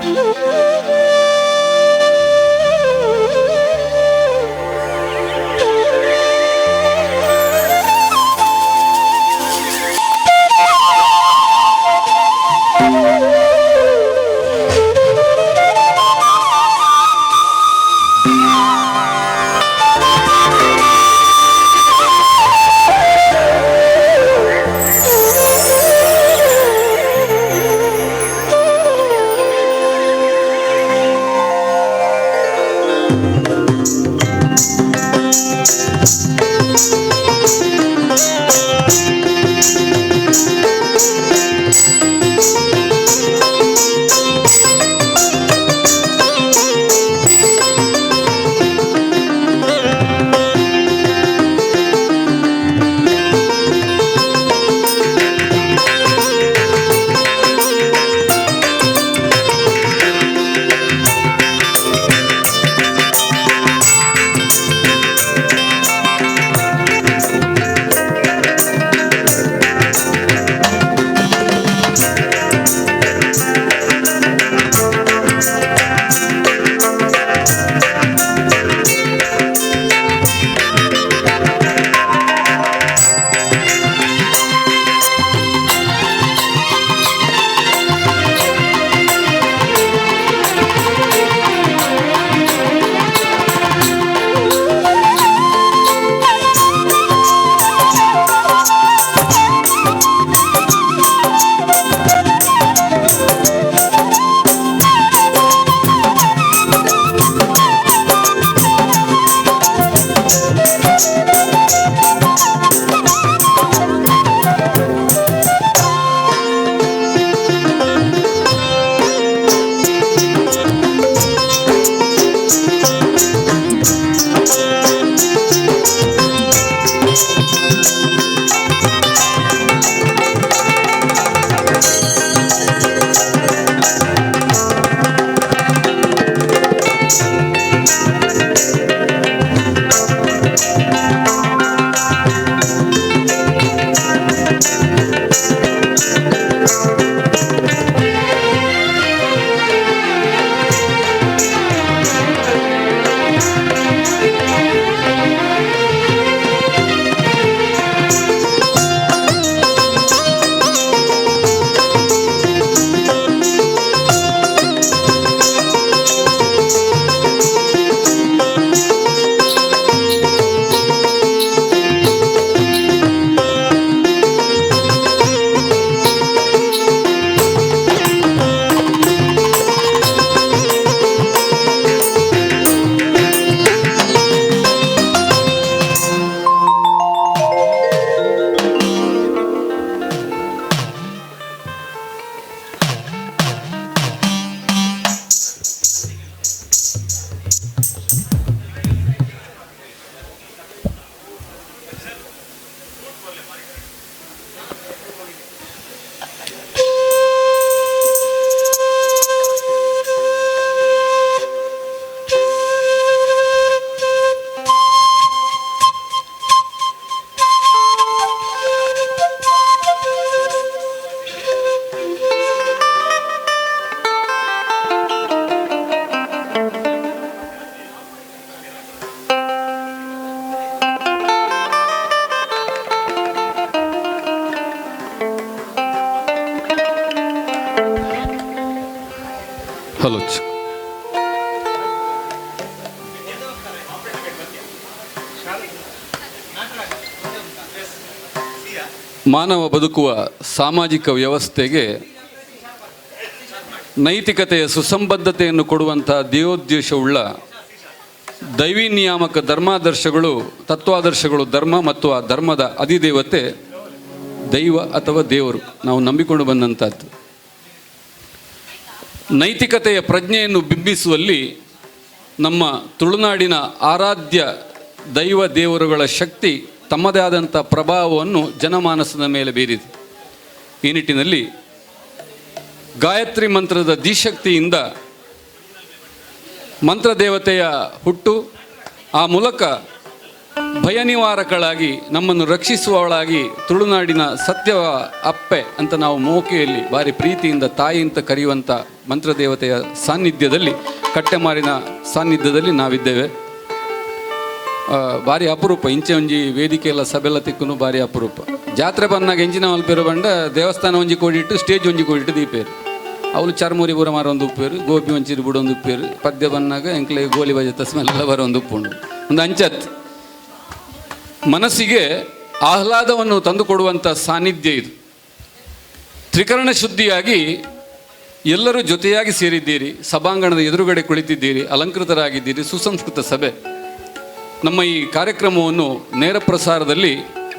Hello. ಮಾನವ ಬದುಕುವ ಸಾಮಾಜಿಕ ವ್ಯವಸ್ಥೆಗೆ ನೈತಿಕತೆಯ ಸುಸಂಬದ್ಧತೆಯನ್ನು ಕೊಡುವಂಥ ದೇವೋದ್ದೇಶವುಳ್ಳ ದೈವಿ ನಿಯಾಮಕ ಧರ್ಮಾದರ್ಶಗಳು, ತತ್ವಾದರ್ಶಗಳು ಧರ್ಮ ಮತ್ತು ಆ ಧರ್ಮದ ಅಧಿದೇವತೆ ದೈವ ಅಥವಾ ದೇವರು ನಾವು ನಂಬಿಕೊಂಡು ಬಂದಂಥದ್ದು. ನೈತಿಕತೆಯ ಪ್ರಜ್ಞೆಯನ್ನು ಬಿಂಬಿಸುವಲ್ಲಿ ನಮ್ಮ ತುಳುನಾಡಿನ ಆರಾಧ್ಯ ದೈವ ದೇವರುಗಳ ಶಕ್ತಿ ತಮ್ಮದೇ ಆದಂಥ ಪ್ರಭಾವವನ್ನು ಜನಮಾನಸದ ಮೇಲೆ ಬೀರಿದೆ. ಈ ನಿಟ್ಟಿನಲ್ಲಿ ಗಾಯತ್ರಿ ಮಂತ್ರದ ಧೀಶಕ್ತಿಯಿಂದ ಮಂತ್ರದೇವತೆಯ ಹುಟ್ಟು, ಆ ಮೂಲಕ ಭಯ ನಿವಾರಕಳಾಗಿ ನಮ್ಮನ್ನು ರಕ್ಷಿಸುವವಳಾಗಿ ತುಳುನಾಡಿನ ಸತ್ಯವ ಅಪ್ಪೆ ಅಂತ ನಾವು ಮೋಕೆಯಲ್ಲಿ ಭಾರಿ ಪ್ರೀತಿಯಿಂದ ತಾಯಿ ಅಂತ ಕರೆಯುವಂಥ ಮಂತ್ರದೇವತೆಯ ಸಾನ್ನಿಧ್ಯದಲ್ಲಿ, ಕಟ್ಟೆಮಾರಿನ ಸಾನ್ನಿಧ್ಯದಲ್ಲಿ ನಾವಿದ್ದೇವೆ. ಭಾರಿ ಅಪರೂಪ ಇಂಚೆ ಒಂಜಿ ವೇದಿಕೆ ಎಲ್ಲ ಸಭೆಲ್ಲ ತಿಕ್ಕುನು ಭಾರಿ ಅಪರೂಪ. ಜಾತ್ರೆ ಬಂದಾಗ ಎಂಚಿನ ಮಲ್ಪೇರು ಬಂಡ ದೇವಸ್ಥಾನ ಒಂಜಿ ಕೋಡಿಟ್ಟು ಸ್ಟೇಜ್ ಒಂಜಿ ಕೋಡಿಟ್ಟು ದೀಪೇರು. ಅವಳು ಚರ್ಮುರಿ ಪೂರ ಮಾರೊಂದು ಉಪ್ಪೇರು, ಗೋಪಿ ಒಂಚಿರು ಬುಡೊಂದು ಉಪ್ಪೇರು. ಪದ್ಯ ಬಂದಾಗ ಎಂಕ್ಲೆ ಗೋಲಿ ಬಜೆ ಸ್ಮೆಲ್ಲ ಬರೋಂದು ಉಪ್ಪುಂಡು. ಒಂದು ಅಂಚತ್ ಮನಸ್ಸಿಗೆ ಆಹ್ಲಾದವನ್ನು ತಂದುಕೊಡುವಂಥ ಸಾನ್ನಿಧ್ಯ ಇದು. ತ್ರಿಕರಣ ಶುದ್ಧಿಯಾಗಿ ಎಲ್ಲರೂ ಜೊತೆಯಾಗಿ ಸೇರಿದ್ದೀರಿ, ಸಭಾಂಗಣದ ಎದುರುಗಡೆ ಕುಳಿತಿದ್ದೀರಿ, ಅಲಂಕೃತರಾಗಿದ್ದೀರಿ. ಸುಸಂಸ್ಕೃತ ಸಭೆ. ನಮ್ಮ ಈ ಕಾರ್ಯಕ್ರಮವನ್ನು ನೇರ ಪ್ರಸಾರದಲ್ಲಿ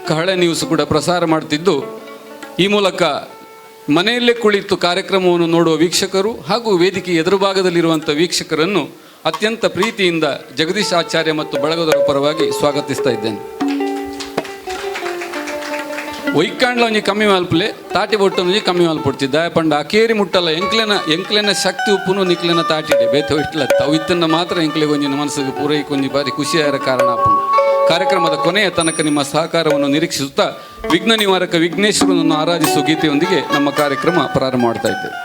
ಕಹಳೆ ನ್ಯೂಸ್ ಕೂಡ ಪ್ರಸಾರ ಮಾಡ್ತಿದ್ದು, ಈ ಮೂಲಕ ಮನೆಯಲ್ಲೇ ಕುಳಿತು ಕಾರ್ಯಕ್ರಮವನ್ನು ನೋಡುವ ವೀಕ್ಷಕರು ಹಾಗೂ ವೇದಿಕೆ ಎದುರು ಭಾಗದಲ್ಲಿರುವಂಥ ವೀಕ್ಷಕರನ್ನು ಅತ್ಯಂತ ಪ್ರೀತಿಯಿಂದ ಜಗದೀಶ್ ಆಚಾರ್ಯ ಮತ್ತು ಬಳಗದವರ ಪರವಾಗಿ ಸ್ವಾಗತಿಸ್ತಾ ಇದ್ದೇನೆ. ಒಯ್ಕಾಂಡ್ಲ ಒಂಜಿ ಕಮ್ಮಿ ಮಲ್ಪಲೆ, ತಾಟಿ ಬೊಟ್ಟು ಒಂಜಿ ಕಮ್ಮಿ ಮಲ್ಪೊಡ್ಚಿ. ದಾಯ ಪಂಡ ಅಕೇರಿ ಮುಟ್ಟಲ್ಲ ಎಂಕ್ಲೆನ ಎಂಕ್ಲೆನ ಶಕ್ತಿ ಉಪ್ಪುನು ನಿಕ್ಲೆನ ತಾಟಿಡೆ ಬೇತೆ ಇಟ್ಲ ಅವು ಇತ್ತನ್ನ ಮಾತ್ರ ಎಂಕ್ಲೆಗೆ ಒಂಜಿ ಮನಸ್ಸಿಗೆ ಪೂರೈಕೆ ಒಂಜಿ ಬಾರಿ ಖುಷಿಯಾದ ಕಾರಣ ಆಪುಂಡು. ಕಾರ್ಯಕ್ರಮದ ಕೊನೆಯ ತನಕ ನಿಮ್ಮ ಸಹಕಾರವನ್ನು ನಿರೀಕ್ಷಿಸುತ್ತಾ ವಿಘ್ನ ನಿವಾರಕ ವಿಘ್ನೇಶ್ವರನನ್ನು ಆರಾಧಿಸುವ ಗೀತೆಯೊಂದಿಗೆ ನಮ್ಮ ಕಾರ್ಯಕ್ರಮ ಪ್ರಾರಂಭ ಮಾಡ್ತಾ ಇದ್ದೇವೆ.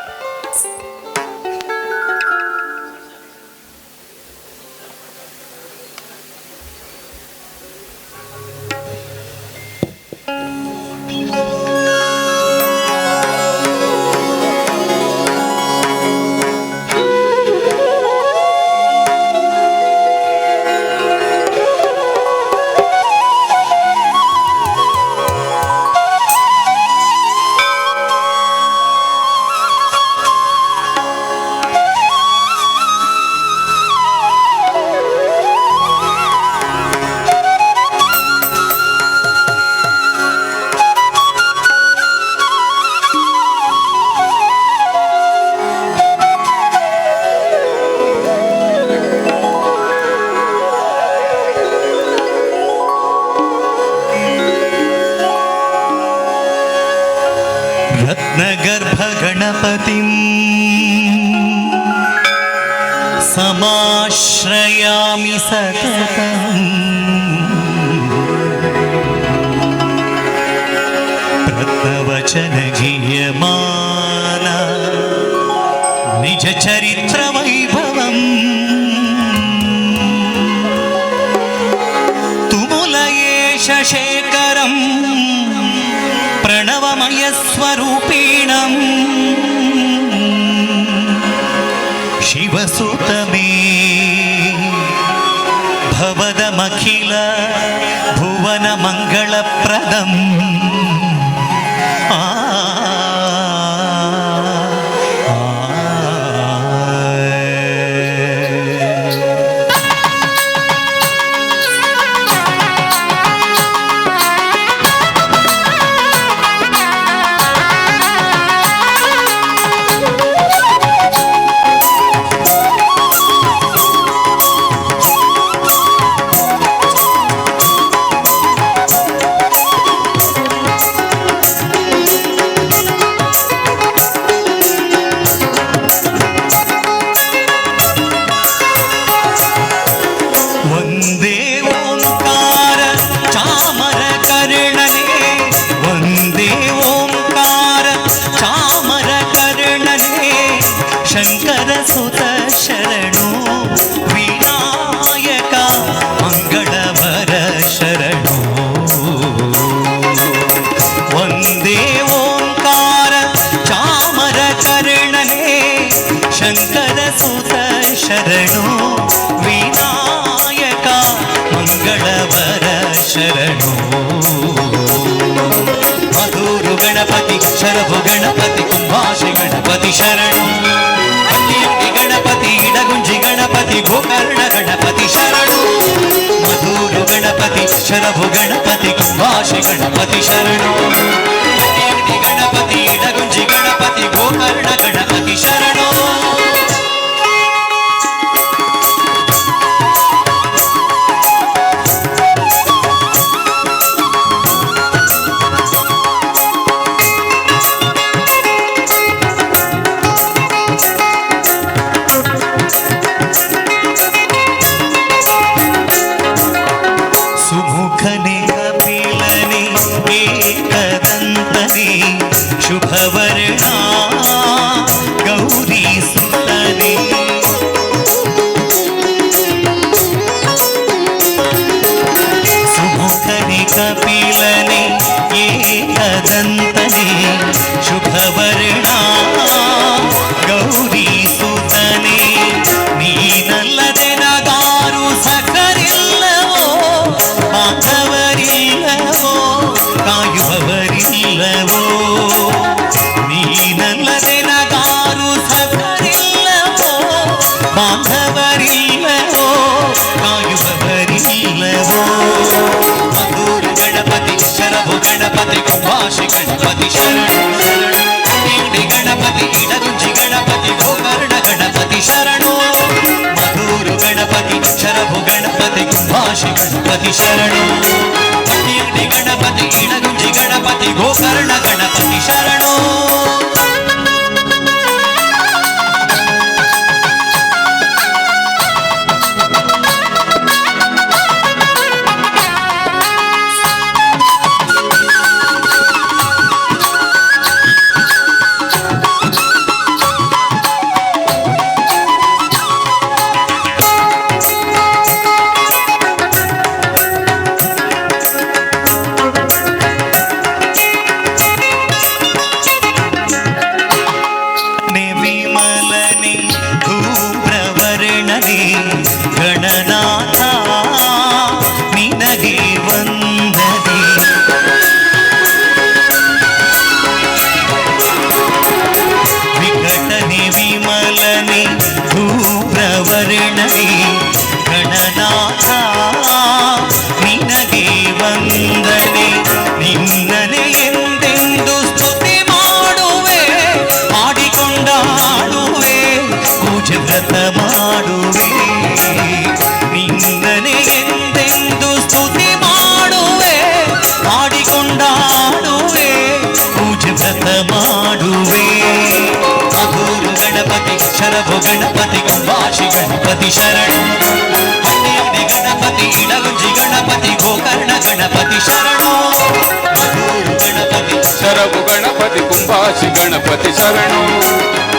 रत्नगर्भगणपतिं समाश्रयामि सततम्। रत्नवचनगीयमान निजचरित्रवैभवम् तुमुलयेश शेखरम् प्रणवमयस्वरूपिणम् शिवसुतमे भवदमखिल भुवनमङ्गलप्रदम्। आ वन्दे ओंकार चामर कर्णने, वन्दे ओंकार चामर कर्णने, शंकर सुत शरणो विनायक मंगलवर शरणो। वन्दे ओंकार चामर कर्णने, शंकर सुत शरणो विनायक मंगलवर शरणो। मधुरु गणपति शरभु गणपति कुंभाषि गणपति शरणु, अल्लियंಗಿ गणपति इडगुंಜಿ गणपति गोकर्ण गणपति शरणु। मधुरु गणपति शरभु गणपति कुंभाषि गणपति शरणु, अल्लियंಗಿ गणपति इडगुंಜಿ गणपति गोकर्ण गणपति शरणु। ಕುಂಭಾಶಿ ಗಣಪತಿ ಶರಣು. ಹಟ್ಟಿಯಂಗಡಿ ಗಣಪತಿ ಇಡಗುಂಜಿ ಗಣಪತಿ ಗೋಕರ್ಣ ಗಣಪತಿ ಶರಣು. ಮಧೂರು ಗಣಪತಿ ಶರಭು ಗಣಪತಿ ಕುಂಭಾಶಿ ಗಣಪತಿ ಶರಣು. ಹಟ್ಟಿಯಂಗಡಿ ಗಣಪತಿ ಇಡಗುಂಜಿ ಗಣಪತಿ ಗೋಕರ್ಣ ಗಣಪತಿ ಶರಣು. ವಿಮಲನೆ ಧೂಮ್ರವರ್ಣನೆ ಗಣನಾಥ ನಿನಗೆ ವಂದನೆ. ವಿಕಟನೆ ವಿಮಲನೆ ಧೂಮ್ರವರ್ಣನೆ ಗಣನಾಥ ನಿನಗೆ ವಂದನೆ. ನಿನ್ನನೆ ಎಂದೆಂದು ಸ್ತುತಿ ಮಾಡುವೆ, ಆಡಿಕೊಂಡಾಡುವೆ, ಪೂಜೆ ವ್ರತ ಮಾಡುವೆ. ನಿನ್ನನೆ ಎಂದೆಂದು ಸ್ತುತಿ ಮಾಡುವೆ, ಆಡಿಕೊಂಡಾಡುವೆ, ಪೂಜೆ ವ್ರತ ಮಾಡುವೆ. ಮಧುರು ಗಣಪತಿ ಶರಭು ಗಣಪತಿ ಕುಂಭಾಶಿ ಗಣಪತಿ ಶರಣು. ಹಟ್ಟಿಯಂಗಡಿ ಗಣಪತಿ ಇಡಗುಂಜಿ ಗಣಪತಿ ಗೋಕರ್ಣ ಗಣಪತಿ ಶರಣು. ಮಧುರು ಗಣಪತಿ ಶರಭು ಗಣಪತಿ ಕುಂಭಾಶಿ ಗಣಪತಿ ಶರಣು.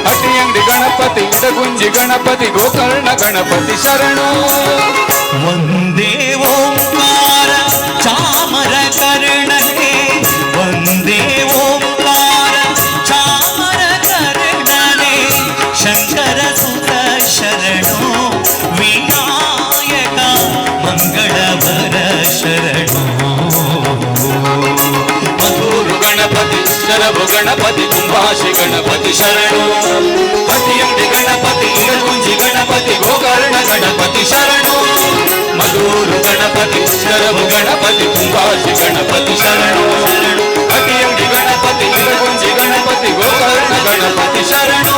ಹಟ್ಟಿಯಂಗಡಿ ಗಣಪತಿ ಇಡಗುಂಜಿ ಗಣಪತಿ ಗೋಕರ್ಣ ಗಣಪತಿ ಶರಣು. ವಂದೇ ಓಂಕಾರ ಚಾಮರ ಕರ್ಣನೆ, ವಂದೇ ಓಂಕಾರ ಚಾಮರ ಕರ್ಣನೆ, ಶಂಕರ ಸುತ ಶರಣು ವಿನಾಯಕ ಮಂಗಳವರ ಶರಣು. ಮಧುರು ಗಣಪತಿ ಶರಭು ಗಣಪತಿ ಕುಂಭಾಶಿ ಗಣಪತಿ ಶರಣು. ಹಟ್ಟಿಯಂಗಡಿ ಗಣಪತಿ ಇಡಗುಂಜಿ ಗಣಪತಿ ಗೋಕರ್ಣ ಗಣಪತಿ ಶರಣು. ಮಧುರು ಗಣಪತಿ ಶರಭು ಗಣಪತಿ ಕುಂಭಾಶಿ ಗಣಪತಿ ಶರಣು. ಹಟ್ಟಿಯಂಗಡಿ ಗಣಪತಿ ಇಡಗುಂಜಿ ಗಣಪತಿ ಗೋಕರ್ಣ ಗಣಪತಿ ಶರಣು.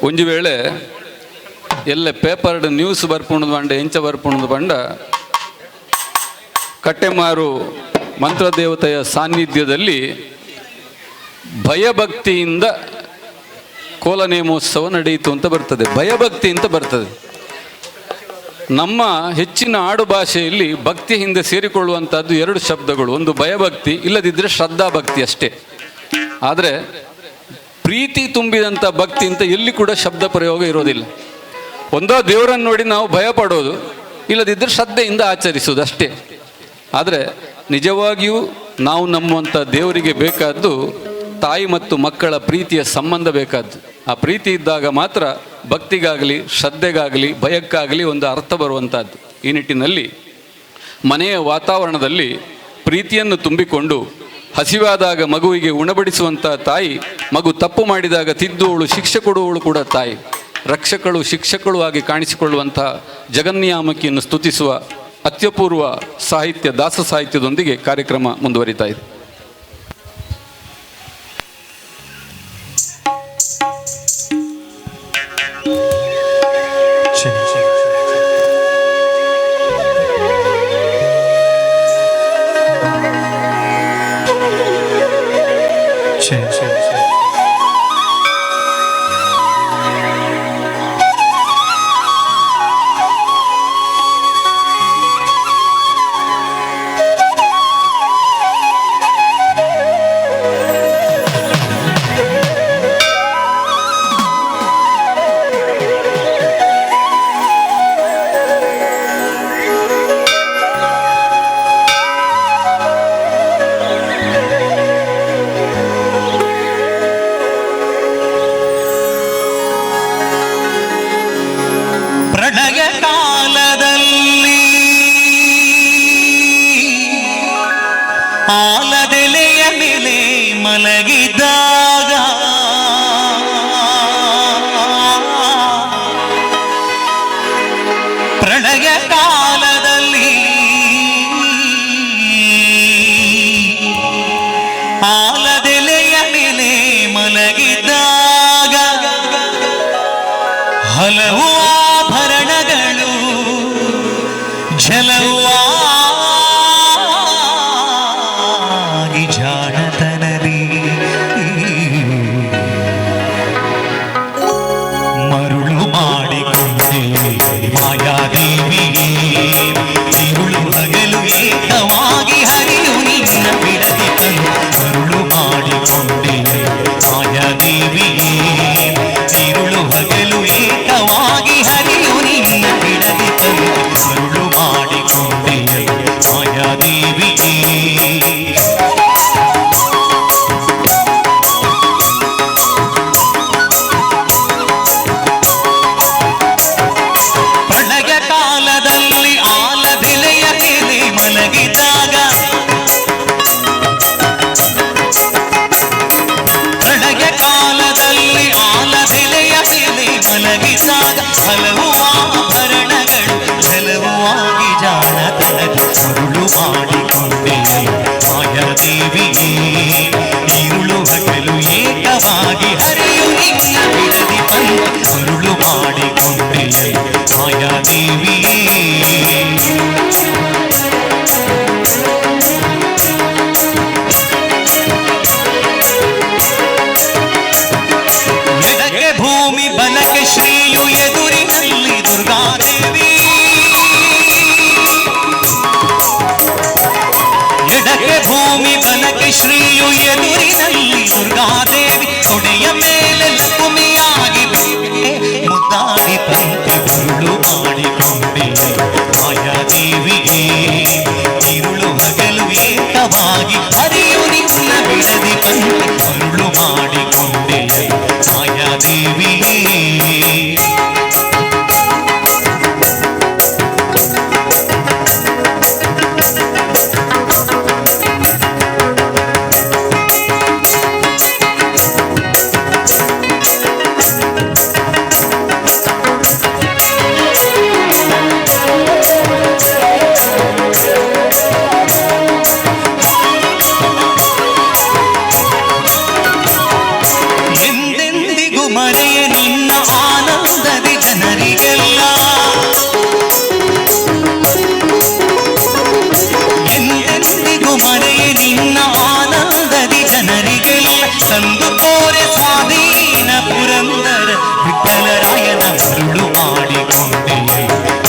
ಒಂಜಿ ವೇಳೆ ಎಲ್ಲ ಪೇಪರ್ಡ್ ನ್ಯೂಸ್ ಬರ್ಪುಣದ ಬಂಡ ಎಂಚ ಬರ್ಪುಣದ ಬಂಡ ಕಟ್ಟೆಮಾರು ಮಂತ್ರದೇವತೆಯ ಸಾನ್ನಿಧ್ಯದಲ್ಲಿ ಭಯಭಕ್ತಿಯಿಂದ ಕೋಲನೇಮೋತ್ಸವ ನಡೆಯಿತು ಅಂತ ಬರ್ತದೆ. ಭಯಭಕ್ತಿ ಅಂತ ಬರ್ತದೆ. ನಮ್ಮ ಹೆಚ್ಚಿನ ಆಡು ಭಾಷೆಯಲ್ಲಿ ಭಕ್ತಿ ಹಿಂದೆ ಸೇರಿಕೊಳ್ಳುವಂಥದ್ದು ಎರಡು ಶಬ್ದಗಳು, ಒಂದು ಭಯಭಕ್ತಿ, ಇಲ್ಲದಿದ್ದರೆ ಶ್ರದ್ಧಾಭಕ್ತಿ ಅಷ್ಟೇ. ಆದರೆ ಪ್ರೀತಿ ತುಂಬಿದಂಥ ಭಕ್ತಿ ಅಂತ ಎಲ್ಲಿ ಕೂಡ ಶಬ್ದ ಪ್ರಯೋಗ ಇರೋದಿಲ್ಲ. ಒಂದೋ ದೇವರನ್ನು ನೋಡಿ ನಾವು ಭಯ ಪಡೋದು, ಇಲ್ಲದಿದ್ದರೆ ಶ್ರದ್ಧೆಯಿಂದ ಆಚರಿಸೋದು ಅಷ್ಟೇ. ಆದರೆ ನಿಜವಾಗಿಯೂ ನಾವು ನಂಬುವಂಥ ದೇವರಿಗೆ ಬೇಕಾದ್ದು ತಾಯಿ ಮತ್ತು ಮಕ್ಕಳ ಪ್ರೀತಿಯ ಸಂಬಂಧ ಬೇಕಾದ್ದು. ಆ ಪ್ರೀತಿ ಇದ್ದಾಗ ಮಾತ್ರ ಭಕ್ತಿಗಾಗಲಿ, ಶ್ರದ್ಧೆಗಾಗಲಿ, ಭಯಕ್ಕಾಗಲಿ ಒಂದು ಅರ್ಥ ಬರುವಂಥದ್ದು. ಈ ನಿಟ್ಟಿನಲ್ಲಿ ಮನೆಯ ವಾತಾವರಣದಲ್ಲಿ ಪ್ರೀತಿಯನ್ನು ತುಂಬಿಕೊಂಡು ಹಸಿವಾದಾಗ ಮಗುವಿಗೆ ಉಣಬಡಿಸುವಂಥ ತಾಯಿ, ಮಗು ತಪ್ಪು ಮಾಡಿದಾಗ ತಿದ್ದುವಳು, ಶಿಕ್ಷೆ ಕೊಡುವವಳು ಕೂಡ ತಾಯಿ, ರಕ್ಷಕಳು ಶಿಕ್ಷಕಳು ಆಗಿ ಕಾಣಿಸಿಕೊಳ್ಳುವಂಥ ಜಗನ್ನಿಯಾಮಕಿಯನ್ನು ಸ್ತುತಿಸುವ ಅತ್ಯಪೂರ್ವ ಸಾಹಿತ್ಯ, ದಾಸ ಸಾಹಿತ್ಯದೊಂದಿಗೆ ಕಾರ್ಯಕ್ರಮ ಮುಂದುವರಿತಾ ಇದೆ. ಕಾಲದಲ್ಲಿ ಆಲದೆಲೆಯ ಮೇಲೆ ಮಲಗಿದ್ದಾಗ ಹಲವು ಆಭರಣಗಳು ಝಲವಾಗಿ ಜಾಣತನದಿ ಮರುಳು ಮಾಡಿಕೊಂಡೆ ಮಾಯಾದೇವಿಯೇ. ತಿರುಳು ಹಗಲು ಏಕವಾಗಿ ಹರಿಯು ನಿನ್ನ ಬಿಡದಿ ತಂದು ಮರುಳು ಮಾಡಿಕೊಂಡೆ ಮಾಯಾದೇವಿಯೇ. ತಿರುಳು ಹಗಲು ಏಕವಾಗಿ ಹರಿಯು ನಿನ್ನ ಬಿಡದಿ ತಂದು ಮರುಳು ಮಾಡಿಕೊಂಡೆ ಮಾಯಾದೇವಿಯೇ. ಪ್ರಳಯ ಕಾಲದಲ್ಲಿ ಆಲದೆಲೆಯ ಮೇಲೆ ಮಲಗಿದಾಗ, ಪ್ರಳಯ ಕಾಲದಲ್ಲಿ ಆಲದೆಲೆಯ ಮೇಲೆ ಮಲಗಿದಾಗ ಹಲವು ಆಭರಣಗಳು ಛಲವಾಗಿ ಜಾಣತನದಿ ಮರುಳು ಮಾಡಿಕೊಂಡೆ ಮಾಯಾದೇವಿಯೇ. ಇರುಳು ಹಗಲು ಏಕವಾಗಿ ಹರಿಯು ನಿನ್ನ ಬಿಡದಿ ಬಂದು ಮರುಳು ಮಾಡಿಕೊಂಡೆ ಮಾಯಾದೇವಿಯೇ. ಎಡಕ್ಕೆ ಭೂಮಿ ಬಲಕ್ಕೆ ಶ್ರೀಯು ಎದುರಿನಲ್ಲಿ ದುರ್ಗಾದೇವಿ. ಎಡಕ್ಕೆ ಭೂಮಿ ಬಲಕ್ಕೆ ಶ್ರೀಯು ಎದುರಿನಲ್ಲಿ ದುರ್ಗಾದೇವಿ. ತೊಡೆಯ ಮೇಲೆ ಲಕುಮಿಯಾಗಿ ಮುದ್ದಾಡಿ ಪಂಕ್ತಿ ಮರುಳು ಮಾಡಿಕೊಂಡೆ ಮಾಯಾದೇವಿಯೇ. ತಿರುಳು ಹಗಲು ಏಕವಾಗಿ ಹರಿಯು ನಿನ್ನ ಬಿಡದಿ ಪಂಕ್ತಿ ಮರುಳು ಮಾಡಿಕೊಂಡೆ ಮಾಯಾದೇವಿಯೇ. ಎಂದೆಂದಿಗೂ ಮರೆಯ ನಿನ್ನ ಆನಂದದಿ ಜನರಿಗೆಲ್ಲ, ಎಂದೆಂದಿಗೂ ಮರೆಯ ನಿನ್ನ ಆನಂದದಿ ಜನರಿಗೆಲ್ಲ ತಂದು ಕೋರೆ ಸ್ವಾಧೀನ ಪುರಂದರ ವಿಠಲರಾಯನ ಮರುಳು ಮಾಡಿಕೊಂಡೆ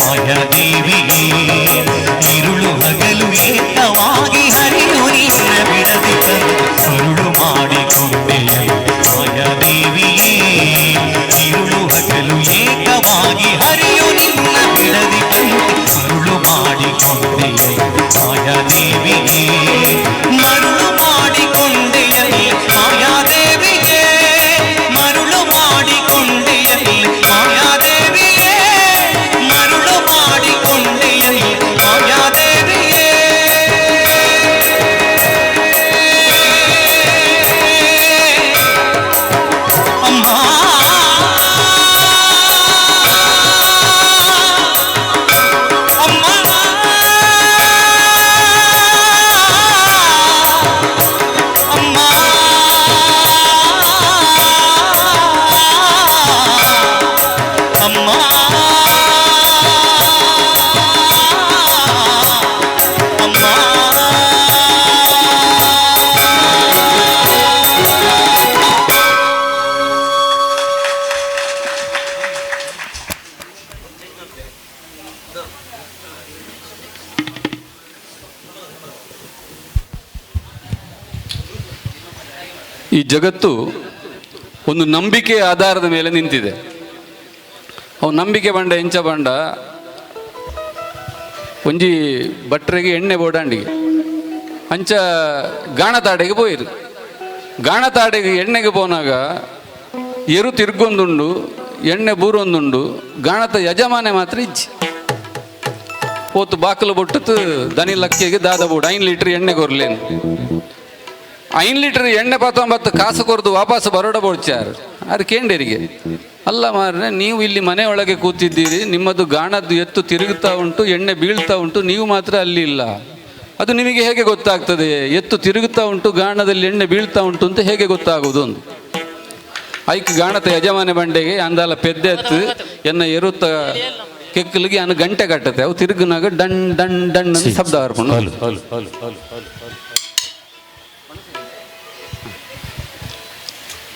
ಮಾಯಾದೇವಿಯೇ. ಇರುಳು ಹಗಲು ಏಕವಾಗಿ ಹರಿಯು ನಿನ್ನ ಬಿಡದಿ ತಂದು ಮರುಳು ಮಾಡಿಕೊಂಡೆ ಮಾಯಾದೇವಿಯೇ. ಇರುಳು ಹಗಲು ಏಕವಾಗಿ ಹರಿಯು ನಿನ್ನ ಬಿಡದಿ ತಂದು ಮರುಳು ಮಾಡಿಕೊಂಡೆ ಮಾಯಾದೇವಿಯೇ. ಮರುಳು ಮಾಡಿಕೊಂಡೆಯಲ್ಲಿ ಮಾಯಾದೇವಿಯೇ. ಮರುಳು ಮಾಡಿಕೊಂಡೆಯಲ್ಲಿ ಮಾಯಾದೇವಿಯೇ. ಮರುಳು ಮಾಡಿಕೊಂಡೆಯಲ್ಲಿ ಮಾಯಾದೇವಿಯೇ. ಅಮ್ಮ ಅಮ್ಮ ಅಮ್ಮ ಅಮ್ಮ ಅಮ್ಮ. ಈ ಜಗತ್ತು ಒಂದು ನಂಬಿಕೆಯ ಆಧಾರದ ಮೇಲೆ ನಿಂತಿದೆ. ಅವು ನಂಬಿಕೆ ಬಂಡ ಎಂಚ ಬಂಡ ಒಂಜಿ ಭಟ್ರಿಗೆ ಎಣ್ಣೆ ಬೋಡಾಂಡಿಗೆ ಅಂಚ ಗಾಣತಾಡೆಗೆ ಪೋಯಿರು. ಗಾಣತಾಡೆಗೆ ಎಣ್ಣೆಗೆ ಪೋನಾಗ ಎರು ತಿರ್ಗೊಂದುಂಡು, ಎಣ್ಣೆ ಬೂರೊಂದುಂಡು, ಗಾಣತ ಯಜಮಾನೆ ಮಾತ್ರ ಇಜ್ಜಿ. ಪೋತು ಬಾಕಲು ಬೊಟ್ಟುತ್ತು ದನಿ ಲಕ್ಕೆಗೆ ದಾದ ಬೋಡು 5 ಲೀಟರ್ ಎಣ್ಣೆ ಕೊರ್ಲೇನು. 5 ಲೀಟರ್ ಎಣ್ಣೆ ಪತ್ತೊಂಬತ್ತು ಕಾಸು ಕೊರ್ದು ವಾಪಸ್ ಬರೋಡ ಬೋಡ್ಚಾರು. ಅದು ಕೇಂಡೇರಿಗೆ ಅಲ್ಲ ಮಾರ್ರೆ, ನೀವು ಇಲ್ಲಿ ಮನೆ ಒಳಗೆ ಕೂತಿದ್ದೀರಿ, ನಿಮ್ಮದು ಗಾಣದ್ದು ಎತ್ತು ತಿರುಗುತ್ತಾ ಉಂಟು, ಎಣ್ಣೆ ಬೀಳ್ತಾ ಉಂಟು, ನೀವು ಮಾತ್ರ ಅಲ್ಲಿ ಇಲ್ಲ. ಅದು ನಿಮಗೆ ಹೇಗೆ ಗೊತ್ತಾಗ್ತದೆ? ಎತ್ತು ತಿರುಗುತ್ತಾ ಉಂಟು, ಗಾಣದಲ್ಲಿ ಎಣ್ಣೆ ಬೀಳ್ತಾ ಉಂಟು ಅಂತ ಹೇಗೆ ಗೊತ್ತಾಗುವುದು ಅಂತ. ಐಕ್ ಗಾಣತ ಯಜಮಾನ ಬಂಡೆಗೆ ಅಂದಾಲ ಪೆದ್ದೆ ಎತ್ತು ಎನ್ನ ಎರುತ್ತ ಕೆಕ್ಕಲಿಗೆ ಅನ್ನು ಗಂಟೆ ಕಟ್ಟತೆ, ಅವು ತಿರುಗುನಾಗ ಡನ್ ಡನ್ ಡನ್ ಅಂತ ಶಬ್ದ ಬರ್ಕೊಂಡು.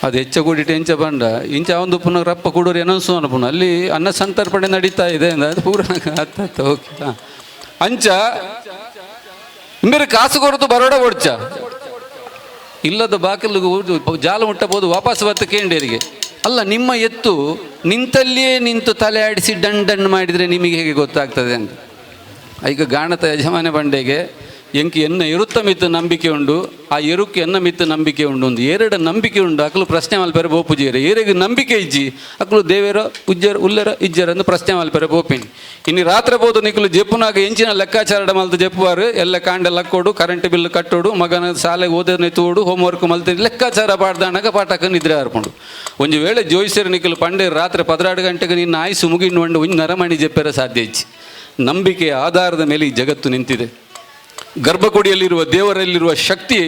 ಅದು ಹೆಚ್ಚ ಕೂಡಿಟ್ಟು ಎಂಚ ಬಂಡ ಇಂಚ ಒಂದು ಪುನಃ ರಪ್ಪ ಕೂಡೋರು ಏನೋ ಪುನಃ ಅಲ್ಲಿ ಅನ್ನ ಸಂತರ್ಪಣೆ ನಡೀತಾ ಇದೆ ಅಂದ ಅದು ಪೂರ ಹತ್ತ ಓಕೆ. ಹಾಂ, ಅಂಚ ಇಂಬೇರೆ ಕಾಸು ಕೊರತು ಬರೋಡ ಒಡ್ಚ ಇಲ್ಲದ ಬಾಗಿಲು ಜಾಲ ಮುಟ್ಟಬಹುದು ವಾಪಸ್ ಬತ್ತ ಕೇಂಡೇರಿಗೆ. ಅಲ್ಲ, ನಿಮ್ಮ ಎತ್ತು ನಿಂತಲ್ಲಿಯೇ ನಿಂತು ತಲೆ ಆಡಿಸಿ ಡನ್ ಡನ್ ಮಾಡಿದರೆ ನಿಮಗೆ ಹೇಗೆ ಗೊತ್ತಾಗ್ತದೆ ಅಂತ. ಈಗ ಗಾಣತ ಯಜಮಾನ ಬಂಡೆಗೆ ಎಂಕ್ ಎನ್ನ ಎರುತ್ತ ಮಿತ್ತು ನಂಬಿಕೆ ಉಂಡು, ಆ ಎರುಕ್ಕೆ ಎನ್ನ ಮಿತ್ತು ನಂಬಿಕೆ ಉಂಡು, ಒಂದು ಎರಡು ನಂಬಿಕೆ ಉಂಡು. ಅಕ್ಲು ಪ್ರಶ್ನೆ ಮಲ್ಪೆರೆ ಬೋಪುಜಿಯರು ಏರೆಗೆ ನಂಬಿಕೆ ಇಜ್ಜಿ, ಅಕ್ಲು ದೇವೇರ ಉಜ್ಜರ ಉಲ್ಲರ ಇಜ್ಜರ ಅಂದು ಪ್ರಶ್ನೆ ಮಲ್ಪೆರೆ ಬೋಪಿನಿ. ಇನ್ನು ರಾತ್ರಿ ಬೋದು ನಿಕ್ಲು ಜೆಪ್ಪುನಾಗ ಎಂಚಿನ ಲೆಕ್ಕಾಚಾರ ಮಲ್ತು ಜೆಪ್ಪುವಾರು, ಎಲ್ಲ ಕಾಂಡ ಲಕ್ಕೋಡು, ಕರೆಂಟ್ ಬಿಲ್ ಕಟ್ಟೋಡು, ಮಗನ ಶಾಲೆಗೆ ಓದನೆ ತೋಡು, ಹೋಮ್ವರ್ಕ್ ಮಲ್ತು ಲೆಕ್ಕಾಚಾರ ಪಾಡ್ದಾನಾಗ ಪಾಠಕ್ಕೆ ನಿದ್ರೆ ಹಾರ್ಕೊಂಡು. ಒಂದು ವೇಳೆ ಜೋಯಿಸರು ನಿಕ್ಲು ಪಂಡೆ ರಾತ್ರಿ 12 ಗಂಟೆಗೆ ನಿನ್ನ ಆಯುಸು ಮುಗಿಂಡು ಒಂಜಿ ನರಮಣಿ ಜೆಪ್ಪೆರ ಸಾಧ್ಯ ಇಜ್ಜಿ. ನಂಬಿಕೆಯ ಆಧಾರದ ಮೇಲೆ ಈ ಜಗತ್ತು ನಿಂತಿದೆ. ಗರ್ಭಗುಡಿಯಲ್ಲಿರುವ ದೇವರಲ್ಲಿರುವ ಶಕ್ತಿ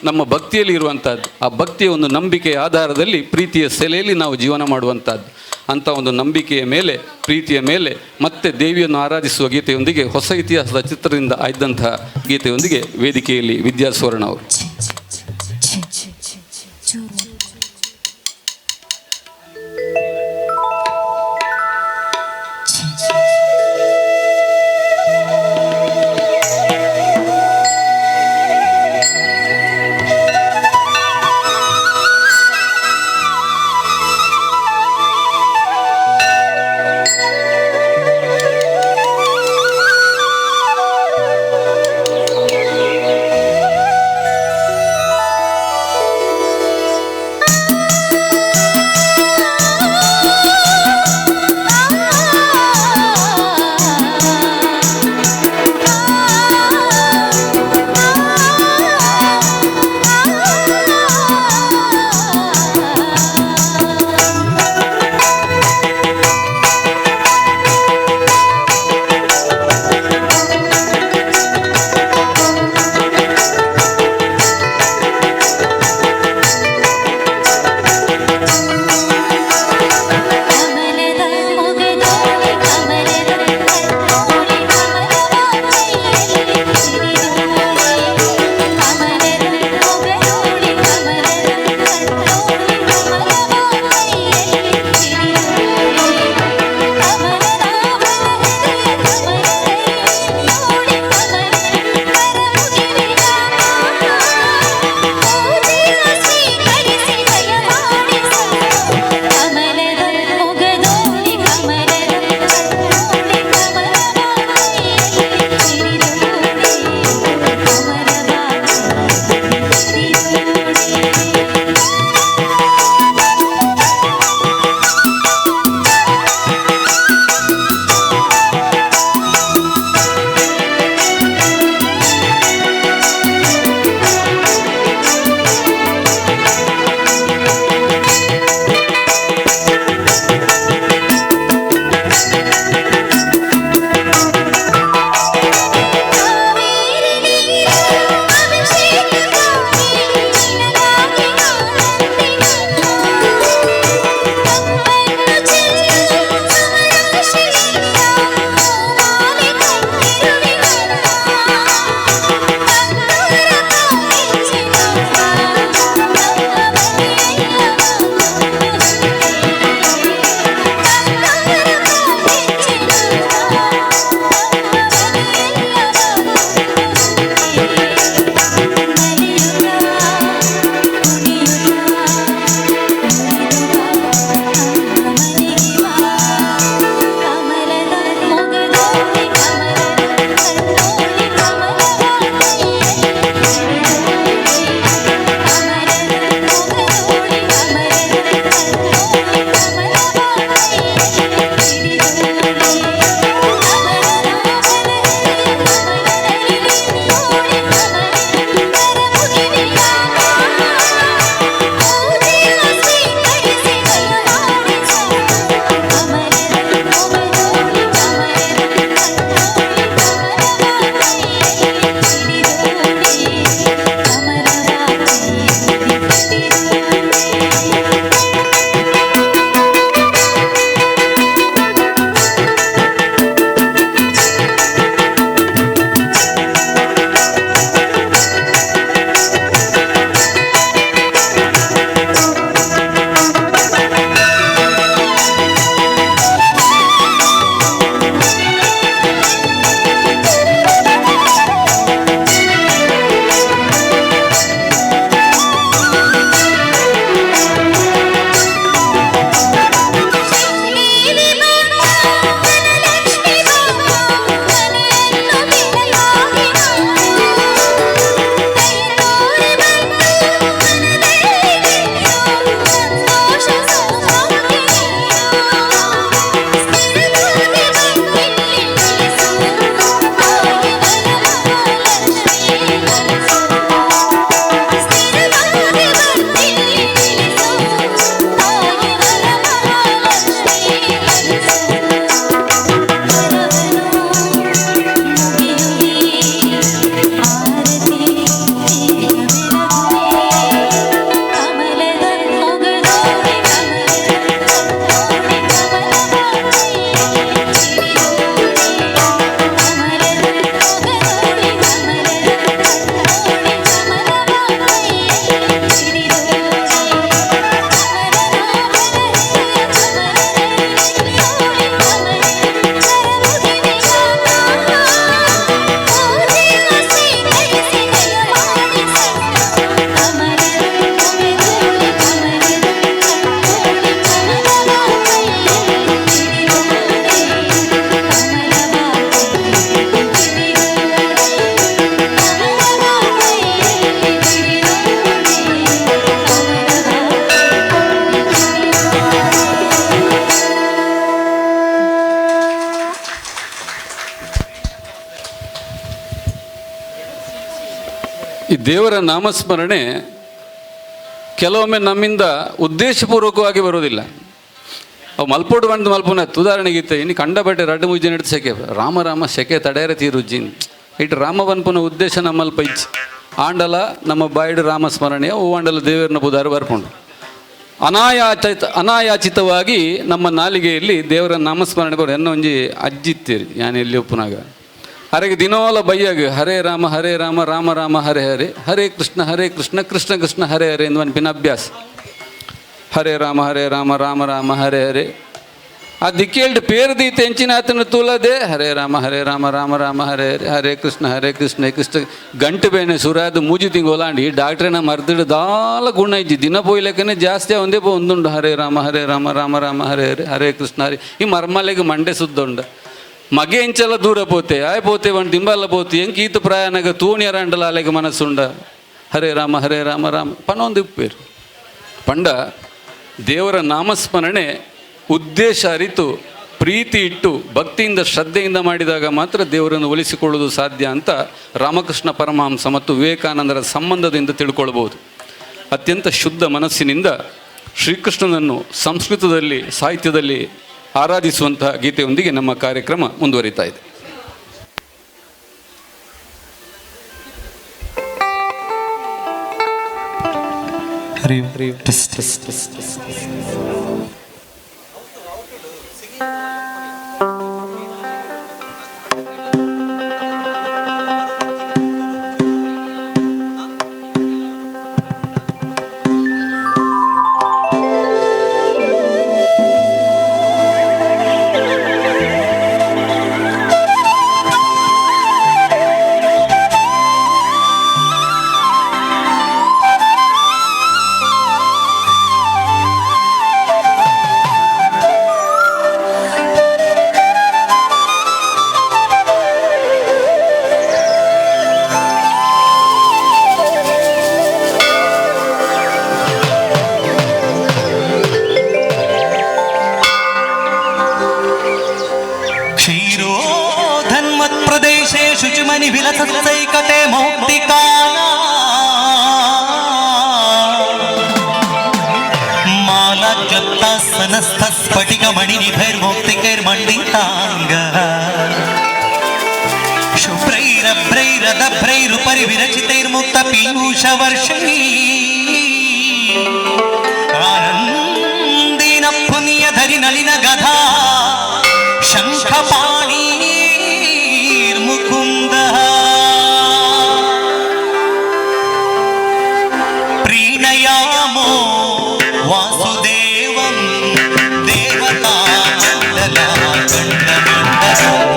ನಮ್ಮ ಭಕ್ತಿಯಲ್ಲಿ ಇರುವಂಥದ್ದು. ಆ ಭಕ್ತಿಯ ಒಂದು ನಂಬಿಕೆಯ ಆಧಾರದಲ್ಲಿ, ಪ್ರೀತಿಯ ಸೆಲೆಯಲ್ಲಿ ನಾವು ಜೀವನ ಮಾಡುವಂಥದ್ದು. ಅಂಥ ಒಂದು ನಂಬಿಕೆಯ ಮೇಲೆ, ಪ್ರೀತಿಯ ಮೇಲೆ ಮತ್ತೆ ದೇವಿಯನ್ನು ಆರಾಧಿಸುವ ಗೀತೆಯೊಂದಿಗೆ, ಹೊಸ ಇತಿಹಾಸದ ಚಿತ್ರದಿಂದ ಆಯ್ದಂತಹ ಗೀತೆಯೊಂದಿಗೆ ವೇದಿಕೆಯಲ್ಲಿ ವಿದ್ಯಾಸುವರ್ಣ ಅವರು. ಈ ದೇವರ ನಾಮಸ್ಮರಣೆ ಕೆಲವೊಮ್ಮೆ ನಮ್ಮಿಂದ ಉದ್ದೇಶಪೂರ್ವಕವಾಗಿ ಬರೋದಿಲ್ಲ. ಅವು ಮಲ್ಪೋಡು ಬಂದು ಮಲ್ಪುನ. ಉದಾಹರಣೆಗೆ ಇತ್ತೆ ಇನ್ನು ಕಂಡಬಟ್ಟೆ ರಡ್ಡು ಮುಜ್ಜಿ ನಡ್ದು ಸೆಕೆ ರಾಮ ರಾಮ ಸೆಕೆ ತಡೆಯರ ತೀರುಜ್ಜಿನ್ ಇಟ್ಟು ರಾಮ ಬನ್ಪುನ ಉದ್ದೇಶ ನಮ್ಮಲ್ಪ ಇಚ್ಚಿ ಆಂಡಲ ನಮ್ಮ ಬಾಯಿಡು ರಾಮ ಸ್ಮರಣೆಯ ಓ ಆಂಡಲ ದೇವರನ್ನ ಬುಧಾರು ಬರ್ಪುಂಡು. ಅನಾಯಾಚಿತವಾಗಿ ನಮ್ಮ ನಾಲಿಗೆಯಲ್ಲಿ ದೇವರ ನಾಮಸ್ಮರಣೆ ಬರೋ. ಎನ್ನ ಒಂಜಿ ಅಜ್ಜಿತ್ತೀರಿ ಯಾನ್ ಎಲ್ಲಿ ಒಪ್ಪುನಾಗ ಅರೆಗೆ ದಿನೋಲ ಬಯ್ಯಾಗ ಹರೇ ರಾಮ ಹರೇ ರಾಮ ರಾಮ ರಾಮ ಹರೇ ಹರೇ ಹರೇ ಕೃಷ್ಣ ಹರೇ ಕೃಷ್ಣ ಕೃಷ್ಣ ಕೃಷ್ಣ ಹರೇ ಹರೇ ಎಂದು ಅನ್ಪಿನ ಅಭ್ಯಾಸ. ಹರೇ ರಾಮ ಹರೇ ರಾಮ ರಾಮ ರಾಮ ಹರೇ ಹರೇ. ಆ ದಿಕ್ಕೇಲ್ಡ್ ಪೇರು ದೀತ ಎಂಚಿನ ಆತನ ತೂಲದೆ ಹರೇ ರಾಮ ಹರೇ ರಾಮ ರಾಮ ರಾಮ ಹರೇ ಹರೇ ಹರೇ ಕೃಷ್ಣ ಹರೇ ಕೃಷ್ಣ ಕೃಷ್ಣ. ಗಂಟು ಬೇನೆ ಸುರಾದ ಮೂಜಿ ತಿಂಗೋಲಾಂಡಿ ಡಾಕ್ಟ್ರೇನ ಮರ್ದಿಡು ದಾಲ ಗುಣ ಇಜ್ಜಿ. ದಿನ ಪೋಯ್ಲೆಕ್ಕನೆ ಜಾಸ್ತಿ ಒಂದೇ ಪೋ ಒಂದುಂಡು ಹರೇ ರಾಮ ಹರೇ ರಾಮ ರಾಮ ರಾಮ ಹರೇ ಹರೇ ಹರೇ ಕೃಷ್ಣ ಹರೇ. ಈ ಮರ್ಮಲೆಗೆ ಮಂಡೆ ಸುದ್ದುಂಡ ಮಗೆ ಎಂಚೆಲ್ಲ ದೂರ ಪೋತೆ ಆಯ್ ಪೋತೆ ಒಂದು ದಿಂಬಲ್ಲ ಪೋತೆ ಎಂಕ್ ಈತ ಪ್ರಯಾಣಗ ತೂಣಿಯರಂಡಲ ಅಲೆಗೆ ಮನಸ್ಸುಂಡ ಹರೇ ರಾಮ ಹರೇ ರಾಮ ರಾಮ ಪನೊಂದು ಇಪ್ಪೇರು. ಪಂಡ ದೇವರ ನಾಮಸ್ಮರಣೆ ಉದ್ದೇಶ ಅರಿತು ಪ್ರೀತಿ ಇಟ್ಟು ಭಕ್ತಿಯಿಂದ ಶ್ರದ್ಧೆಯಿಂದ ಮಾಡಿದಾಗ ಮಾತ್ರ ದೇವರನ್ನು ಒಲಿಸಿಕೊಳ್ಳುವುದು ಸಾಧ್ಯ ಅಂತ ರಾಮಕೃಷ್ಣ ಪರಮಹಂಸ ಮತ್ತು ವಿವೇಕಾನಂದರ ಸಂಬಂಧದಿಂದ ತಿಳ್ಕೊಳ್ಬೋದು. ಅತ್ಯಂತ ಶುದ್ಧ ಮನಸ್ಸಿನಿಂದ ಶ್ರೀಕೃಷ್ಣನನ್ನು ಸಂಸ್ಕೃತದಲ್ಲಿ ಸಾಹಿತ್ಯದಲ್ಲಿ ಆರಾಧಿಸುವಂತಹ ಗೀತೆಯೊಂದಿಗೆ ನಮ್ಮ ಕಾರ್ಯಕ್ರಮ ಮುಂದುವರಿತಾ ಇದೆ. ಹರಿ ಹರಿ ಟೆಸ್ಟ್ ಟೆಸ್ಟ್ ಟೆಸ್ಟ್. क्षीरोधन्वत्प्रदेशे शुचिमणि विलसत्सैकते मौक्तिकाना मालाजप्तासनस्थस्फटिकमणिनिभैर्मौक्तिकैर्मण्डिताङ्गः शुभ्रैरभ्रैरदभ्रैरुपरि विरचितैर्मुक्तपीयूषवर्षैः आनन्दिन पुण्यधरि नलिन गधा शङ्खपाणीर्मुकुन्दः प्रीणयामो वासुदेवं देवतामण्डलाखण्डमण्डलम्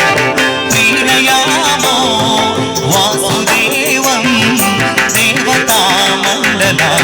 प्रीणयामो वासुदेवं देवतामण्डलाखण्डमण्डलम्.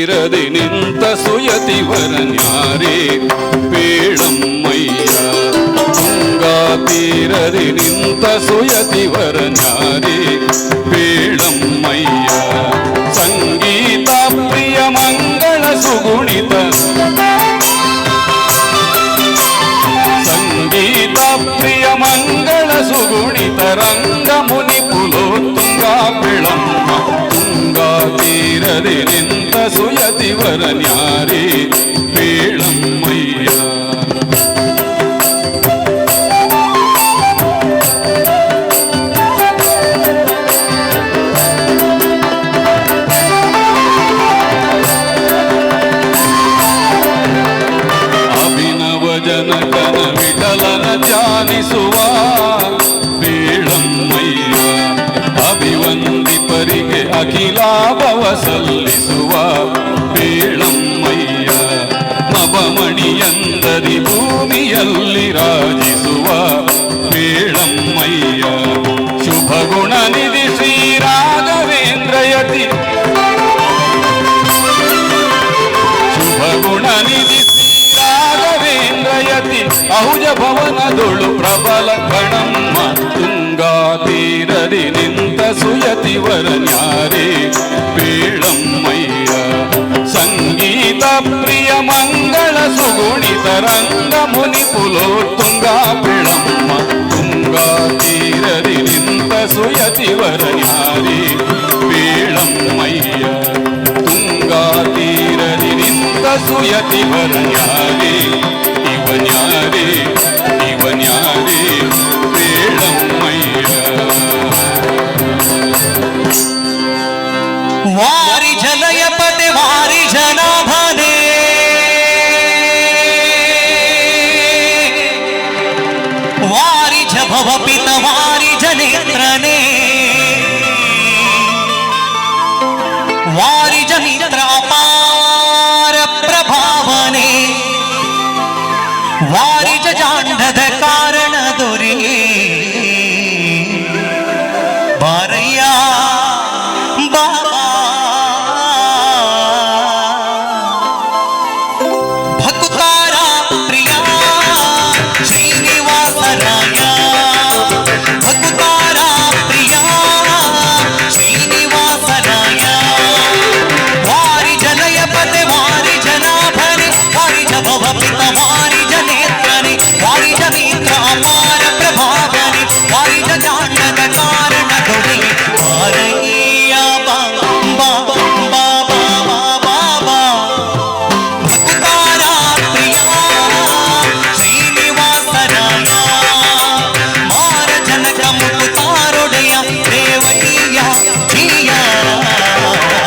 ತೀರದಿ ನಿಂತ ಸುಯತಿವರನ್ಯಾರೇ ಪೇಳಮ್ಮಯ್ಯ. ತುಂಗಾ ತೀರದಿ ನಿಂತ ಸುಯತಿವರನ್ಯಾರೇ ಪೇಳಮ್ಮಯ್ಯ. ಸಂಗೀತ ಪ್ರಿಯ ಮಂಗಳ ಸುಗುಣಿತ ಸಂಗೀತ ಪ್ರಿಯ ಮಂಗಳ ಸುಗುಣಿತ ರಂಗ ಮುನಿ ಪುಲೋ ತುಂಗಾ ಪಿಳಮ್ಮ. ತುಂಗಾ ತೀರದಿ ನಿಂತ ಸುಯತಿವರನ್ಯಾರೇ ಪೇಳಮ್ಮಯ್ಯ. ಅಭಿನವ ಜನಕನ ವಿಠಲನ ಧ್ಯಾನಿಸುವ ಪೇಳಮ್ಮಯ್ಯ. ಅಭಿವಂದಿಪರಿಗೆ ಅಖಿಲಾಭವ ಸಲ್ಲಿಸುವ ಪೇಳಮ್ಮಯ್ಯ. ನವಮಣಿಯಂದರಿ ಭೂಮಿಯಲ್ಲಿ ರಾಜಿಸುವ ಪೇಳಮ್ಮಯ್ಯ. ಶುಭ ಗುಣ ನಿಧಿ ಶ್ರೀ ರಾಘವೇಂದ್ರಯತಿ ಶುಭ ಗುಣ ನಿಧಿ ಶ್ರೀ ರಾಘವೇಂದ್ರಯತಿ ಅಹುಜ ಭವನದೊಳು ಪ್ರಬಲ ಗಣಮ್ಮ. ತುಂಗಾ ತೀರದಿ ನಿಂತ ಸುಯತಿವರನ್ಯಾರೇ ಪೇಳಮ್ಮಯ್ಯ. ಸಂಗೀತ ಪ್ರಿಯ ಮಂಗಳ ಸುಗುಣಿತ ರಂಗ ಮುನಿ ಪುಲೋ ತುಂಗಾ ಪಿಳಮ್ಮ. ತುಂಗಾ ತೀರದಿ ನಿಂತ ಸುಯತಿವರನ್ಯಾರೇ ಪೇಳಮ್ಮಯ್ಯ. ತುಂಗಾ ತೀರದಿ ನಿಂತ ಸುಯತಿವರನ್ಯಾರೇ ಇವನ್ಯಾರೇ ಇವನ್ಯಾರೇ ಪೇಳಮ್ಮಯ್ಯ. ವಾರಿ ಜಲಯ ಪತೆ ವಾರಿ ಜನಾಭನೆ ವಾರಿ ಭವ ಪಿತ ವಾರಿ ಜನೇತ್ರನೆ ವಾರಿ ಜಮಿತ್ರ ಅಪಾರ ಪ್ರಭಾವನೆ ವಾರಿ ಜಾಂಡದ ಕಾರಣ ದೊರೆಯೇ ಬಾರಯ್ಯ ಬಾಬಾ. ಭಕ್ತಾರ ಪ್ರಿಯ ಶ್ರೀನಿವಾಸರಾಯ ಭಕ್ತಾರ ಪ್ರಿಯ ಶ್ರೀನಿವಾಸರಾಯ ವಾರಿ ಜಲಯ ಪತೆ ವಾರಿ ಜನಾಭನೆ ವಾರಿ ಭವ ಪಿತ ವಾರಿ ಜನೇತ್ರನೆ ವಾರಿ ಜಮಿತ್ರ ಅಪಾರ ಪ್ರಭಾವನೆ ವಾರಿ ಜಾಂಡದ ಕಾರಣ ದೊರೆ ವಾರಯ್ಯ ಬಾ ಬಾ ಬಾ ಬಾ ಬಾ ಬಾ. ಭಕ್ತಾರ ಪ್ರಿಯ ಶ್ರೀನಿವಾಸರಾಯ ಮಾರ ಜನಕ ಮುಕುತಾರೊಡೆಯ ದೇವಯ್ಯ ಜಿಯ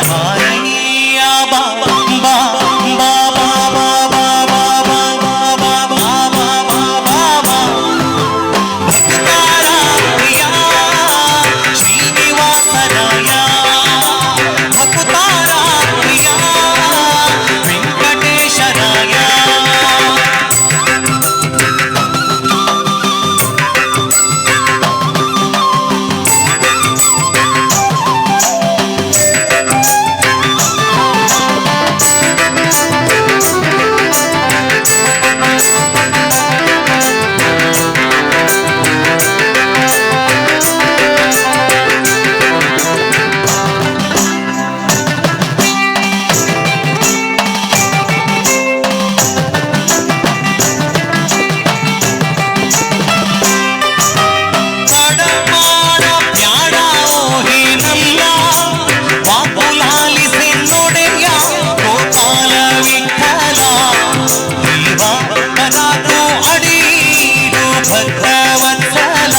ಬಾರಯ್ಯ ಬಾ ಬಾ ಬಾ ಬಾ ಬಾ ಬಾ ಬಾ ಬಾ ಬಾ ಬಾ ಬಾ ಬಾ ಬಾ. ಭಕ್ತಾರ ಪ್ರಿಯ ಶ್ರೀನಿವಾಸರಾಯ ಭಕ್ತಾರ ಪ್ರಿಯ ವೆಂಕಟೇಶರಾಯ. ತಡಮಾಡ ಬ್ಯಾಡ ಓಹಿನಲ್ಲ ಬಾಪುಲಾಲಿಸೆ ನೊಡೆಯ ಗೋಪಾಲ ವಿಠಲ ದೇವ ಕರಾತು ಅಡೀಡು ಭಕ್ತವತ್ಸಲ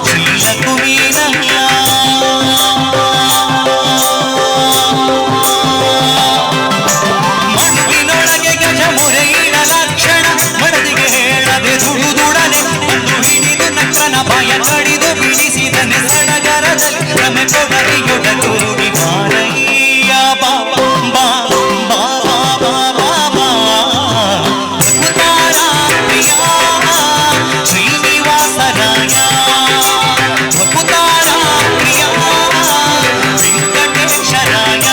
ಶ್ರೀಲಕುಮೀನಲ್ಲ. ಮಡುವಿನೊಳಗೆ ಗಜ ಮೊರೆಯಿನ ಲಕ್ಷಣ ಮಡದಿಗೆ ಹೇಳದೆ ದುಡುದುಡನೆ ಬಂದು ಹಿಡಿದು ನಕ್ಕನ ಬಾಯ ಕಡಿದು ಬಿಡಿಸಿದನೆ ಸಡಗರದಲ್ಲಿ ರಮೆ ಕೊಡರಿಯೊಡಗೂಡಿ ಬಾರಯ್ಯ ಬಾ ಬಾ ಬಾ ಬಾ ಬಾ ಬಾ ಬಾ. ಭಕ್ತಾರ ಪ್ರಿಯ ಶ್ರೀನಿವಾಸರಾಯ ಭಕ್ತಾರ ಪ್ರಿಯ ವೆಂಕಟೇಶರಾಯ.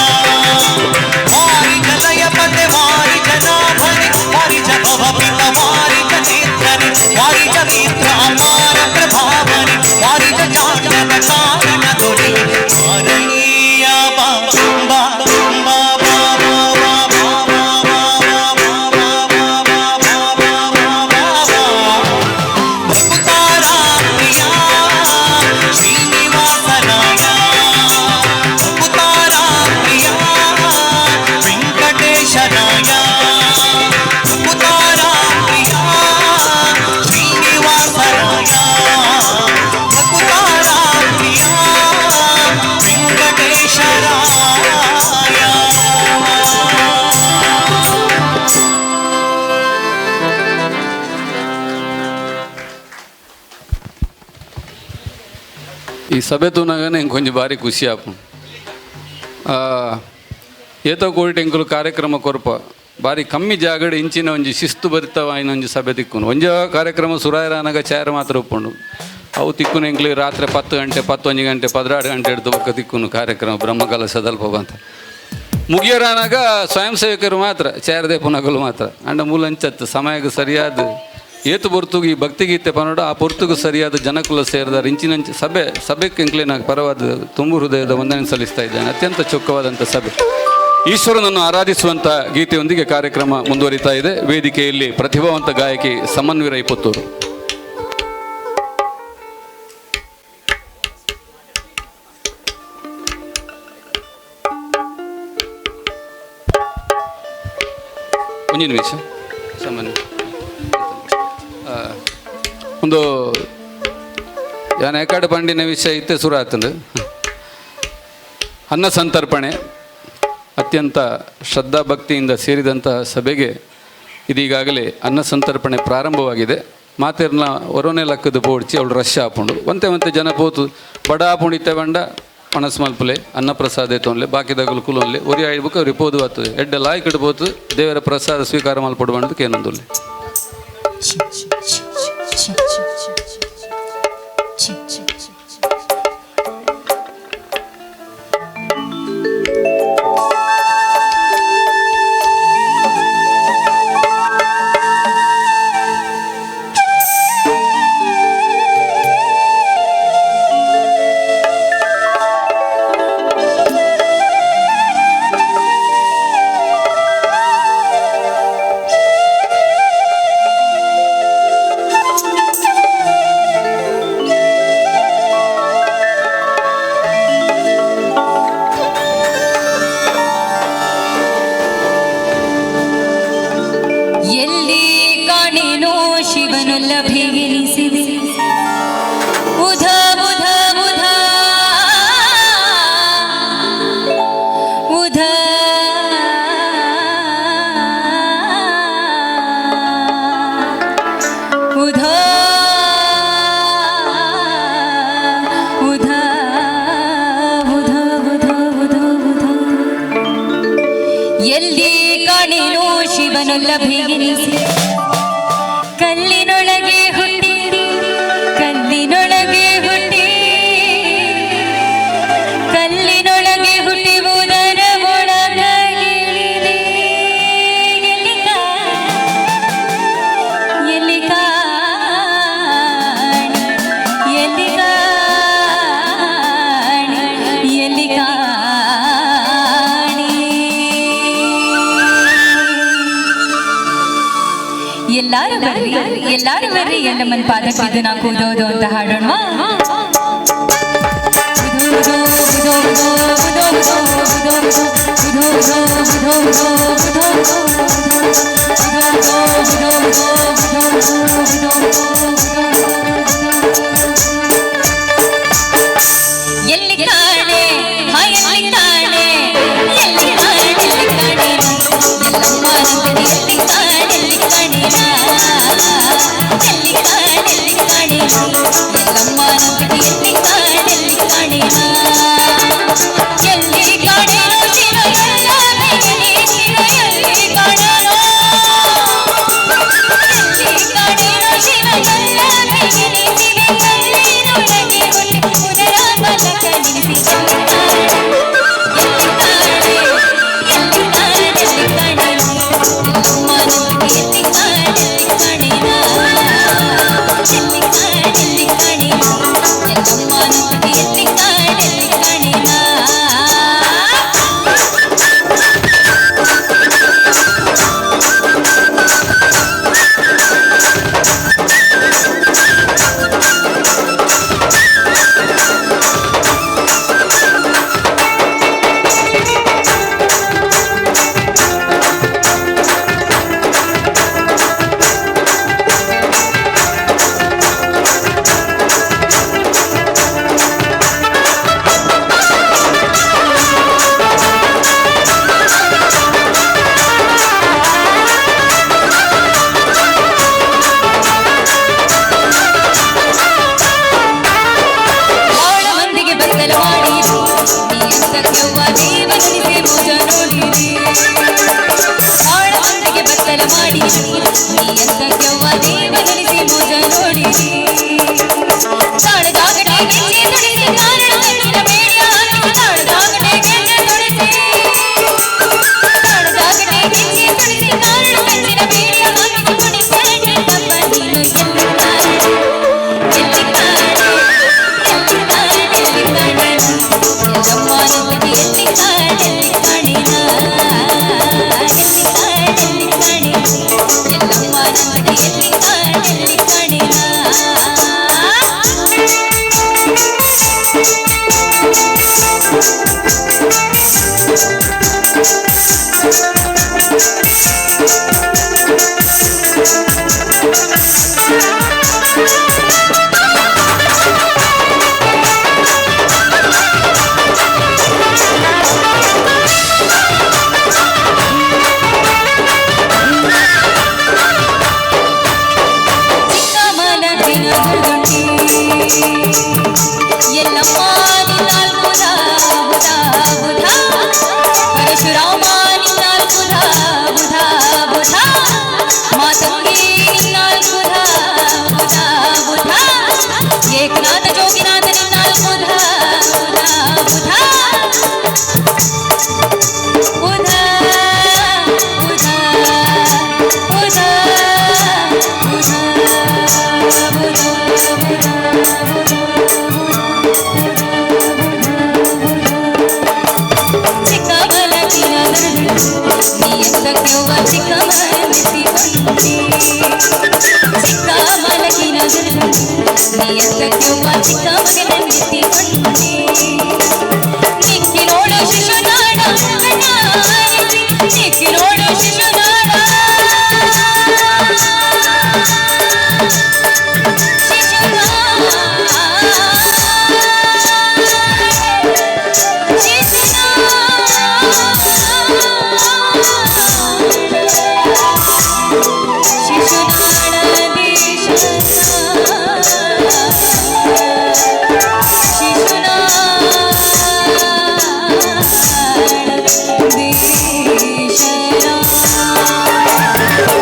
ಸಭೆ ತೂನಗನೆ ಎಂಕ್ ಬಾರಿ ಖುಷಿ ಆಪುಂಡು. ಏತೋ ಕೋಟಿ ಎಂಕುಲು ಕಾರ್ಯಕ್ರಮ ಕೊರ್ಪ ಬಾರಿ ಕಮ್ಮಿ ಜಾಗಡ್ ಇಂಚಿನ ಒಂಜಿ ಶಿಸ್ತು ಭರಿತವಾಯಿನ ಒಂಜಿ ಸಭೆ ತಿಕ್ಕುನು. ಒಂಜಿ ಕಾರ್ಯಕ್ರಮ ಸುರಾಯರಾನಗ ಚಾರ ಮಾತ್ರ ಉಪ್ಪುಂಡು. ಅವು ತಿಕ್ಕುನು ಎಂಕ್ಲು ರಾತ್ರಿ 10 ಗಂಟೆ 11 ಗಂಟೆ 12 ಗಂಟೆ ಹಿಡ್ದು ಬೊಕ್ಕ ತಿಕ್ಕುನು ಕಾರ್ಯಕ್ರಮ ಬ್ರಹ್ಮಕಲಶದಲ್ಪ ಅಂತ ಮುಗಿಯರಾನಾಗ ಸ್ವಯಂ ಸೇವಕರು ಮಾತ್ರ ಚೇರದೆ ಪುನಗಲು ಮಾತ್ರ ಅಂಡ ಮೂಲಂಚತ್ತು ಸಮಯಕ್ಕೆ ಸರಿಯಾದ ಏತು ಪೊರ್ತುಗು ಈ ಭಕ್ತಿಗೀತೆ ಪನೋಡು ಆ ಪೊರ್ತುಗು ಸರಿಯಾದ ಜನಕುಲ ಸೇರಿದ ಇಂಚಿನಂಚ ಸಭೆ ಸಭೆಗೆ ಎಂಕ್ಲೇನ ಪರವಾದ ತುಂಬು ಹೃದಯದ ವಂದನೆ ಸಲ್ಲಿಸ್ತಾ ಇದ್ದೇನೆ. ಅತ್ಯಂತ ಚೊಕ್ಕವಾದಂಥ ಸಭೆ. ಈಶ್ವರನನ್ನು ಆರಾಧಿಸುವಂಥ ಗೀತೆಯೊಂದಿಗೆ ಕಾರ್ಯಕ್ರಮ ಮುಂದುವರಿತಾ ಇದೆ. ವೇದಿಕೆಯಲ್ಲಿ ಪ್ರತಿಭಾವಂತ ಗಾಯಕಿ ಸಮನ್ವೀರ ಪುತ್ತೂರು. ಒಂದು ನಿಮಿಷ ಸಾಮಾನ್ಯ ಒಂದು ಯಾನ್ ಏಕಾಡು ಪಂಡಿನ ವಿಷಯ ಇತ್ತೆ ಸುರ ಆತಂದು. ಅನ್ನ ಸಂತರ್ಪಣೆ ಅತ್ಯಂತ ಶ್ರದ್ಧಾ ಭಕ್ತಿಯಿಂದ ಸೇರಿದಂಥ ಸಭೆಗೆ ಇದೀಗಾಗಲೇ ಅನ್ನ ಸಂತರ್ಪಣೆ ಪ್ರಾರಂಭವಾಗಿದೆ. ಮಾತೆರ್ನ ಒರೋನೆ ಲಕ್ಕದ ಪೋಡ್ಚಿ ಅವಳು ರಶ್ ಆಪುಂಡು ಒಂತೆ ಒಂತೆ ಜನ ಪೋತು ಬಡ ಆಪುಂಡು ಇತ್ತೆ ಬಂಡ ಮನಸ್ ಮಲ್ಪುಲೆ ಅನ್ನಪ್ರಸಾದ ತೊಂದ್ಲೆ ಬಾಕಿದಗಲು ಕುಲೊನ್ಲೆ ಒರಿ ಆಯ್ಬುಕ್ ಅವ್ರಿಗೆ ಪೋದು ಆತದೆ ಎಡ್ಡೆ ಲಾಯ್ಕಿಡ್ ಪೋತು ದೇವರ ಪ್ರಸಾದ ಸ್ವೀಕಾರ ಮಲ್ಪಡು ಬಂದು ಕೇನೊಂದುಲ್ಲೆ. ಎಲ್ಲಿ ಕಾಣೆನೋ ಶಿವನು ಲಭೆಗೆನಿಸಿದೆ ಉಧ ಉಧ ಉಧ ಉಧ ಉಧ ಉಧ ಉಧ ಉಧ ಉಧ ಉಧ ಎಲ್ಲಿ ಕಾಣೆನೋ ಶಿವನು ಲಭೆಗೆನಿಸಿ ಕಲ್ಲಿನೊಳಗೆ ಹುಟ್ಟಿ ಕಲ್ಲಿನೊಳಗೆ ಹುಟ್ಟಿ ಕಲ್ಲಿನೊಳಗೆ ಹುಟ್ಟಿ ಉದರ ಒಳಗಿಳಿದೆ. ಎಲ್ಲಿ ಕಾಣೆ ಎಲ್ಲಿ ಕಾಣೆ ಎಲ್ಲಿ ಕಾಣೆ ಎಲ್ಲಾರು ಬರ್ರಿ ಎಲ್ಲಾರು ಬರ್ರಿ ಎಲ್ಲಮ್ಮನ ಪಾದಕ್ಕೆ ಬಿದ್ದು ನಾ ಕೂದೋದು ಅಂತ ಹಾಡೋಣ. ಎಲ್ಲಿ ಕಾಣೆ ಹಾ ಎಲ್ಲಿ ಕಾಣೆ ಎಲ್ಲಿ ಕಾಣೆ ಎಲ್ಲಿ ಕಾಣೆ ಎಲ್ಲಮ್ಮ ನಂದನೆ ಎಲ್ಲಿ ಕಾಣೆ ಎಲ್ಲಿ ಕಾಣೆ ಎಲ್ಲಿ ಕಾಣೆ ಎಲ್ಲಿ ಕಾಣೆ ಎಲ್ಲಮ್ಮ ನಂದನೆ ಎಲ್ಲಿ ಕಾಣೆ ಎಲ್ಲಿ ಕಾಣೆ ಎಲ್ಲಿ ಕಾಣೆನೋ ಶಿವ ಎಲ್ಲ ಬೇಗನೆ ಶಿವ ಎಲ್ಲಿ ಕಾಣೆನೋ ಎಲ್ಲಿ ಕಾಣೆನೋ ಶಿವ ಎಲ್ಲ ಬೇಗನೆ ಶಿವ ಕಲ್ಲಿನೊಳಗೆ ಹುಟ್ಟಿ ಉದರ ಬಲಕ ನಿಲ್ಲಿಸಿ ಎಲ್ಲಿ ಕಾಣೆ ಎಲ್ಲಿ ಕಾಣೆ ಎಲ್ಲಿ ಕಾಣೆ ಎಲ್ಲಮ್ಮ ನಂದನೆ ಎಲ್ಲಿ ಕಾಣೆ ಎಲ್ಲಿ ಕಾಣೆ ಎಲ್ಲಿ ಕಾಣೆ ಎಲ್ಲಿ ಕಾಣೆ ಮಂಗಳ ಮಾಡಿ ನೀ ಎಂತಕ್ಕೆವ್ವ ದೇವನನಿಸಿ ಮೋಜ ನೋಡಿರಿ ತಾಳದಾಗಟೆ ಗೆಜ್ಜೆ ತೊಡಿಸಿ ಕಾರಣ ಕಣ್ಣಿನ ಬೇಡಿಯ ಹಾಕಿಸಿ ತಾಳದಾಗಟೆ ಗೆಜ್ಜೆ ತೊಡಿಸಿ ತಾಳದಾಗಟೆ ಗೆಜ್ಜೆ ತೊಡಿಸಿ ಕಾರಣ ಕಣ್ಣಿನ ಬೇಡಿಯ ಹಾಕಿಸಿ ಕುಣಿಸಣೆ ತಮ್ಮ ನೀನು ಎಲ್ಲಿ ಕಾಣೆ ಎಲ್ಲಿ ಕಾಣೆ ಎಲ್ಲಿ ಕಾಣೆ ಎಲ್ಲಿ ಕಾಣೆ ಎಲ್ಲಮ್ಮ ನಮಗೆ ಎಲ್ಲಿ ಕಾಣೆ ಎಲ್ಲಿ ಕಾಣೆ ನಾ ಎಲ್ಲಿ ಕಾಣೆ ಎಲ್ಲಿ ಕಾಣೆ ಎಲ್ಲಮ್ಮ ನಮಗೆ ಎಲ್ಲಿ ಕಾಣೆ ಎಲ್ಲಿ ಕಾಣೆ ನಾ. ಚಿಕ್ಕಮಲಗಿನ ಗುರುಗುಂಡಿ ಎಲ್ಲಮ್ಮ ನಿನ್ನಾಲ್ಕು ಬುಧ ಬುಧ ಪರಶುರಾಮ ನಿನ್ನಾಲ್ಕು ಬುಧ ಬುಧ ಮಾತಂಗಿ ನಿನ್ನಾಲ್ಕು ಬುಧ ಬುಧ ಏಕನಾಥ ಜೋಗಿನಾಥ ನಿನ್ನಾಲ್ಕು ಬುಧ ಬುಧ ಬುಧ ಬುಧ ಬುಧ ಬುಧ ಚಿಕ್ಕಮಲಕಿನ ನೀ ಎಂತಕ್ಕೆವ್ವ ಚಿಕ್ಕ ಮನಸ್ಸಿಕೊಂಡಿ ಚಿಕ್ಕ ಮಲಕಿನ ನೀ ಎಂತಕ್ಕೆವ್ವ ಚಿಕ್ಕ ಮಗನೆತ್ತಿಕೊಂಡಿ ನಿಕ್ಕಿನೋಳು ಶಿಶುನಾಡ ಕಣ್ಣಾರಿಸಿ ನಿಕ್ಕಿನೋಳು ಶಿಶುನಾಡ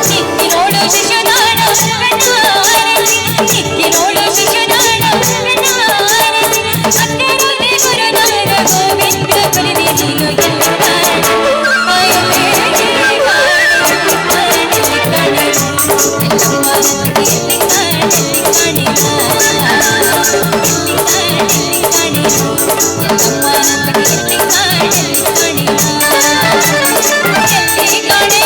ನಿಕ್ಕಿನೋಳು ಶಿಶುನಾಡ ಕಣ್ಣಾರಿಸಿ ನಿಕ್ಕಿನೋಳು ಶಿಶುನಾಡ ಕಣ್ಣಾರಿಸಿ ಅಕ್ಕರುದೆ ಗುರುನಾರ ಗೋವಿಂದ ಕೊಲಿದೆ ನೀನು ಎಲ್ಲಿ ಕಾಣೆ ಎಲ್ಲಿ ಕಾಣೆ ಎಲ್ಲಿ ಕಾಣೆ ಎಲ್ಲಮ್ಮ ನಮಗೆ ಎಲ್ಲಿ ಕಾಣೆ ಎಲ್ಲಿ ಕಾಣೆ ಎಲ್ಲಿ ಕಾಣೆ ಎಲ್ಲಿ ಕಾಣೆ ಎಲ್ಲಮ್ಮ ನಮಗೆ ಎಲ್ಲಿ ಕಾಣೆ ಎಲ್ಲಿ ಕಾಣೆ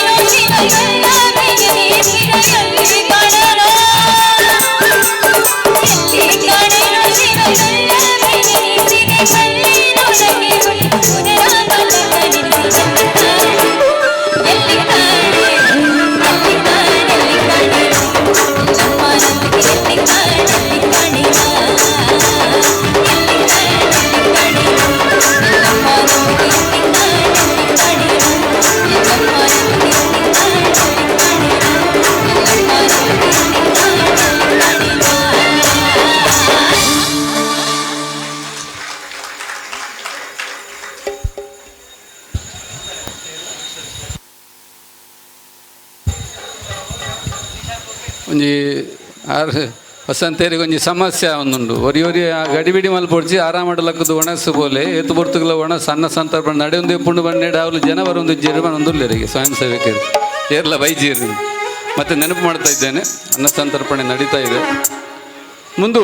ಎಲ್ಲಿ ಕಾಣೆನೋ ಶಿವ ಎಲ್ಲ ಎಲ್ಲಿ ಕಾಣೆನೋ ಎಲ್ಲಿ ಕಾಣೆನೋ ಶಿವ ಎಲ್ಲ ಕಲ್ಲಿನೊಳಗೆ ಪುನರ ಮಲಗನಿಸಿ ಎಲ್ಲಿ ಕಾಣೆ ಎಲ್ಲಿ ಕಾಣೆ ಎಲ್ಲಿ ಕಾಣೆ ಎಲ್ಲಮ್ಮ ನಮಗೆ ಎಲ್ಲಿ ಕಾಣೆ ಎಲ್ಲಿ ಕಾಣೆ ಎಲ್ಲಿ ಕಾಣೆ ಎಲ್ಲಿ ಕಾಣೆ ಎಲ್ಲಮ್ಮ ನಮಗೆ ಎಲ್ಲಿ ಕಾಣೆ ಎಲ್ಲಿ ಕಾಣೆ ಎಲ್ಲಮ್ಮ ನಮಗೆ ಎಲ್ಲಿ ಕಾಣೆ ಎಲ್ಲಿ ಕಾಣೆ ಎಲ್ಲಮ್ಮ ನಮಗೆ ಎಲ್ಲಿ ಕಾಣೆ ಎಲ್ಲಿ ಕಾಣೆ. ಒಂಜಿ ಆರ್ ವಸಂತೇರಿಗೆ ಒಂಜಿ ಸಮಸ್ಯೆ ಒಂದುಂಡು ಒರಿ ಒರಿ ಆ ಗಡಿಬಿಡಿ ಮಲ್ಪೊಡ್ಚಿ ಆರಾಮಡಲಕ್ಕದು ಒಣಸು ಬೋಲೆ ಏತು ಬೊರ್ತುಗಳ ಒಣ ಸಣ್ಣ ಸಂದರ್ಭ ನಡೆಯೊಂದು ಪುಂಡು ಬನ್ನೇಡು ಅವಳು ಜನ ಬರೊಂದು ಜರ್ಮನ್ ಒಂದುಲ್ಲೆರಿಗೆ ಸ್ವಯಂ ಸೇವಕರು ಏರ್ಲ ಬೈಜೀರಿ. ಮತ್ತೆ ನೆನಪು ಮಾಡ್ತಾ ಇದ್ದೇನೆ, ಅನ್ನ ಸಂತರ್ಪಣೆ ನಡೀತಾ ಇದೆ. ಮುಂದು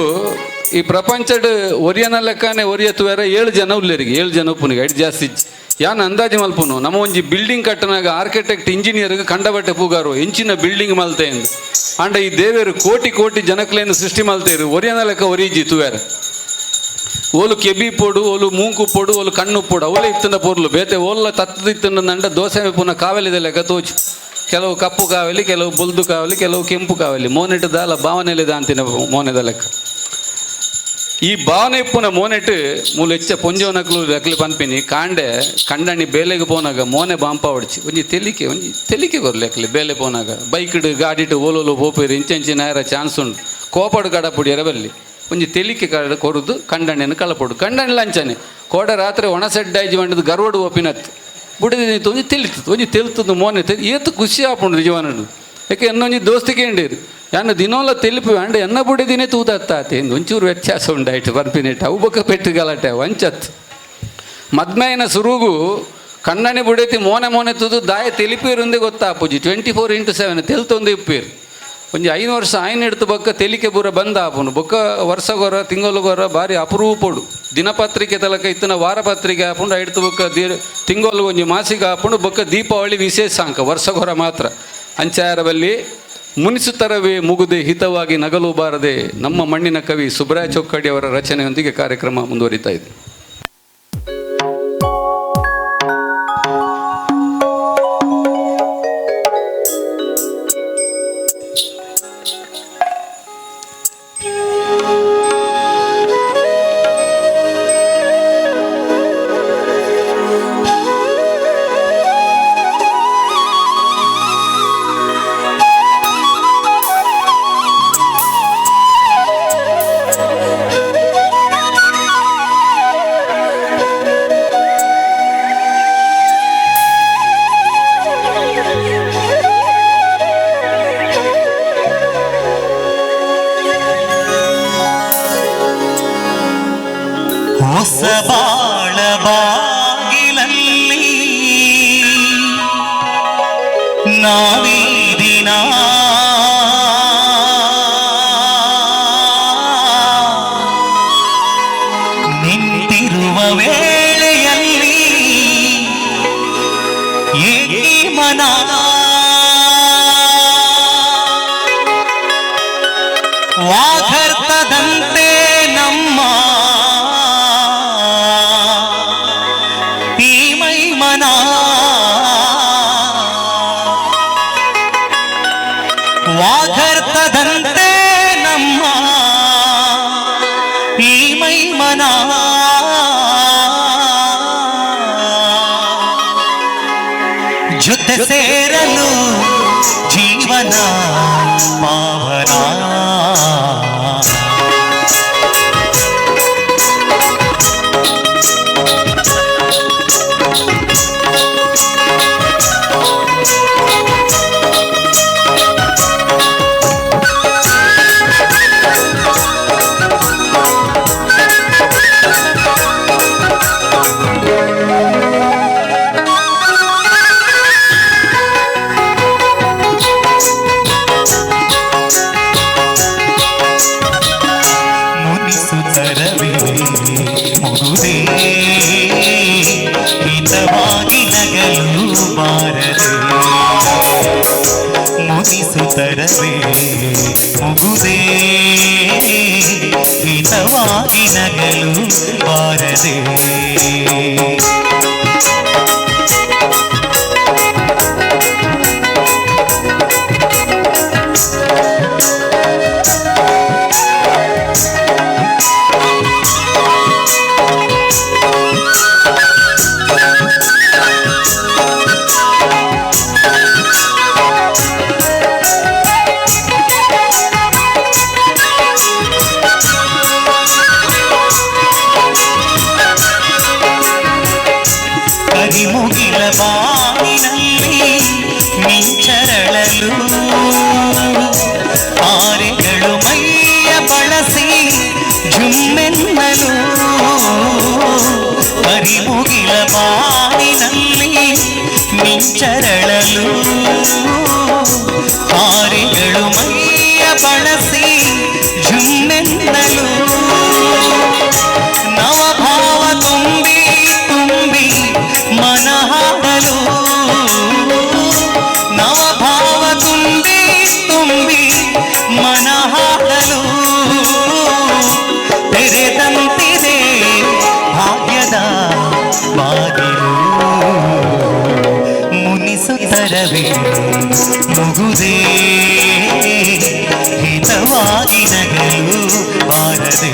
ಈ ಪ್ರಪಂಚಡ್ ಒರಿಯನ ಲೆಕ್ಕನೆ ಒರಿಯ ತುವೇರ 7 ಜನ ಉಲ್ಲೆರಿಗೆ 7 ಜನ ಉಪ್ಪುನಿಗೆ ಐಟ್ ಜಾಸ್ತಿ ಇಜ್ಜಿ. ಯಾನ್ ಅಂದಾಜು ಮಲ್ಪುನು ನಮ್ಮ ಒಂಜಿ ಬಿಲ್ಡಿಂಗ್ ಕಟ್ಟನಾಗ ಆರ್ಕಿಟೆಕ್ಟ್ ಇಂಜಿನಿಯರ್ಗೆ ಕಂಡಬಟ್ಟೆ ಪೂಗಾರು ಇಂಚಿನ ಬಿಲ್ಡಿಂಗ್ ಮಲ್ತೆ ಎಂದು. ಆಂಡ ಈ ದೇವೇರು ಕೋಟಿ ಕೋಟಿ ಜನಕ್ಲೇನು ಸೃಷ್ಟಿ ಮಲ್ತೇರು ಒರಿಯನ ಲೆಕ್ಕ ಒರಿಜಿ ತುವೇರ. ಓಲು ಕೆಬಿ ಪೋಡು, ಓಲು ಮೂಂಕು ಪೋಡು, ಓಲು ಕಣ್ಣು ಪೋಡು, ಅವಲೇ ಇತ್ತಂದ ಪೊರ್ಲು ಬೇತೆ ಓಲ್ಲ ತತ್ತದ ಇತ್ತಂದ ನಂಡ ದೋಸೆ ಪುನಃ ಕಾವಲಿದೆ ಲೆಕ್ಕ ತೋಚು. ಕೆಲವು ಕಪ್ಪು ಕಾವಲಿ, ಕೆಲವು ಬೊಲ್ದು ಕಾವಲಿ, ಕೆಲವು ಕೆಂಪು ಕಾವಲಿ, ಮೋನೆಟ್ ದಾಲ ಭಾವನೆಲಿದ ಅಂತಿನ ಮೋನೆದ ಲೆಕ್ಕ. ಈ ಭಾವನೆ ಇಪ್ಪುನ ಮೋನೆಟ್ ಮೂಲು ಹೆಚ್ಚ ಪೊಂಜೋನಕ್ಲು ಅಕ್ಲಿ ಪನ್ಪಿನಿ ಕಾಂಡೆ ಕಂಡಣಿ ಬೇಲೆಗೆ ಪೋನಾಗ ಮೋನೆ ಬಾಂಪ ಹೊಡ್ಚಿ ಒಂಜಿ ತೆಲಿಕೆ ಒಂಜಿ ತೆಲಿಕೆ ಕೊರ್ಲಿ ಅಕ್ಲಿ ಬೇಲೆ ಪೋನಾಗ ಬೈಕ್ಡ್ ಗಾಡಿಟ್ ಓಲೋಲು ಪೋಪೇರು ಇಂಚೆಂಚಿನ ಚಾನ್ಸ್ ಉಂಟು ಕೋಪಡು ಕಡಪುಡಿ ಎರಬಲ್ಲಿ ಒಂಜಿ ತೆಲಿಕೆ ಕಡ ಕೊರುದು ಕಂಡಣಿಯನ್ನು ಕಳಪೊಡು. ಕಂಡಣಿ ಲಂಚನೆ ಕೋಡ ರಾತ್ರಿ ಒಣಸೆಡ್ಡಾಯ್ಜಿ ಮಂಡದ ಗರ್ವಡು ಓಪಿನತ್ತು ಬುಡದಿ ಒಂಜಿ ತೆಲಿತದೆ, ಒಂಜಿ ತೆಲ್ತದ್ದು ಮೋನೆ ಏತು ಖುಷಿ ಆಪುಂಡು ನಿಜವಾನಡು. ಯಾಕೆ ಎನ್ನೊಂಜಿ ದೋಸ್ತಿಗೆ ಉಂಡೇರು ಯಾನ್ ದಿನೋಲ ತೆಲಿಪು ಅಂಡ ಎನ್ನ ಬುಡದಿನೇ ತೂದತ್ತಾತೆ ಒಂಚೂರು ವ್ಯತ್ಯಾಸ ಉಂಡಾಯ್ತು ಬರ್ಪಿನೇಟ್ ಅವು ಬೊಕ್ಕ ಪೆಟ್ಟು ಗಲಾಟೆ ವಂಚತ್. ಮದ್ಮೈನ ಸುರುಗು ಕಣ್ಣನೆ ಬುಡೈತಿ ಮೋನೆ ಮೋನೆ ತೂದು ದಾಯ ತೆಲಿಪೇರುಂದೇ ಗೊತ್ತಾಪುಜಿ. 24x7 ತೆಲ್ತೊಂದು ಇಪ್ಪೇರು. ಒಂಜಿ 5 ವರ್ಷ ಆಯ್ನ ಎಡ್ತು ಬೊಕ್ಕ ತೆಲಿಕೆ ಬೂರ ಬಂದ ಆಪುಂಡು. ಬೊಕ್ಕ ವರ್ಷಗೊರ ತಿಂಗೊಲುಗೊರ ಬಾರಿ ಅಪರೂಪೊಡು ದಿನಪತ್ರಿಕೆ ತಲಕ ಇತ್ತಿನ ವಾರಪತ್ರಿಕೆ ಆಪುಂಡು. ಐಡ್ತು ಬೊಕ್ಕ ತಿಂಗೊಲು ಒಂಜಿ ಮಾಸಿಕ ಆಪುಂಡು. ಬೊಕ್ಕ ದೀಪಾವಳಿ ವಿಶೇಷಾಂಕ ವರ್ಷಗೊರ ಮಾತ್ರ. ಅಂಚಾರವಲ್ಲಿ ಮುನಿಸುತ್ತರವೇ ಮುಗುದೆ ಹಿತವಾಗಿ ನಗಲು ಬಾರದೆ ನಮ್ಮ ಮಣ್ಣಿನ ಕವಿ ಸುಬ್ರಾಯ ಚೊಕ್ಕಡಿ ಅವರ ರಚನೆಯೊಂದಿಗೆ ಕಾರ್ಯಕ್ರಮ ಮುಂದುವರಿತಾ ಇದೆ. ಹೊಸ ಬಾಳ ಬಾಗಿಲಲ್ಲಿ ನಾವೀ ದಿನ ನಿಂತಿರುವ ವೇಳೆಯಲ್ಲಿ ಏಕಿ ಮನ ವಾಘರ್ತದಂತೆ ನಮ್ಮ ಈ ಮೈಮನ ವಾಘರ್ತದಂತೆ ನಮ್ಮ ಈ ಮೈಮನ ಜೊತೆ ಸೇರಲು ಜೀವನ ಪಾವನ. ಮುನಿಸುತ್ತರವೇ ಮುಗುದೇ ಹಿತವಾಗಿ ನಗಲು ಬಾರದೆ, ಮುನಿಸುತ್ತರವೇ ಮುಗುದೇ ಹಿತವಾಗಿ ನಗಲು ಬಾರದೆ. ಕರಿಮುಗಿಲ ಬಾನಿನಲ್ಲಿ ಮಿಂಚರಳಲು ತಾರೆಗಳು ಮೈಯ ಬಳಸಿ ಜುಮ್ಮೆನ್ನಲು, ಕರಿಮುಗಿಲ ಬಾನಿನಲ್ಲಿ ಮಿಂಚರಳಲು ತಾರೆಗಳು ಮೈಯ ಬಳಸಿ ಜುಮ್ಮೆನ್ನಲು, ನವಭಾವ ತುಂಬಿ ತುಂಬಿ ಮನ ಹಾಡಲು, ನವಭಾವ ತುಂಬಿ ತುಂಬಿ ಮನ ಹಾಡಲು ತೆರೆದಂತಿದೆ ಭಾಗ್ಯದ ಬಾಗಿಲು. ಮುನಿಸುತ್ತರವೇ ಮುಗುದೇ ಹಿತವಾಗಿ ನಗಲು ಬಾರದೆ.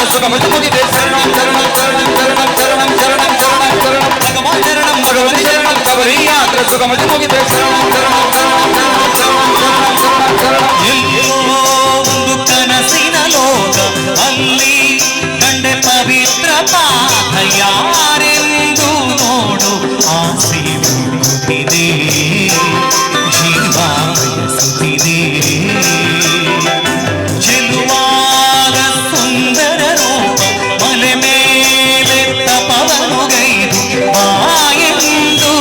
ಯಾತ್ರ ಸುಖಮತಿ ಮುಗಿದೆ ಶರಣಂ ಶರಣಂ ಶರಣಂ ಶರಣಂ ಶರಣಂ ಶರಣಂ ಶರಣಂ ಶರಣಂ ಭಗವಾನ್ ಶರಣಂ ಭಗವತಿ ಶರಣಂ ಶಬರಿ ಯಾತ್ರ ಸುಖಮತಿ ಮುಗಿದೆ ಶರಣಂ ಶರಣಂ ಶರಣಂ ಶರಣಂ ಶರಣಂ ಶರಣಂ ಶರಣಂ ಶರಣಂ. ಎಲ್ಲೋ ಒಂದು ಕನಸಿನ ಲೋಕ, ಅಲ್ಲಿ ಕಂಡೆ ಪವಿತ್ರ ಪಾಥ, ಯಾರೆಂದು ನೋಡು ಆಸೆ ಮೂಡುತ್ತಿದೆ, ಜೀವ ಬಯಸುತ್ತಿದೆ. ಚೆಲುವಾದ ಸುಂದರ ರೂಪ ಮಲೆ ಮೇಲೆ ತಪವನು ಗೈದು ಬಾಯೆಂದು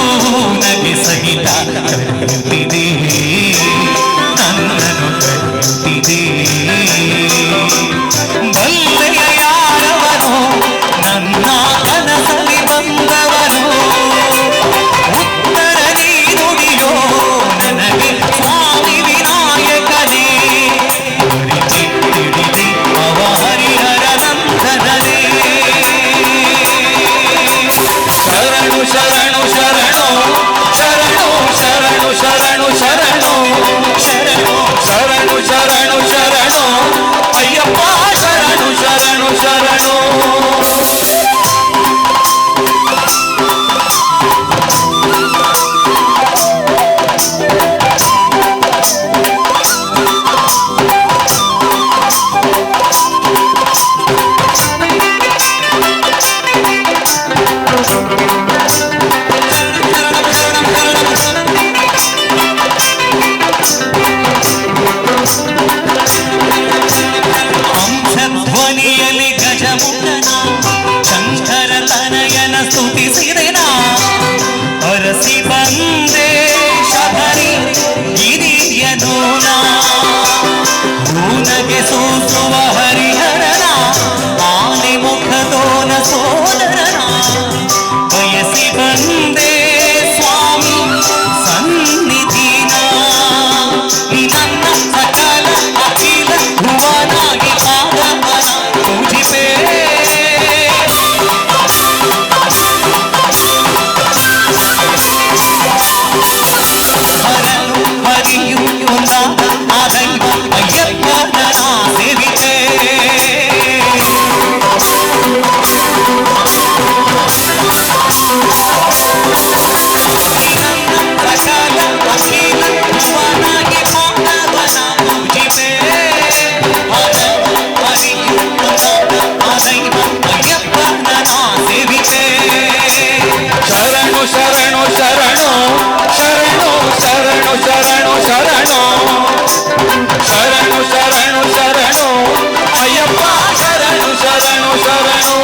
ನಗೆ ಸಹಿತ ಕರೆಯುತ್ತಿದೆ, ನನ್ನನ್ನು ಕರೆಯುತ್ತಿದೆ. ಬಲ್ಲೆಯ ಯಾರವನು ನನ್ನ ಕನಸಲಿ ಬಂದವನು, ಉತ್ತರ ನೀನುಡಿಯೋ ನನಗೆ ಸ್ವಾಮಿ ವಿನಾಯಕನೇ. ಅರಿತೆ ತಿಳಿದೆ ಅವ ಹರಿಹರ ನಂದನನೇ. ಶರಣು ಶರಣು ಶರಣು ಶರಣು ಶರಣು ಶರಣು ಶರಣು ಶರಣು ಶರಣು ಶರಣು ಶರಣು ಅಯ್ಯಪ್ಪ ಶರಣು ಶರಣು ಶರಣು. ಹಂಸಧ್ವನಿಯಲ್ಲಿ ಗಜಮುಖನ ಶಂಕರ ತನಯನ ಸ್ತುತಿಸಿದೆನ, ಅರಸಿ ಬಂದೆ ಶಬರಿ ಗಿರಿಯನು ಹೂನಗೆ ಸೂಸುವ ಹರಿಹರನ ಆನೆ ಮುಖದೋನ ಸೋದರನ ಬಯಸಿ ಬಂದೆ ಸ್ವಾಮಿ ಸನ್ನಿಧಿನ. ನನ್ನ ಸಕಲ ಅಖಿಲ ಭುವನಾಗಿ ಪಾದವನ ಪೂಜಿಪೆ. ಹರನು ಹರಿಯು ಒಂದಾದ ಆ ದೈವ ಅಯ್ಯಪ್ಪನ ಸೇವಿತೆ. ಸಕಲ ಅಖಿಲ ಭುವನಾಗಿ ಪಾದವನ ಪೂಜಿಪೆ. ಹರನು ಹರಿಯು ಒಂದಾದ ಆ ದೈವ ಅಯ್ಯಪ್ಪನ ಸೇವಿತೆ. ಶರಣು ಶರಣು ಶರಣು ಶರಣು ಶರಣು ಶರಣು ಶರಣು ಶರಣು ಶರಣು ಶರಣು ಅಯ್ಯಪ್ಪ ಶರಣು ಶರಣು ಶರಣು.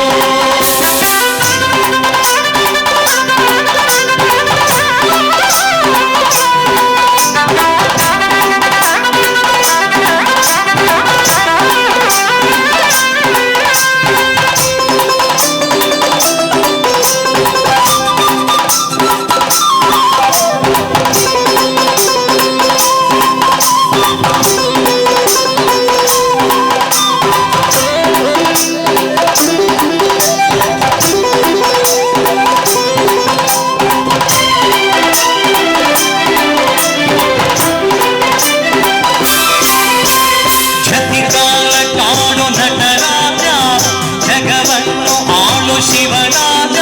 ಜತಿಕಾಲ ಕಾಣು ನಟರಾಜ, ಜಗವನ್ನು ಆಳು ಶಿವರಾಜ,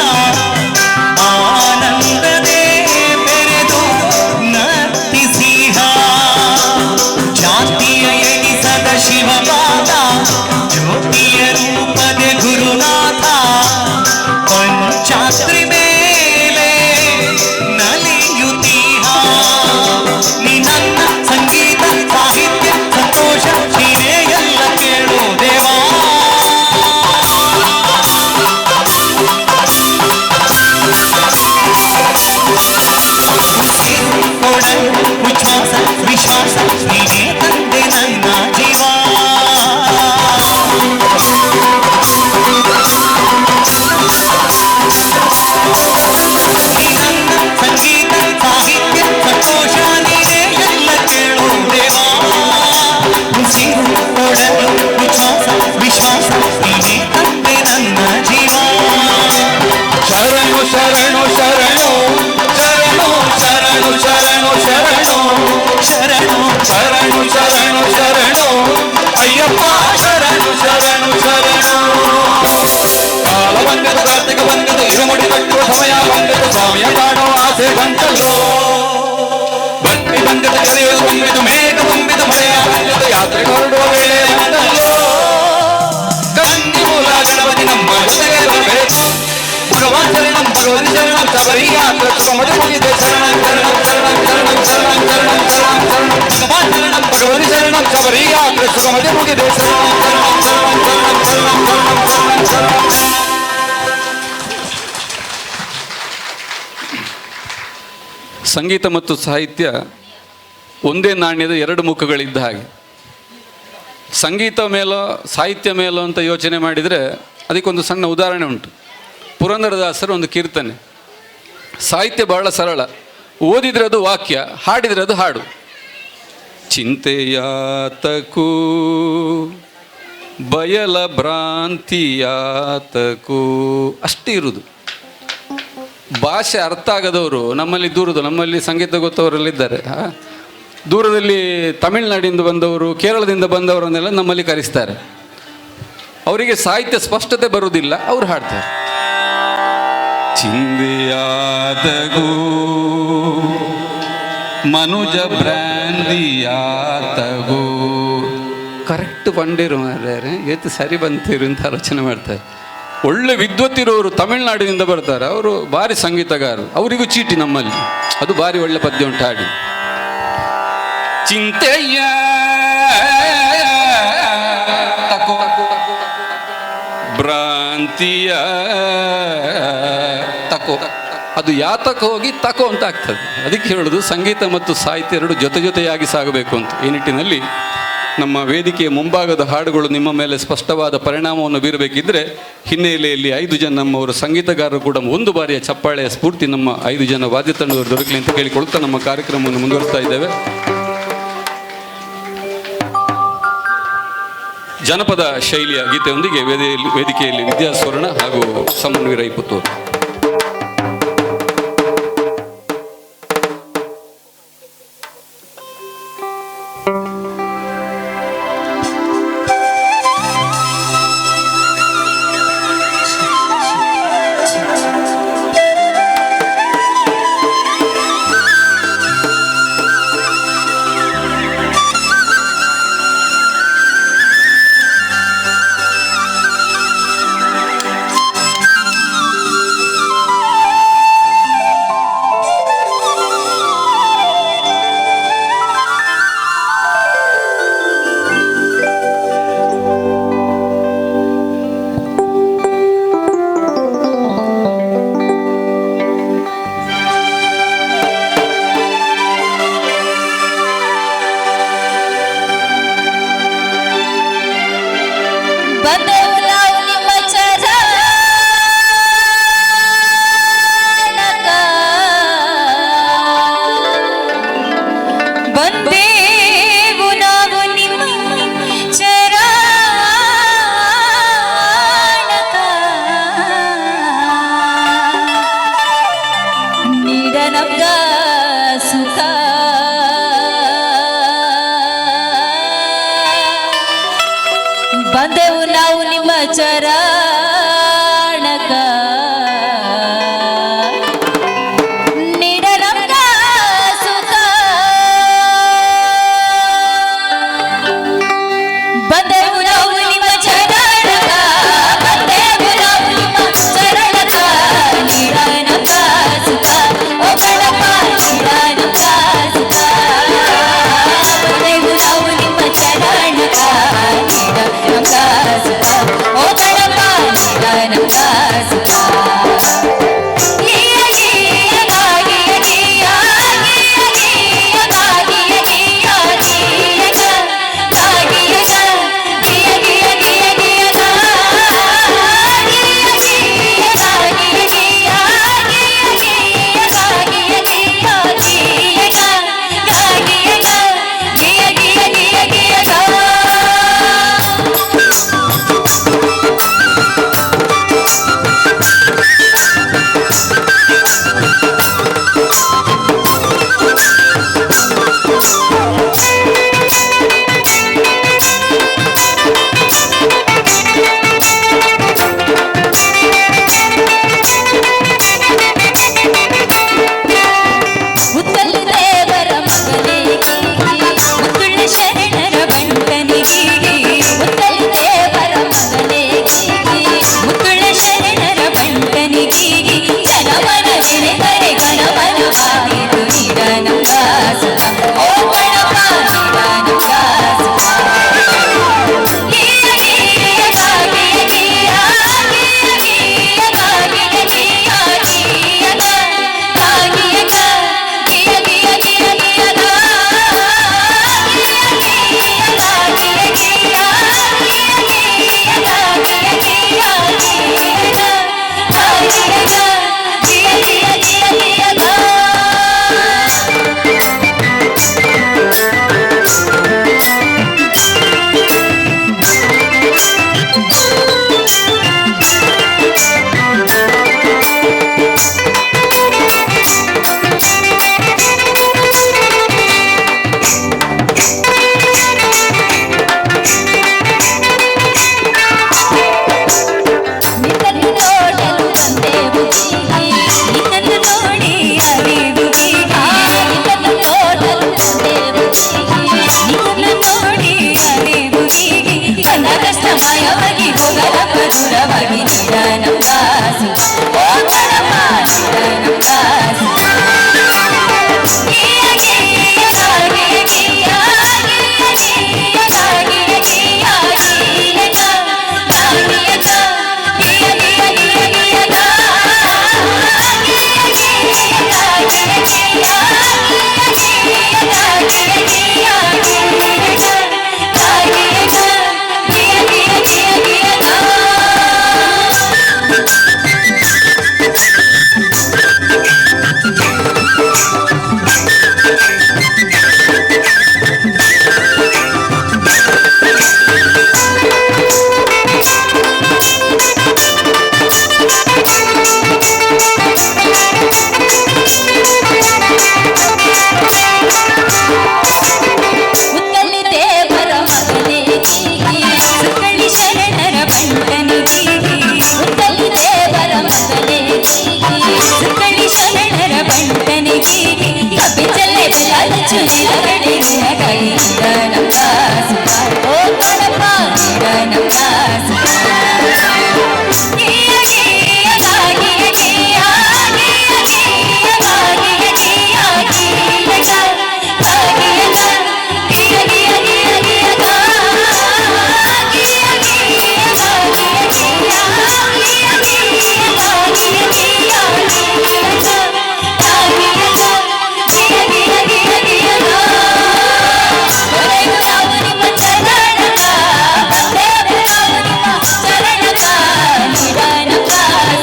ಆನಂದದೇ ಬೆರೆದು ನರ್ತಿಸಿಹ. ಜಾತಿಯ ಎಣಿಸದ ಶಿವಪಾದ, ಜ್ಯೋತಿಯ ರೂಪದ ಗುರುನಾಥ, ಪಂಚಾತ್ರಿ ಮೇಲೆ ನಲಿಯುತ್ತೀಹ. ನಿನ್ನ ಸಂಗೀತ ಸಾಹಿತ್ಯ ಸಂತೋಷ ನೀನೇ ಎಲ್ಲ ಕೇಳು ದೇವಾ. ಉಸಿರು ಕೊಡಲು ಉಚ್ಛ್ವಾಸ ವಿಶ್ವಾಸ ನೀನೇ ತಂದೆ ನನ್ನ ಜೀವ. ನಿನ್ನ ಸಂಗೀತ ಸಾಹಿತ್ಯ ಸಂತೋಷ ನೀನೇ ಎಲ್ಲ ಕೇಳು ದೇವಾ. ಉಸಿರು ಕೊಡಲು ಉಚ್ಛ್ವಾಸ ವಿಶ್ವಾಸ ನೀನೇ ತಂದೆ ನನ್ನ ಜೀವ. ಶರಣು ಶರಣು ಶರಣು ಶರಣು ಶರಣು ಶರಣು ಶರಣು ಶರಣು ಶರಣು. ಸುಗಮದಿ ಮುಗಿದೆ ಶರಣಂ ಶರಣಂ ಶರಣಂ ಶರಣಂ ಶರಣಂ ಶರಣಂ ಶರಣಂ ಶರಣಂ ಭಗವಾನ್ ಶರಣಂ ಭಗವತಿ ಶರಣಂ ಶಬರಿ ಯಾತ್ರೆ ಸುಗಮದಿ ಮುಗಿದೆ ಶರಣಂ ಶರಣಂ ಶರಣಂ ಶರಣಂ ಶರಣಂ ಶರಣಂ ಶರಣಂ ಶರಣಂ. ಸಂಗೀತ ಮತ್ತು ಸಾಹಿತ್ಯ ಒಂದೇ ನಾಣ್ಯದ ಎರಡು ಮುಖಗಳಿದ್ದ ಹಾಗೆ. ಸಂಗೀತ ಮೇಲೋ ಸಾಹಿತ್ಯ ಮೇಲೋ ಅಂತ ಯೋಚನೆ ಮಾಡಿದರೆ ಅದಕ್ಕೊಂದು ಸಣ್ಣ ಉದಾಹರಣೆ ಉಂಟು. ಪುರಂದರದಾಸರು ಒಂದು ಕೀರ್ತನೆ. ಸಾಹಿತ್ಯ ಬಹಳ ಸರಳ, ಓದಿದರೆ ಅದು ವಾಕ್ಯ, ಹಾಡಿದರೆ ಅದು ಹಾಡು. ಚಿಂತೆಯಾತಕೂ ಬಯಲ ಭ್ರಾಂತಿಯಾತಕೂ ಅಷ್ಟೇ ಇರುವುದು. ಭಾಷೆ ಅರ್ಥ ಆಗದವರು ನಮ್ಮಲ್ಲಿ ದೂರದ, ನಮ್ಮಲ್ಲಿ ಸಂಗೀತ ಗೊತ್ತವರಲ್ಲಿದ್ದಾರೆ. ದೂರದಲ್ಲಿ ತಮಿಳುನಾಡಿಂದ ಬಂದವರು, ಕೇರಳದಿಂದ ಬಂದವರನ್ನೆಲ್ಲ ನಮ್ಮಲ್ಲಿ ಕರೆಸ್ತಾರೆ. ಅವರಿಗೆ ಸಾಹಿತ್ಯ ಸ್ಪಷ್ಟತೆ ಬರುವುದಿಲ್ಲ, ಅವರು ಹಾಡ್ತಾರೆ. ಚಿಂದೆಯಾದಗೂ ಮನುಜ ಭ್ರಾಂತಿಯಾತಗೂ ಕರೆಕ್ಟ್ ಪಂಡಿರು ಮಾರ್ರೆ, ಏತು ಸರಿ ಬಂತೀರು ಅಂತ ಆಲೋಚನೆ ಮಾಡ್ತಾರೆ. ಒಳ್ಳೆ ವಿದ್ವತ್ತಿರೋರು ತಮಿಳುನಾಡಿನಿಂದ ಬರ್ತಾರೆ, ಅವರು ಭಾರಿ ಸಂಗೀತಗಾರರು, ಅವರಿಗೂ ಚೀಟಿ ನಮ್ಮಲ್ಲಿ. ಅದು ಭಾರಿ ಒಳ್ಳೆ ಪದ್ಯ ಉಂಟು ಹಾಡಿ. ಚಿಂತೆಯ ತಕೋ ಭ್ರಾಂತಿಯ ತಕೋ, ಅದು ಯಾತಕ್ಕೆ ಹೋಗಿ ತಕೋ ಅಂತ ಆಗ್ತದೆ. ಅದಕ್ಕೆ ಹೇಳೋದು ಸಂಗೀತ ಮತ್ತು ಸಾಹಿತ್ಯ ಎರಡು ಜೊತೆ ಜೊತೆಯಾಗಿ ಸಾಗಬೇಕು ಅಂತ. ಈ ನಿಟ್ಟಿನಲ್ಲಿ ನಮ್ಮ ವೇದಿಕೆಯ ಮುಂಭಾಗದ ಹಾಡುಗಳು ನಿಮ್ಮ ಮೇಲೆ ಸ್ಪಷ್ಟವಾದ ಪರಿಣಾಮವನ್ನು ಬೀರಬೇಕಿದ್ದರೆ ಹಿನ್ನೆಲೆಯಲ್ಲಿ 5 ಜನ ನಮ್ಮವರು ಸಂಗೀತಗಾರರು ಕೂಡ ಒಂದು ಬಾರಿಯ ಚಪ್ಪಾಳೆಯ ಸ್ಫೂರ್ತಿ ನಮ್ಮ 5 ಜನ ವಾದ್ಯ ತಂಡದವರು ದೊರಕಲಿ ಅಂತ ಕೇಳಿಕೊಳ್ಳುತ್ತಾ ನಮ್ಮ ಕಾರ್ಯಕ್ರಮವನ್ನು ಮುಂದುವರಿಸ್ತಾ ಇದ್ದೇವೆ. ಜನಪದ ಶೈಲಿಯ ಗೀತೆಯೊಂದಿಗೆ ವೇದಿಕೆಯಲ್ಲಿ ವಿದ್ಯಾಸ್ವರ್ಣ ಹಾಗೂ ಸಮನ್ವೀರ ಪುತ್ತೂರು. ಬಂದೆವು ನಾವು ನಿಮ್ಮ ಚರಣಕ, ಬಂದೇವು ನಾವು ನಿಮ್ಮ ಚರಣಕ, ನೀಡ ನಮ್ಗ ಸುಖ, ಬಂದೆವು ನಾವು ನಿಮ್ಮ ಚರಣಕ, ನೀಡ ನಮ್ಗ ಸುಖ, ಬಂದೆವು ನಾವು ನಿಮ್ಮ ಚರಣಕ, ಬಂದೆವು ನಾವು ನಿಮ್ಮ ಚರಣಕ, ನೀಡ ನಮ್ಗ ಸುಖ, ಓ ಗಣಪ ನೀಡ ನಮ್ಗ ಸುಖ, ಬಂದೆವು ನಾವು ನಿಮ್ಮ ಚರಣಕ, ನೀಡ ನಮ್ಗ ಸುಖ, ಓ ಗಣಪ ಉತ್ತಲಿ ದೇವರ ಮಗನೇ ಸುಕ್ಕಳಿ ಶರಣರ ಬಂಟನಿಗೆ. ಉತ್ತಲಿ ದೇವರ ಮಗನೇ ಸುಕ್ಕಳಿ ಶರಣರ ಬಂಟನಿಗೆ. ಕಬ್ಬಿ ಚಲ್ಲೆ ಬೆಲಾದ ಚುನಿಲ ಕಡಿರಿನ ಕೈ ಓ ಗಣಪ ನೀಡನಪ್ಪ ಸುಖ. ಗೀಯ ಗೀಯ ಗಾಗಿಯ ಗೀಯ ಗೀಯ ಗೀಯ ಗಾಗಿಯ ಗೀಯ ಗೀಯ ಗಾಗಿಯ ಗೀಯ ಗೀಯ ಗೀಯ ಗೀಯ ಗಾ ಗೀಯ ಗೀಯ ಗಾಗಿಯ ಗೀಯ ಗೀಯ ಗೀಯ ಗಾಗಿಯ ಗೀಯ ಗೀಯ ಗಾಗಿಯ ಗೀಯ ಗೀಯ ಗೀಯ ಗೀಯ ಗಾ. ಬರೆದು ನಾವು ನಿಮ್ಮ ಚರಣಕ, ಬಂದೇವು ನಾವು ನಿಮ್ಮ ಚರಣಕ. ನಿಧಾನಕ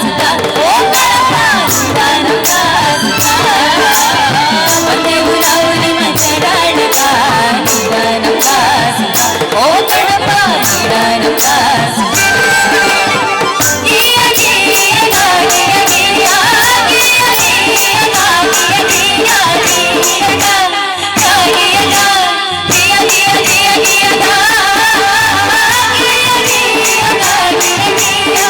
ಸುತ ಓ ಗಣಪ, ನಿಧಾನಕ ಸುತ. ಬಂದೆವು ನಾವು ನಿಮ್ಮ ಚರಣಕ, ನಿಧಾನಕ ಸುತ ಓ ಗಣಪ, ನಿಧಾನಕ ಸುತ. ಗೀಯ ಗೀಯ ಗಾಗಿಯ ಗೀಯ ಗೀಯ ಗೀಯ ಗಾಗಿಯ ಗೀಯ ಗೀಯ ಗಾಗಿಯ ಗೀಯ ಗೀಯ ಗೀಯ ಗೀಯ ಗಾ ಗೀಯ ಗೀಯ ಗಾಗಿಯ ಗೀಯ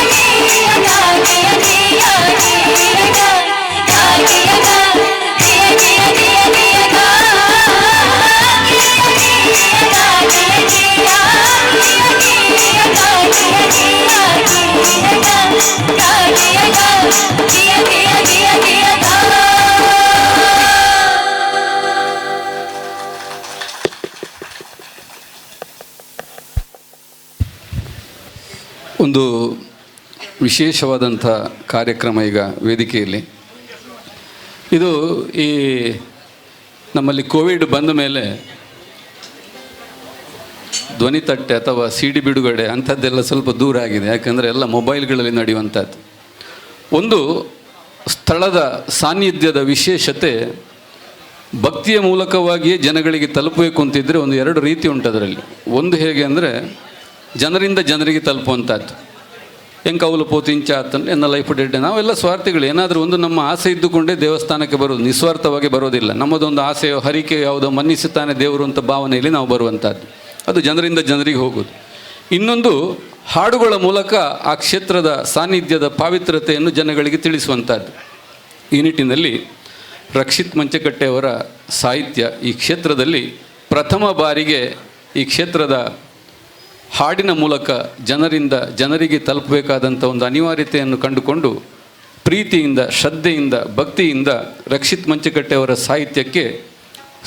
ಗೀಯ ಗೀಯ ಗಾಗಿಯ ಗೀಯ ಗೀಯ ಗಾಗಿಯ ಗೀಯ ಗೀಯ ಗೀಯ ಗೀಯ ಗಾ ಗೀಯ ಗೀಯ ಗಾಗಿಯ ಗೀಯ ಗೀಯ ಗೀಯ ಗಾಗಿಯ ಗೀಯ ಗೀಯ ಗಾಗಿಯ ಗೀಯ ಗೀಯ ಗೀಯ ಗೀಯ ಗಾ. ಒಂದು ವಿಶೇಷವಾದಂಥ ಕಾರ್ಯಕ್ರಮ ಈಗ ವೇದಿಕೆಯಲ್ಲಿ. ಇದು ಈ ನಮ್ಮಲ್ಲಿ ಕೋವಿಡ್ ಬಂದ ಮೇಲೆ ಧ್ವನಿ ತಟ್ಟೆ ಅಥವಾ ಸಿಡಿ ಬಿಡುಗಡೆ ಅಂಥದ್ದೆಲ್ಲ ಸ್ವಲ್ಪ ದೂರ ಆಗಿದೆ. ಯಾಕಂದರೆ ಎಲ್ಲ ಮೊಬೈಲ್ಗಳಲ್ಲಿ ನಡೆಯುವಂಥದ್ದು. ಒಂದು ಸ್ಥಳದ ಸಾನ್ನಿಧ್ಯದ ವಿಶೇಷತೆ ಭಕ್ತಿಯ ಮೂಲಕವಾಗಿಯೇ ಜನಗಳಿಗೆ ತಲುಪಬೇಕು ಅಂತಿದ್ದರೆ ಒಂದು ಎರಡು ರೀತಿ ಉಂಟು ಅದರಲ್ಲಿ. ಒಂದು ಹೇಗೆ ಅಂದರೆ ಜನರಿಂದ ಜನರಿಗೆ ತಲುಪುವಂಥದ್ದು. ಹೆಂಗೆ ಅವಲು ಪೋತಿಂಚ ಅಂತಂದರೆ ಎನ್ನ ಲೈಫ್ ಡೆಡ್. ನಾವೆಲ್ಲ ಸ್ವಾರ್ಥಿಗಳು. ಏನಾದರೂ ಒಂದು ನಮ್ಮ ಆಸೆ ಇದ್ದುಕೊಂಡೇ ದೇವಸ್ಥಾನಕ್ಕೆ ಬರೋದು, ನಿಸ್ವಾರ್ಥವಾಗಿ ಬರೋದಿಲ್ಲ. ನಮ್ಮದೊಂದು ಆಸೆಯೋ ಹರಿಕೆ ಯಾವುದೋ ಮನ್ನಿಸುತ್ತಾನೆ ದೇವರು ಅಂತ ಭಾವನೆಯಲ್ಲಿ ನಾವು ಬರುವಂಥದ್ದು. ಅದು ಜನರಿಂದ ಜನರಿಗೆ ಹೋಗೋದು. ಇನ್ನೊಂದು ಹಾಡುಗಳ ಮೂಲಕ ಆ ಕ್ಷೇತ್ರದ ಸಾನ್ನಿಧ್ಯದ ಪಾವಿತ್ರ್ಯತೆಯನ್ನು ಜನಗಳಿಗೆ ತಿಳಿಸುವಂಥದ್ದು. ಈ ನಿಟ್ಟಿನಲ್ಲಿ ರಕ್ಷಿತ್ ಮಂಚಕಟ್ಟೆಯವರ ಸಾಹಿತ್ಯ ಈ ಕ್ಷೇತ್ರದಲ್ಲಿ ಪ್ರಥಮ ಬಾರಿಗೆ ಈ ಕ್ಷೇತ್ರದ ಹಾಡಿನ ಮೂಲಕ ಜನರಿಂದ ಜನರಿಗೆ ತಲುಪಬೇಕಾದಂಥ ಒಂದು ಅನಿವಾರ್ಯತೆಯನ್ನು ಕಂಡುಕೊಂಡು ಪ್ರೀತಿಯಿಂದ, ಶ್ರದ್ಧೆಯಿಂದ, ಭಕ್ತಿಯಿಂದ ರಕ್ಷಿತ್ ಮಂಚಕಟ್ಟೆಯವರ ಸಾಹಿತ್ಯಕ್ಕೆ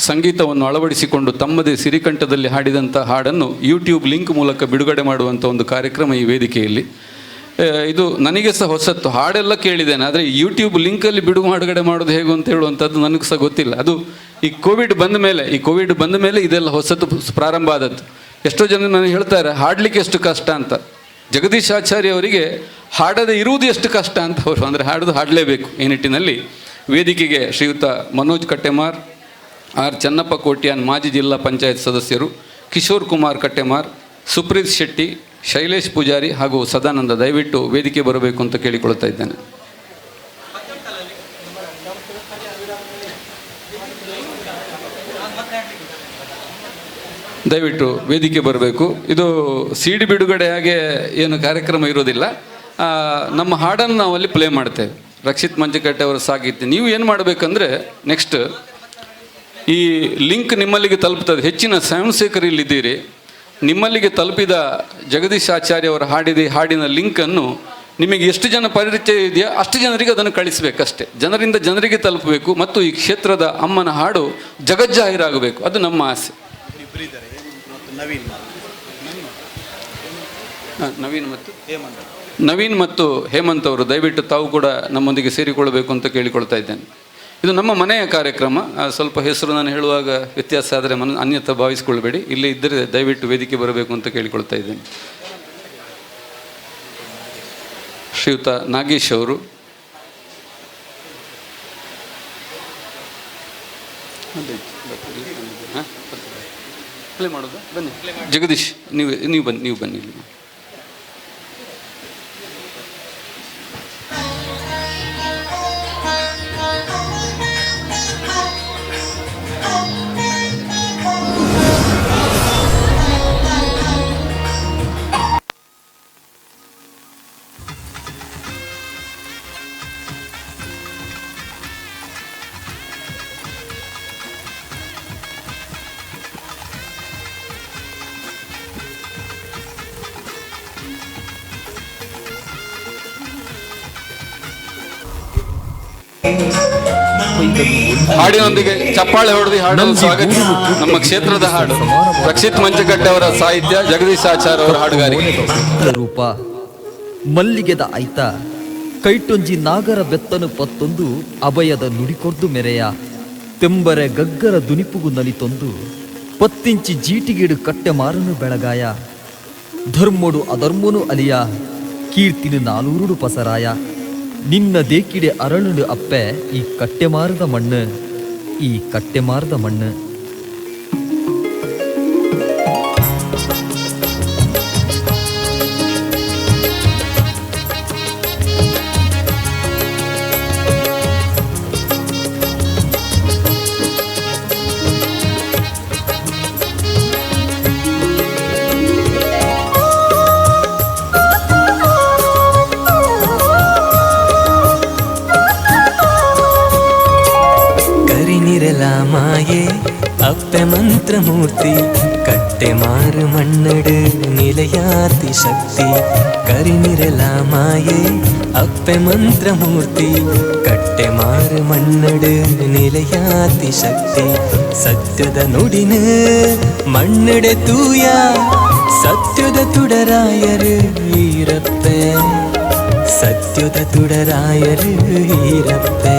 ಸಂಗೀತವನ್ನು ಅಳವಡಿಸಿಕೊಂಡು ತಮ್ಮದೇ ಸಿರಿಕಂಠದಲ್ಲಿ ಹಾಡಿದಂಥ ಹಾಡನ್ನು ಯೂಟ್ಯೂಬ್ ಲಿಂಕ್ ಮೂಲಕ ಬಿಡುಗಡೆ ಮಾಡುವಂಥ ಒಂದು ಕಾರ್ಯಕ್ರಮ ಈ ವೇದಿಕೆಯಲ್ಲಿ. ಇದು ನನಗೆ ಸಹ ಹೊಸತ್ತು. ಹಾಡೆಲ್ಲ ಕೇಳಿದ್ದೇನೆ, ಆದರೆ ಯೂಟ್ಯೂಬ್ ಲಿಂಕಲ್ಲಿ ಬಿಡುಗಡೆ ಮಾಡೋದು ಹೇಗೆ ಅಂತ ಹೇಳುವಂಥದ್ದು ನನಗೆ ಸಹ ಗೊತ್ತಿಲ್ಲ. ಅದು ಈ ಕೋವಿಡ್ ಬಂದ ಮೇಲೆ ಇದೆಲ್ಲ ಹೊಸತು ಪ್ರಾರಂಭ ಆದದ್ದು. ಎಷ್ಟೋ ಜನ ನನಗೆ ಹೇಳ್ತಾರೆ ಹಾಡಲಿಕ್ಕೆ ಎಷ್ಟು ಕಷ್ಟ ಅಂತ. ಜಗದೀಶ್ ಆಚಾರ್ಯ ಅವರಿಗೆ ಹಾಡದೆ ಇರುವುದು ಎಷ್ಟು ಕಷ್ಟ ಅಂತ ಅವರು, ಅಂದರೆ ಹಾಡೋದು ಹಾಡಲೇಬೇಕು. ಈ ನಿಟ್ಟಿನಲ್ಲಿ ವೇದಿಕೆಗೆ ಶ್ರೀಯುತ ಮನೋಜ್ ಕಟ್ಟೆಮಾರ್, ಆರ್ ಚನ್ನಪ್ಪ ಕೋಟ್ಯಾನ್ ಮಾಜಿ ಜಿಲ್ಲಾ ಪಂಚಾಯತ್ ಸದಸ್ಯರು, ಕಿಶೋರ್ ಕುಮಾರ್ ಕಟ್ಟೆಮಾರ್, ಸುಪ್ರೀತ್ ಶೆಟ್ಟಿ, ಶೈಲೇಶ್ ಪೂಜಾರಿ ಹಾಗೂ ಸದಾನಂದ ದಯವಿಟ್ಟು ವೇದಿಕೆ ಬರಬೇಕು ಅಂತ ಕೇಳಿಕೊಳ್ತಾ ಇದ್ದೇನೆ. ದಯವಿಟ್ಟು ವೇದಿಕೆ ಬರಬೇಕು. ಇದು ಸಿಡಿ ಬಿಡುಗಡೆ ಹಾಗೆ ಏನು ಕಾರ್ಯಕ್ರಮ ಇರೋದಿಲ್ಲ. ನಮ್ಮ ಹಾಡನ್ನು ನಾವು ಅಲ್ಲಿ ಪ್ಲೇ ಮಾಡ್ತೇವೆ. ರಕ್ಷಿತ್ ಮಂಜಕಟ್ಟೆ ಅವರ ಸಾಹಿತ್ಯ. ನೀವು ಏನು ಮಾಡಬೇಕಂದ್ರೆ ನೆಕ್ಸ್ಟ್ ಈ ಲಿಂಕ್ ನಿಮ್ಮಲ್ಲಿಗೆ ತಲುಪ್ತದೆ. ಹೆಚ್ಚಿನ ಸ್ವಯಂಸೇವಕರು ಇಲ್ಲಿದ್ದೀರಿ. ನಿಮ್ಮಲ್ಲಿಗೆ ತಲುಪಿದ ಜಗದೀಶ್ ಆಚಾರ್ಯ ಅವರ ಹಾಡಿನ ಲಿಂಕನ್ನು ನಿಮಗೆ ಎಷ್ಟು ಜನ ಪರಿಚಯ ಇದೆಯೋ ಅಷ್ಟು ಜನರಿಗೆ ಅದನ್ನು ಕಳಿಸಬೇಕಷ್ಟೆ. ಜನರಿಂದ ಜನರಿಗೆ ತಲುಪಬೇಕು ಮತ್ತು ಈ ಕ್ಷೇತ್ರದ ಅಮ್ಮನ ಹಾಡು ಜಗಜ್ಜಾಹೀರಾಗಬೇಕು. ಅದು ನಮ್ಮ ಆಸೆ. ನವೀನ್ ಮತ್ತು ಹೇಮಂತ್ ಅವರು ದಯವಿಟ್ಟು ತಾವು ಕೂಡ ನಮ್ಮೊಂದಿಗೆ ಸೇರಿಕೊಳ್ಳಬೇಕು ಅಂತ ಕೇಳಿಕೊಳ್ತಾ ಇದ್ದೇನೆ. ಇದು ನಮ್ಮ ಮನೆಯ ಕಾರ್ಯಕ್ರಮ. ಸ್ವಲ್ಪ ಹೆಸರು ನಾನು ಹೇಳುವಾಗ ವ್ಯತ್ಯಾಸ ಆದರೆ ಅನ್ಯಥ ಭಾವಿಸಿಕೊಳ್ಬೇಡಿ. ಇಲ್ಲಿ ಇದ್ದರೆ ದಯವಿಟ್ಟು ವೇದಿಕೆ ಬರಬೇಕು ಅಂತ ಕೇಳಿಕೊಳ್ತಾ ಇದ್ದೇನೆ. ಶ್ರೀಯುತ ನಾಗೇಶ್ ಅವರು, ಪ್ಲೇ ಮಾಡೋದಾ? ಬನ್ನಿ ಜಗದೀಶ್, ನೀವು ಬನ್ನಿ, ನೀವು ಬನ್ನಿ ಇಲ್ಲಿ. ಹಾಡಿನೊಂದಿಗೆ ಚಪ್ಪಾಳೆ ಹೊಡೆದು ಹಾಡನ್ನು ಸ್ವಾಗತಿಸಿ ನಮ್ಮ ಕ್ಷೇತ್ರದ ಹಾಡು. ರಕ್ಷಿತ್ ಮಂಚಕಟ್ಟೆ ಅವರ ಸಾಹಿತ್ಯ, ಜಗದೀಶ್ ಆಚಾರ್ ಅವರ ಹಾಡುಗಾರಿಕೆ. ರೂಪ ಮಲ್ಲಿಗೆದ ಐತ ಕೈಟೊಂಜಿ ನಾಗರ ಬೆತ್ತನು ಪತ್ತೊಂದು ಅಭಯದ ನುಡಿಕೊರ್ದು ಮೆರೆಯ ತೆಂಬರೆ ಗಗ್ಗರ ದುನಿಪುಗು ನಲಿತೊಂದು ಪತ್ತಿಂಚಿ ಜೀಟಿಗೇಡು ಕಟ್ಟೆ ಮಾರನು ಬೆಳಗಾಯ ಧರ್ಮೊಡು ಅಧರ್ಮನು ಅಲಿಯ ಕೀರ್ತಿನು ನಾನೂರುಡು ಪಸರಾಯ ನಿನ್ನ ದೇಕಿಡೆ ಅರಳುಡು ಅಪ್ಪೆ ಈ ಕಟ್ಟೆಮಾರದ ಮಣ್ಣು, ಈ ಕಟ್ಟೆಮಾರದ ಮಣ್ಣು. ಕರಿನಿರಲ ಮಾಯೆ ಅಪ್ಪೆ ಮಂತ್ರಮೂರ್ತಿ ಕಟ್ಟೆ ಮಾರು ಮಣ್ಣಡು ನಿಲಯಾತಿ ಶಕ್ತಿ. ಕರಿನಿರಲ ಮಾಯೆ ಅಪ್ಪೆ ಮಂತ್ರಮೂರ್ತಿ ಕಟ್ಟೆ ಮಾರು ಮಣ್ಣಡು ನಿಲಯಾತಿ ಶಕ್ತಿ. ಸತ್ಯದ ನುಡಿನ ಮಣ್ಣಡೆ ತೂಯ ಸತ್ಯದ ತುಡರಾಯರು ಈರಪ್ಪೆ, ಸತ್ಯದ ತುಡರಾಯರು ಈರಪ್ಪೆ.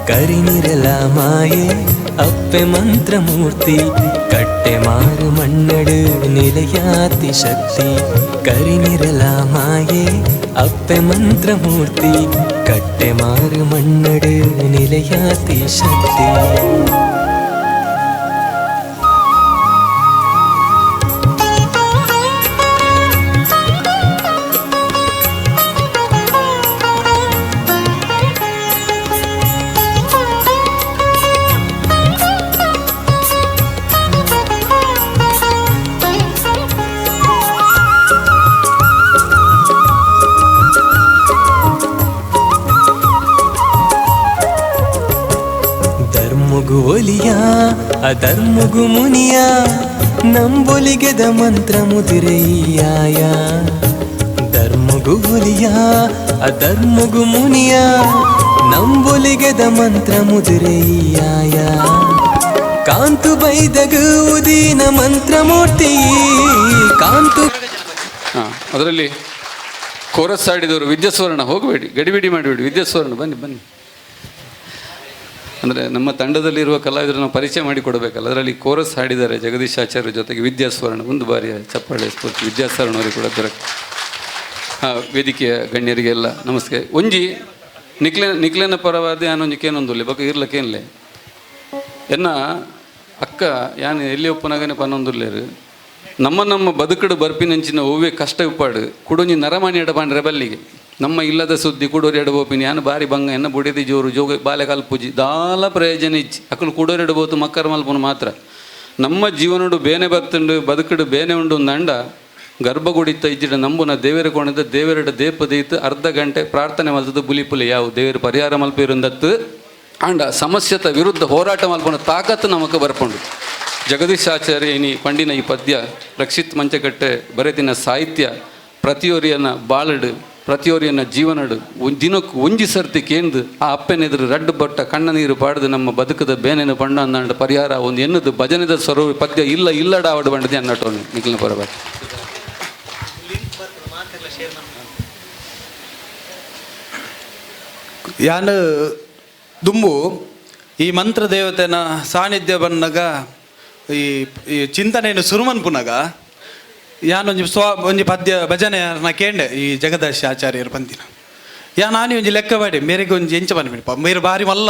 ಕರಿನಿರಲ ಮಾಯೆ ಅಪ್ಪೆ ಮಂತ್ರಮೂರ್ತಿ ಕಟ್ಟೆ ಮಾರು ಮಣ್ಣಡು ನಿಲಯಾತಿ ಶಕ್ತಿ. ಕರಿನಿರಲ ಮಾಯೆ ಅಪ್ಪೆ ಮಂತ್ರಮೂರ್ತಿ ಕಟ್ಟೆ ಮಾರು ಮಣ್ಣಡು ನಿಲಯಾತಿ ಶಕ್ತಿ. ಧರ್ಮಗು ಒಲಿಯ ಅಧರ್ಮಗು ಮುನಿಯ ನಂಬೊಲಿಗೆದ ಮಂತ್ರ ಮುದಿರೆಯ್ಯಾಯ. ಧರ್ಮಗು ಒಲಿಯ ಅಧರ್ಮಗು ಮುನಿಯ ನಂಬೊಲಿಗೆದ ಮಂತ್ರ ಮುದಿರೆಯ್ಯಾಯ. ಕಾಂತು ಬೈದಗು ಉದೀನ ಮಂತ್ರಮೂರ್ತಿ ಕಾಂತು. ಅದರಲ್ಲಿ ಕೋರಸ್ ಹಾಡಿದವರು ವಿದ್ಯಾಸ್ವರ್ಣ, ಹೋಗಬೇಡಿ, ಗಡಿಬಿಡಿ ಮಾಡಬೇಡಿ. ವಿದ್ಯಾಸ್ವರ್ಣ ಬನ್ನಿ ಬನ್ನಿ. ಅಂದರೆ ನಮ್ಮ ತಂಡದಲ್ಲಿರುವ ಕಲಾವಿದರನ್ನು ನಾವು ಪರಿಚಯ ಮಾಡಿಕೊಡಬೇಕಲ್ಲ. ಅದರಲ್ಲಿ ಕೋರಸ್ ಹಾಡಿದ್ದಾರೆ ಜಗದೀಶ್ ಆಚಾರ್ಯ ಜೊತೆಗೆ ವಿದ್ಯಾಸ್ವರ್ಣ. ಒಂದು ಬಾರಿಯ ಚಪ್ಪಾಳೆ ಸ್ಫೂರ್ತಿ ವಿದ್ಯಾಸ್ವರ್ಣ ಅವರಿಗೆ ಕೂಡ ದೊರಕ. ವೇದಿಕೆಯ ಗಣ್ಯರಿಗೆಲ್ಲ ನಮಸ್ತೆ. ಒಂಜಿ ನಿಕ್ಲೆನ ಪರವಾದ ಯಾನೊಂಜಿ ಕೇನೊಂದುಲ್ಲೆ ಬೊಕ ಇರ್ಲಕ್ಕೇನ್ಲೆ ಎನ್ನ ಅಕ್ಕ ಯಾನ್ ಎಲ್ಲಿ ಒಪ್ಪನಾಗನೆ ಪನ್ನೊಂದುಲ್ಲೇರು. ನಮ್ಮ ನಮ್ಮ ಬದುಕಡು ಬರ್ಪಿನಂಚಿನ ಒವ್ವೆ ಕಷ್ಟ ಉಪ್ಪಾಡು ಕುಡೊಂಜಿ ನರಮಾನಿ ಎಡಪಾಂಡ್ರೆ ಬಲ್ಲಿಗೆ ನಮ್ಮ ಇಲ್ಲದ ಸುದ್ದಿ ಕುಡೋರಿ ಎಡಬೋಪಿನಿ ಯಾನು ಬಾರಿ ಬಂಗ ಎನ್ನ ಬುಡಿದಿ ಜೋರು ಜೋಗ ಬಾಲೆಕಾಲ್ ಪೂಜಿ ದಾಲ ಪ್ರಯೋಜನ ಇಜ್ಜಿ ಅಕಲು ಕುಡೋರಿ ಎಡಬೋದು ಮಕ್ಕರ ಮಲ್ಪನು ಮಾತ್ರ. ನಮ್ಮ ಜೀವನಡು ಬೇನೆ ಬತ್ತುಂಡು ಬದುಕಡು ಬೇನೆ ಉಂಡು ಅಂಡ ಗರ್ಭಗುಡಿತ ಇಜ್ಜಿಡ ನಂಬುನ ದೇವರ ಕೋಣದ ದೇವರಡ ದೇಪ ದೇಯ್ತು ಅರ್ಧ ಗಂಟೆ ಪ್ರಾರ್ಥನೆ ಮಲ್ತದ್ದು ಬುಲಿ ಪುಲಿ ಯಾವು ದೇವರ ಪರಿಹಾರ ಮಲ್ಪಿರುಂದತ್ತು ಆಂಡ ಸಮಸ್ಯೆತ ವಿರುದ್ಧ ಹೋರಾಟ ಮಲ್ಪನ ತಾಕತ್ತು ನಮಕ್ ಬರ್ಪುಂಡು. ಜಗದೀಶ್ ಆಚಾರ್ಯ ಇನಿ ಪಂಡಿನ ಈ ಪದ್ಯ ರಕ್ಷಿತ್ ಮಂಚಕಟ್ಟೆ ಬರೆದಿನ ಸಾಹಿತ್ಯ ಪ್ರತಿಯೊರಿಯನ ಬಾಳಡು ಪ್ರತಿಯೊರಿಯನ ಜೀವನಡು ದಿನಕ್ಕೆ ಒಂಜಿ ಸರ್ತಿ ಕೇಂದು ಆ ಅಪ್ಪನೆದುರು ರಡ್ಡು ಬಟ್ಟ ಕಣ್ಣ ನೀರು ಪಾಡ್ದು ನಮ್ಮ ಬದುಕದ ಬೇನೆನು ಪಂಡ ಅಂದಾಂಡ ಪರಿಹಾರ ಒಂದು ಎನ್ನುದು ಭಜನೆದ ಸ್ವರೂಪ ಪದ್ಯ ಇಲ್ಲ ಇಲ್ಲಡಾವಡು ಬಂಡದೆ ಅನ್ನಟೋನು ನಿಖಿಲ್ನ ಪರವಾಗಿ. ಯಾನ್ ದುಂಬು ಈ ಮಂತ್ರ ದೇವತೆನ ಸಾನ್ನಿಧ್ಯ ಬಂದಾಗ ಈ ಈ ಚಿಂತನೆಯನ್ನು ಸುರುಮನ್ಪುನಗ ಯಾನೊಂಜಿ ಸ್ವ ಒಂಜಿ ಪದ್ಯ ಭಜನೆ ಕೇಂಡೆ ಈ ಜಗದಾಶಿ ಆಚಾರ್ಯರು ಪಂತಿನ ಯಾ ನಾನೇ ಒಂಜಿ ಲೆಕ್ಕ ಮಾಡಿ ಮೇರೆಗೆ ಒಂಜಿ ಎಂಚ ಪನ್ಪಿನಪ್ಪ ಮೇರು ಬಾರಿ ಮಲ್ಲ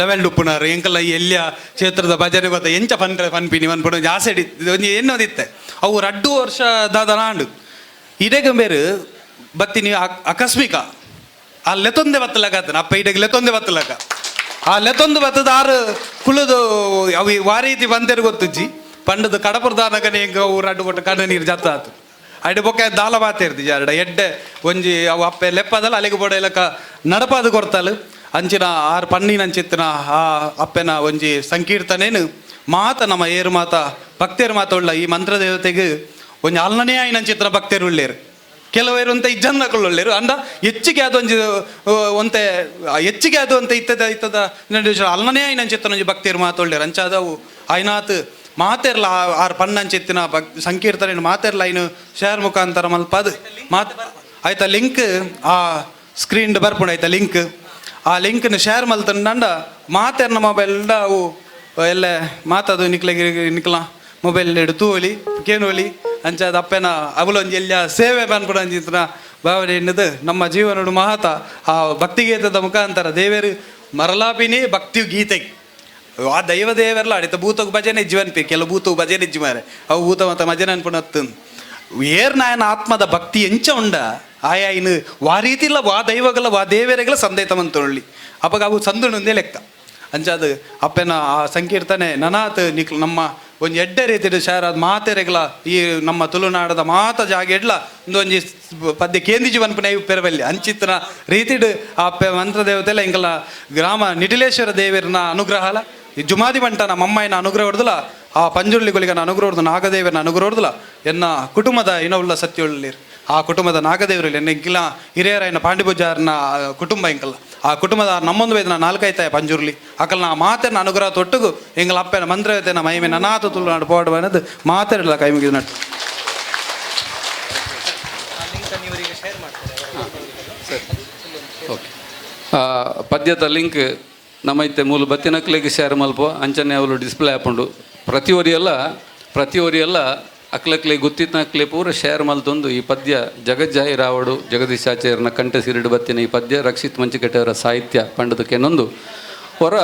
ಲೆವೆಲ್ ಉಪ್ಪುನಾರು ಎಂಕಲ್ಲ ಈ ಎಲ್ಲಿಯ ಕ್ಷೇತ್ರದ ಭಜನೆ ಗೊತ್ತ ಎಂಚ ಪನ್ರೆ ಪನ್ಪಿನಿ ಪನ್ಪುನ ಒಂಜಿ ಆಸೆ ಒಂಜಿ ಎನ್ನೋದಿತ್ತೆ ಅವು ರಡ್ಡು ವರ್ಷ ದಾದ ನಾಂಡು ಇಡೆಗ ಮೇರು ಬತ್ತಿನಿ ಆಕಸ್ಮಿಕ ಆ ಲೆತೊಂದೆ ಬತ್ತಲಕ ಆತನ ಅಪ್ಪ ಇಡೆಗೆ ಲೆತೊಂದೆ ಬತ್ತಲಕ ಆ ಲೆತೊಂದು ಬತ್ತದ ಆರು ಕುಲದು ಅವು ವಾರೀತಿ ಬಂತೇರು ಗೊತ್ತುಜ್ಜಿ ಪಂಡದ ಕಡಪುರದಾನಗನೆ ಎಂಕ ಅವು ರಡ್ಡು ಕೊಟ್ಟ ಕಣ್ಣ ನೀರು ಜತ್ತ ಆತು ಅಡಿ ಬೊಕ್ಕ ದಾಲ ಬಾತೇರ್ದಿ ಜಾರಡ ಎಡ್ಡೆ ಒಂಜಿ ಅವು ಅಪ್ಪೆ ಲೆಪ್ಪದಲ್ಲ ಅಲೆಗೆ ಬೋಡ ಇಲಕ ನಡಪಾದ ಕೊರ್ತಾಲು ಅಂಚಿನ ಆರು ಪನ್ನಿನ ಅಂಚಿತ್ತಿನ ಆ ಅಪ್ಪೆನ ಒಂಜಿ ಸಂಕೀರ್ತನೇನು ಮಾತ ನಮ್ಮ ಏರು ಮಾತ ಭಕ್ತೇರು ಮಾತ ಉಳ್ಳ ಈ ಮಂತ್ರ ದೇವತೆಗೆ ಒಂಜಿ ಅಲ್ನನೇ ಆಯಿನ ಅಂಚಿತ್ತಿನ ಭಕ್ತೇರು ಉಳ್ಳೇರು. ಕೆಲವರು ಅಂತ ಇಜ್ಜನ್ನಕೊಳ್ಳೊಳ್ಳೆರು ಅಂದ ಹೆಚ್ಚಿಗೆ ಅದೊಂಜಿ ಒಂತೆ ಹೆಚ್ಚಿಗೆ ಅದು ಅಂತ ಇತ್ತದ ಇತ್ತದ ಅಲ್ಲನೇ ಐನಂಚಿತ್ತನೊಂಜಿ ಭಕ್ತಿಯರು ಮಾತೊಳ್ಳೆರು ಅಂಚಾದವು ಐನಾತ್ ಮಾತೆರ್ಲ ಆರ್ ಪನ್ನಂಚಿತ್ತಿನ ಭಕ್ ಸಂಕೀರ್ತನೆ ಮಾತೆರ್ಲ ಐನು ಶೇರ್ ಮುಖಾಂತರ ಮಲ್ಪದು ಮಾತ್ ಆಯ್ತಾ ಲಿಂಕ್ ಆ ಸ್ಕ್ರೀನ್ ಬರ್ಪುಂಡು ಆಯ್ತಾ ಲಿಂಕ್ ಆ ಲಿಂಕ್ನ ಶೇರ್ ಮಲ್ತಂಡ ಮಾತೆರ್ನ ಮೊಬೈಲ್ ಅವು ಎಲ್ಲ ಮಾತದು ನಿಕ್ಲೆಗ್ ನಿಕ್ಲ ಮೊಬೈಲ್ ತೂವಲಿ ಕೇನುವಲಿ ಅಂಚಾದ ಅಪ್ಪೆನ ಅವಲೊಂಜಿ ಎಲ್ಲ ಸೇವೆ ಪನ್ಪುಡ ಅಂಚಿತ್ತಿನ ಭಾವನೆ ಎನ್ನುದು ನಮ್ಮ ಜೀವನಡು ಮಹತ ಆ ಭಕ್ತಿಗೀತದ ಮುಖಾಂತರ ದೇವರು ಮರಲಾಪಿನಿ ಭಕ್ತಿ ಗೀತೆ ಆ ದೈವ ದೇವರ್ಲ ಅಡಿತ ಭೂತಗ್ ಭಜನೆ ಜೀವನ್ಪಿ ಕೆಲವು ಭೂತಗ್ ಭಜನೆ ಇಜ್ಜಿ ಮಾರೆ ಅವು ಭೂತ ಮತ ಭಜನೆ ಅನ್ಪುಣ ಏರ್ ನಾಯನ ಆತ್ಮದ ಭಕ್ತಿ ಎಂಚ ಉಂಡ ಆಯಾ ಇನ್ನು ವಾ ರೀತಿಲ್ಲ ವಾ ದೈವಗಳ ವಾ ದೇವರೆಗಳ ಸಂದೇತಮಂತೊಳ್ಳಿ ಅಪ್ಪಗ ಅವು ಸಂದುಣಂದೇ ಲೆಕ್ಕ ಅಂಚಾದ ಅಪ್ಪನ ಆ ಸಂಕೀರ್ತನೆ ನನಾತ್ ನಿಕ್ಲು ನಮ್ಮ ಒಂಜಿ ಎಡ್ಡೆ ರೀತಿಡ್ ಶೇರಾದ ಮಾತೆರೆಗ್ಲ ಈ ನಮ್ಮ ತುಳುನಾಡದ ಮಾತ ಜಾಗ ಎಡ್ಲ ಒಂದೊಂಜಿ ಪದ್ಯ ಕೇಂದಿಜಿ ಪನ್ಪುನ ಪೆರವಲ್ಲಿ ಅಂಚಿತ್ತನ ರೀತಿಡ್ ಆ ಅಪ್ಪೆ ಮಂತ್ರದೇವತೆಲ್ಲ ಇಂಕಲ ಗ್ರಾಮ ನಿಟಿಲೇಶ್ವರ ದೇವರನ ಅನುಗ್ರಹಲ ಈ ಜುಮಾದಿ ಬಂಟನ ಮಮ್ಮಾಯಿನ ಅನುಗ್ರಹ ಹೊಡ್ದಲ ಆ ಪಂಜುರ್ಲಿಗಳಿಗನ ಅನುಗ್ರಹ ಹೊಡ್ದು ನಾಗದೇವರನ ಅನುಗ್ರಹ ಹೊಡ್ದಲ ಎನ್ನ ಕುಟುಂಬದ ಇನವುಳ್ಳ ಸತ್ಯೊಳ್ಳಿರ್ ಆ ಕುಟುಂಬದ ನಾಗದೇವರು ಎನ್ನ ಇಂಕಿಲ ಹಿರಿಯರಾಯನ ಪಾಂಡಿಪೂಜಾರನ ಕುಟುಂಬ ಇಂಕಲ್ಲ ಆ ಕುಟುಂಬದ ನಮ್ಮೊಂದು ವೇದನ ನಾಲ್ಕೈತಾಯ ಪಂಜುರ್ಲಿ ಅಕಲ್ನ ಆ ಮಾತೆನ ಅನುಗ್ರಹ ತೊಟ್ಟುಗು ಎಂಗಲ ಅಪ್ಪನ ಮಂತ್ರವೇತನ ಮಹಿಮೆ ನನಾಥ ತುಳುನಾಡು ಪೋಡ ಅನ್ನೋದು ಮಾತೆರಲ್ಲ ಕೈ ಮುಗಿದು ನಟ್ಟು. ಓಕೆ ಪದ್ಯದ ಲಿಂಕ್ ನಮ್ಮೈತೆ ಮೂಲು ಬತ್ತಿನಕ್ಲೆಗ್ ಶೇರ್ ಮಲ್ಪ ಅಂಚನೆ ಅವಳು ಡಿಸ್ಪ್ಲೇ ಹಾಕೊಂಡು ಪ್ರತಿಯೊರಿಯೆಲ್ಲ ಪ್ರತಿಯೊರಿಯೆಲ್ಲ ಅಕ್ಲಕ್ಲೆ ಗೊತ್ತಿತ್ತನಕ್ಲೆ ಪೂರ ಶೇರ್ ಮಲ್ತೊಂದು ಈ ಪದ್ಯ ಜಗಜ್ಜಾಹಿರಾವಡು ಜಗದೀಶ್ ಆಚಾರ್ಯನ ಕಂಠ ಸಿರಿಡು ಬತ್ತಿನ ಈ ಪದ್ಯ ರಕ್ಷಿತ್ ಮಂಚಿಕಟ್ಟೆಯವರ ಸಾಹಿತ್ಯ ಪಂಡದಕ್ಕೆನೊಂದು ಹೊರ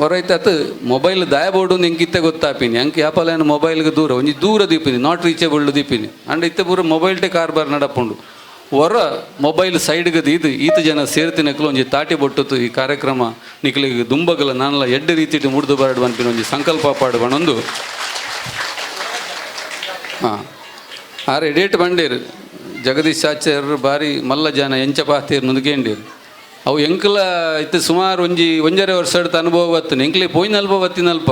ಹೊರೈತಾತ್ ಮೊಬೈಲ್ ದಾಯ ಬೋರ್ಡು ಎಂಕ್ ಇತ್ತೆ ಗೊತ್ತಾಪಿನಿ ಅಂಕ್ ಯಾಪಲೇನು ಮೊಬೈಲ್ಗೆ ದೂರ ಒಂಜಿ ದೂರ ದೀಪಿನಿ not reachable ದೀಪಿನಿ ಅಂಡ್ ಇತ್ತೆ ಪೂರ ಮೊಬೈಲ್ ಟೆ ಕಾರ್ಬಾರ್ ನಡಪುಂಡು ಹೊರ ಮೊಬೈಲ್ ಸೈಡ್ಗೆ ಇದು ಈತ ಜನ ಸೇರ್ತಿನಕ್ಲು ಒಂಜಿ ತಾಟಿ ಬೊಟ್ಟುತು ಈ ಕಾರ್ಯಕ್ರಮ ನಿಕ್ಲಿಗೆ ದುಂಬಗಲ ನಾನಲ ಎಡ್ಡೆ ರೀತಿಟ್ ಮುಡ್ದು ಬರಡು ಪನ್ಪಿನ ಒಂಜಿ ಸಂಕಲ್ಪ ಪಾಡು ಬಣೊಂದು. ಹಾಂ ಆರೆ ಡೇಟ್ ಬಂಡೇರು ಜಗದೀಶ್ ಆಚಾರ್ಯರು ಬಾರಿ ಮಲ್ಲ ಜನ ಎಂಚ ಪಾತೇರು ನುದುಗೇಂಡೇರು ಅವು ಎಂಕಲ ಇತ್ತು ಸುಮಾರು ಒಂಜಿ ಒಂಜರೆ ವರ್ಷ ಅನುಭವ ಬತ್ತನೆ ಎಂಕ್ಲೆ ಪೋಯಿನಲ್ಪ ಬತ್ತಿನಲ್ಪ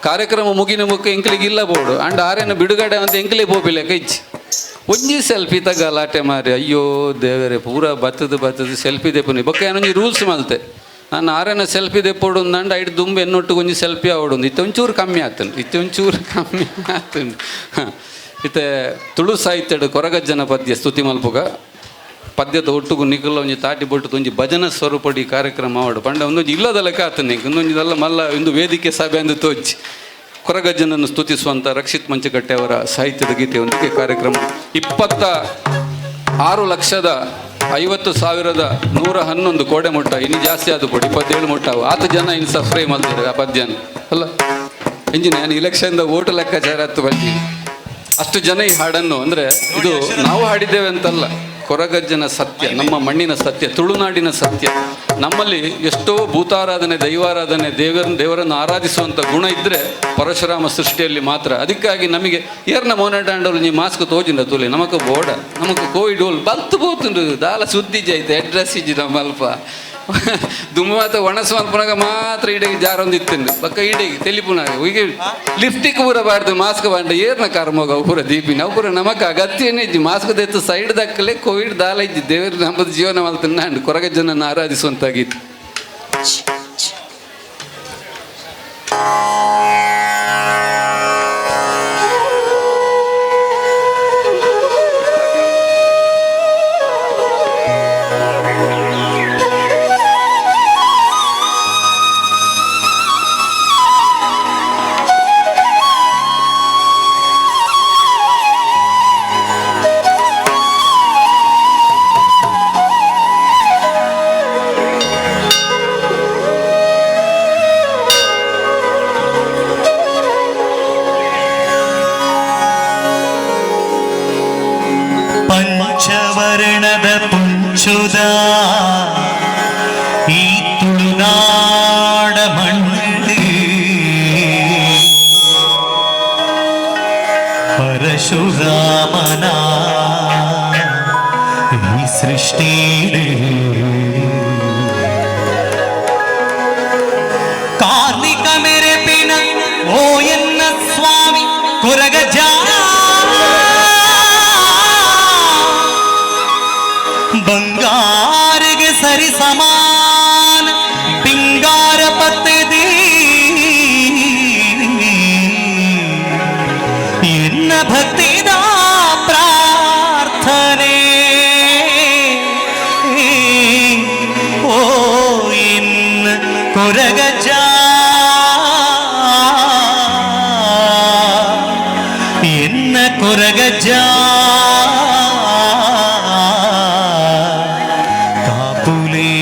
ಕಾರ್ಯಕ್ರಮ ಮುಗಿನ ಮುಕ್ಕ ಎಂಕ್ಲಿಗೆ ಇಲ್ಲ ಬೋಡು ಅಂಡ್ ಆರೇನ ಬಿಡುಗಡೆ ಅಂತ ಎಂಕ್ಲೆ ಪೋಪಿಲೆಕ್ಕ ಇಚ್ಚಿ ಒಂಜಿ ಸೆಲ್ಫಿ ತಗಲಾಟೆ ಮಾರಿ ಅಯ್ಯೋ ದೇವರೇ ಪೂರ ಬತ್ತದ ಬತ್ತದ ಸೆಲ್ಫಿ ದೆಪ್ಪನಿ ಬೊಕ್ಕ ಏನೊಂಜಿ ರೂಲ್ಸ್ ಮಲ್ತೆ ನಾನು ಆರೇನ ಸೆಲ್ಫಿ ದೆಪ್ಪೋಡು ಅಂಡ್ ಐಟ್ ದುಂಬು ಎನ್ನೊಟ್ಟಿಗೆ ಒಂಜಿ ಸೆಲ್ಫಿ ಆವಡು ಇತ್ತೆ ಒಂಚೂರು ಕಮ್ಮಿ ಆತನು ಇತ್ತೆ ಒಂಚೂರು ಕಮ್ಮಿ ಆತನು. ಇತ್ತೆ ತುಳು ಸಾಹಿತ್ಯಡ್ ಕೊರಗಜ್ಜನ ಪದ್ಯ ಸ್ತುತಿ ಮಲ್ಪುಗ ಪದ್ಯದ ಒಟ್ಟುಗು ನಿಕುಲ ಒಂಜಿ ತಾಟಿ ಬೊಟ್ಟು ಒಂಜಿ ಭಜನಾ ಸ್ವರೂಪಡಿ ಕಾರ್ಯಕ್ರಮ ಆವಡು ಪಂಡ ಒಂದೊಂಜಿ ಇಲ್ಲದ ಲೆಕ್ಕ ಆತನೆ ಒಂದೊಂಜಿ ಮಲ್ಲ ಒಂದು ವೇದಿಕೆ ಸಭೆ ಅಂದು ತೋಚಿ ಕೊರಗಜ್ಜನನ್ನು ಸ್ತುತಿಸುವಂಥ ರಕ್ಷಿತ್ ಮಂಚಕಟ್ಟೆ ಅವರ ಸಾಹಿತ್ಯದ ಗೀತೆಯೊಂದಿಗೆ ಕಾರ್ಯಕ್ರಮ 26,50,111 ಕೋಡೆ ಮುಟ್ಟ ಇನ್ನು ಜಾಸ್ತಿ ಆದ ಕೊಡಿ 27 ಮುಟ್ಟ ಆತ ಜನ ಇನ್ನು ಸಬ್ಸ್ಕ್ರೈಬ್ ಮಾಡ್ತಾರೆ ಆ ಪದ್ಯನ ಅಲ್ಲ ಇಂಜಿನ್ ನಾನು ಇಲೆಕ್ಷನ್ದ ಓಟು ಲೆಕ್ಕಾಚಾರ ಹತ್ತು ಬಂದಿ ಅಷ್ಟು ಜನ ಈ ಹಾಡನ್ನು ಅಂದರೆ ಇದು ನಾವು ಹಾಡಿದ್ದೇವೆ ಅಂತಲ್ಲ, ಕೊರಗಜ್ಜನ ಸತ್ಯ, ನಮ್ಮ ಮಣ್ಣಿನ ಸತ್ಯ, ತುಳುನಾಡಿನ ಸತ್ಯ. ನಮ್ಮಲ್ಲಿ ಎಷ್ಟೋ ಭೂತಾರಾಧನೆ, ದೈವಾರಾಧನೆ, ದೇವರನ್ನು ಆರಾಧಿಸುವಂಥ ಗುಣ ಇದ್ದರೆ ಪರಶುರಾಮ ಸೃಷ್ಟಿಯಲ್ಲಿ ಮಾತ್ರ. ಅದಕ್ಕಾಗಿ ನಮಗೆ ಏರ್ನ ಮೋನಾಟಾಂಡವ್ರು ನೀ ಮಾಸ್ಕ್ ತೋಜಿಂದ ತುಲಿ ನಮಕ್ ಬೋಡ ನಮಕ್ ಕೋವಿಡ್ ಹೋಲ್ ಬಲ್ತು ಬೋತುಂಡು ದಾಲ ಸುದ್ದಿ ಜೈತೆ ಅಡ್ರೆಸ್ ಇಜ್ಜಿ ನಮ್ಮ ಅಲ್ಪ ದುಮ್ಮಾತ ಒಣಸು ಅನ್ಪುನಾಗ ಮಾತ್ರ ಇಡೀ ಜಾರೊಂದು ಇತ್ತಂದು ಬಕ್ಕ ಇಡೀ ತೆಲಿಪುನಾಗ ಈಗ ಲಿಫ್ಟಿಕ್ ಪೂರ ಬಾರ್ದು ಮಾಸ್ಕ್ ಬಾಂಡ ಏರ್ನ ಕರ್ಮೋಗ ಪೂರ ದೀಪಿನ ಅವು ಪೂರ ನಮಕ್ ಅಗತ್ಯನೇ ಇಜ್ಜಿ ಮಾಸ್ಕ್ ದೆತ್ತು ಸೈಡ್ ದಕ್ಕಲೆ ಕೋವಿಡ್ ದಾಲ ಇಜ್ಜಿ ದೇವರು ನಮ್ಮದು ಜೀವನ ಮಲ್ತನ್ನ ಕೊರಗಜ್ಜನನ್ನು ಆರಾಧಿಸುವಂತಾಗಿತ್ತು. ಪಂಚವರ್ಣದ ಪುಂಚುದ ಈ ತುಳುನಾಡ ಮಣ್ಣು ಪರಶುರಾಮನ ಈ ಸೃಷ್ಟಿ ಕಾರ್ಮಿಕ ಮೆರೆಪಿನ ಓ ಎನ್ನ ಸ್ವಾಮಿ ಕೊರಗಜ ಸರಿ ಸಮಾನ ಪಿಂಗಾರ ಪತ್ತದಿ ಎನ್ನ ಭಕ್ತಿದ ಪ್ರಾರ್ಥನೆ ಓ ಎನ್ನ ಕೊರಗಜ್ಜ ಎನ್ನ ಕೊರಗಜ್ಜ ಕಾಪುಲೇ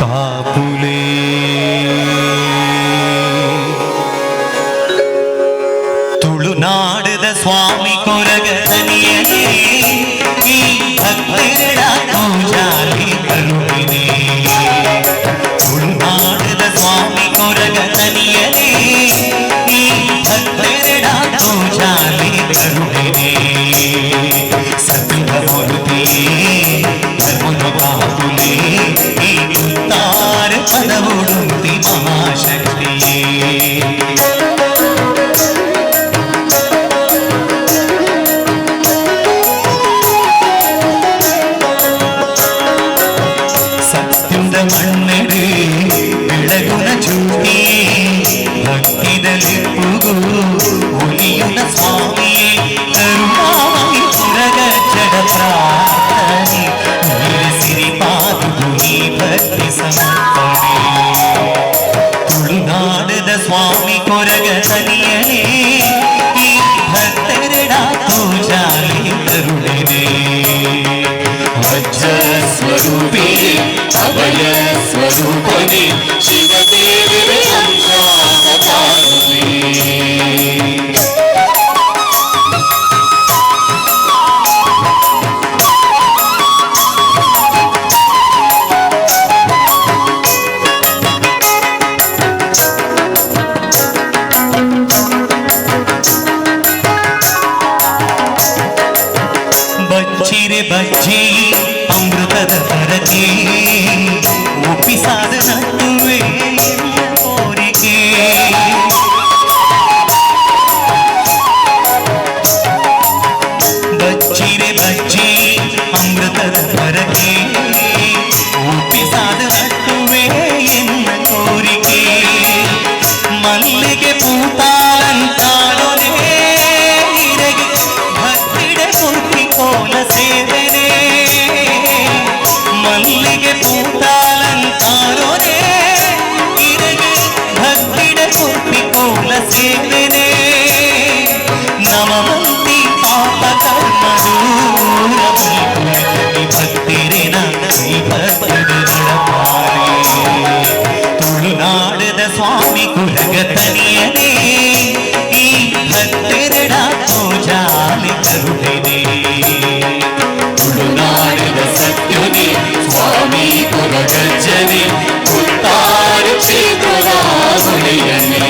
ಕಾಪುಲೇ. ತುಳುನಾಡದ ಸ್ವಾಮಿ ಕೊರಗನಿಯನೇ ಈ ಭಕ್ತರಡ ಪೂಜಾಲಿ ಕರುಣಿನೇ. ತುಳುನಾಡದ ಸ್ವಾಮಿ ಕೊರಗನಿಯನೇ ಈ ಭಕ್ತರಡ ಪೂಜಾಲಿ ಕರುಣಿನೇ. ಸತ್ಯ ಮೂರ್ತಿ ಧರ್ಮದ ಕಾಪುಲೇ ಈ ಉತ್ತಾರ ಪದವುಡುಂತಿ ಮಹಾಶಕ್ತಿಯೇ. ಸತ್ಯದ ಮಣ್ಣಡು ಬೆಳಗುನ ಜ್ಯೋತಿ ಭಕ್ತಿದಲಿಪ್ಪುಗು ಒಲಿಯುನ ಸ್ವಾಮಿಯೇ ಕರುಣಾಮಯಿ ಪುರಗ ಜಡ ಪ್ರಾರ್ಥನೆ ನೀಲ ಸಿರಿ ಪಾದುಗು ಈ ಭಕ್ತಿ ಸಮರ್ಪಣೆ. ತುಳುನಾಡದ ಸ್ವಾಮಿ ಕೊರಗ ತನಿಯನೇ ಈ ಭಕ್ತರಡ ಪೂಜಾಲಿ ಕರುಣನೆ. ಅಜ್ಜ ಸ್ವರೂಪಿ ಅಭಯ ಸ್ವರೂಪನಿ ಶಿವದೇವರೇ ಅಂಶಾವತಾರನೇ. ಬಚ್ಚಿರೆ ಬಜ್ಜಿ ಅಮೃತದ ಪರಕೆ ಒಪ್ಪಿಸಾದ ನಟ್ಟುವೆ ಕೋರಿಕೆ. ಬಚ್ಚಿರೆ ಬಜ್ಜಿ ಅಮೃತದ ಪರಕೆ ಒಪ್ಪಿಸಾದ ನಟ್ಟುವೆ ಎನ್ನ ಕೋರಿಕೆ. ಮಲ್ಲಿಗೆ ಪೂತಾಲಂಕಾರೊನೆ ಇರೆಗೆ ಭಕ್ತಿಡ ಕುರ್ತಿ ಕೋಲ ಸೇವೆನೆ. ಮಲ್ಲಿಗೆ ಪೂತಾಲಂಕಾರೊನೆ ಇರೆಗೆ ಭಕ್ತಿಡ ಕುರ್ತಿ ಕೋಲ ಸೇವೆನೆ. ನಮವಂತಿ ಪಾಪ ಕರ್ಮ ದೂರ ಭಕ್ತಿರಿನ ಭಕ್ತಿಡ ನಡಪಾರೆ. ತುಳುನಾಡದ ಸ್ವಾಮಿ ಕುಲಗತನಿಯನೇ ಈ ಭಕ್ತರಡ ಪೂಜಾಲಿ ಕರುಣನೆ. ತುಳುನಾಡದ ಸತ್ಯನಿ ಸ್ವಾಮಿ ಕೊರಗಜ್ಜನೆ ಉತ್ತಾರ ಕ್ಷೇತ್ರದ ಒಡೆಯನೇ.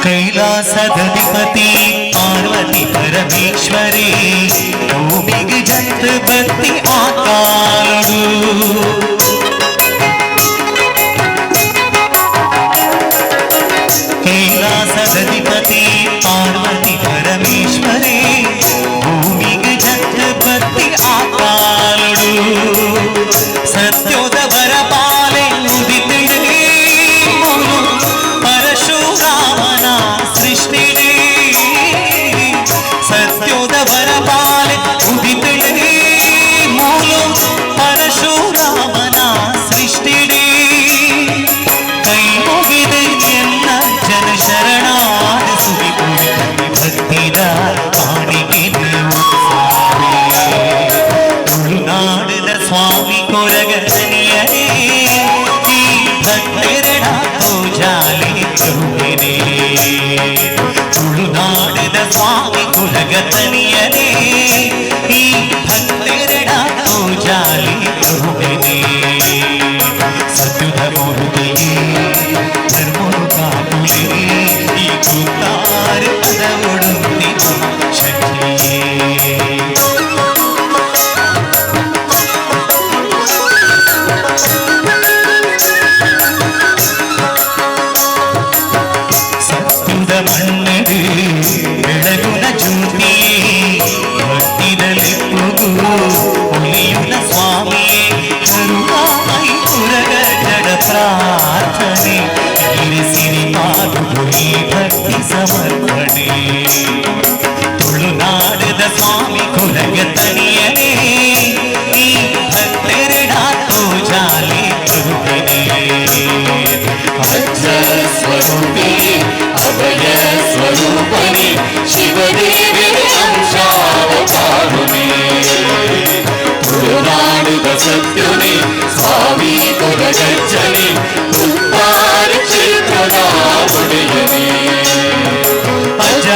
ಕೈಲಾಸದಧಿಪತಿ ಪಾರ್ವತಿ ಪರಮೇಶ್ವರೇ ಭೂಮಿಗೆ ಜಂತ ಬತ್ತಿ ಆಕಾಲಡು. ಕೈಲಾಸದಧಿಪತಿ ಪಾರ್ವತಿ ಪರಮೇಶ್ವರೇ ಭೂಮಿಗೆ ಜಂತ ಬತ್ತಿ ಆಕಾಲಡು. ಸತ್ಯೋದ ವರಪಾಲೆ ಉದಿತಿಡೇ ಪರಶುರಾಮನ ಸೃಷ್ಟಿಡೇ. ಸತ್ಯೋದ ವರಪಾಲೆ ಉದಿತಿಡೇ ಮೂಲು ಪರಶುರಾಮನ ಸೃಷ್ಟಿಡೇ. ಕೈ ಮುಗಿದೆ ಎನ್ನ ಜನ ಶರಣಾದ ಸುರಿಪುರಿ ಭಕ್ತಿದ ಕಾಣಿಕೆ ನೀವು. ತುಳುನಾಡದ ಸ್ವಾಮಿ ಕೊರಗನಿಯನೇ ಈ ಭಕ್ತರಡ ಪೂಜಾಲಿ ಕರುಣನೆ. ತುಳುನಾಡದ ಸ್ವಾಮಿ ಕೊರಗತನಿಯನೇ ಈ ಭಕ್ತರಡ ಪೂಜಾಲಿ ಕರುಣನೆ. ಮೂರ್ತಿಯೇ ಧರ್ಮನು ಕಾಪುಲೇ ಈ ಕೂತಾರ ಪದವುಡುಂದಿನ ಶಕ್ತಿಯೇ. ಸತ್ಯದ ಮಣ್ಣದು ಬೆಳಗುನ ಜ್ಯೋತಿಯೇ ಭಕ್ತಿದಲಿಪ್ಪುಗು ಒಲಿಯುನ ಸ್ವಾಮಿಯೇ ಕರುಣಾಮಯಿ ಪುರಗ ಜಡ ಪ್ರಾರ್ಥನೆ ಗಿರಿಸಿರಿ ಪಾದು ಈ ಭಕ್ತಿ ಸಮರ್ಪಣೆ. ತುಳುನಾಡದ ಸ್ವಾಮಿ ಕುಲಗ ತನಿಯನೇ ಈ ಭಕ್ತೆರಡಾತೋ ಜಾಲಿ ಕೃಪೆನೇ. ಅಜ್ಜ ಸ್ವರೂಪಿ ಅಭಯ ಸ್ವರೂಪನಿ ಶಿವದೇವಿಯ ಅಂಶಾವತಾರುಣಿ ತುಳುನಾಡುದ ಸತ್ಯುನಿ ಸ್ವಾಮಿ ಕುಲಗಜ್ಜನಿ ಉತ್ತಾರ ಕ್ಷೇತ್ರದ ಒಡೆಯನೇ. ಅಜ್ಜ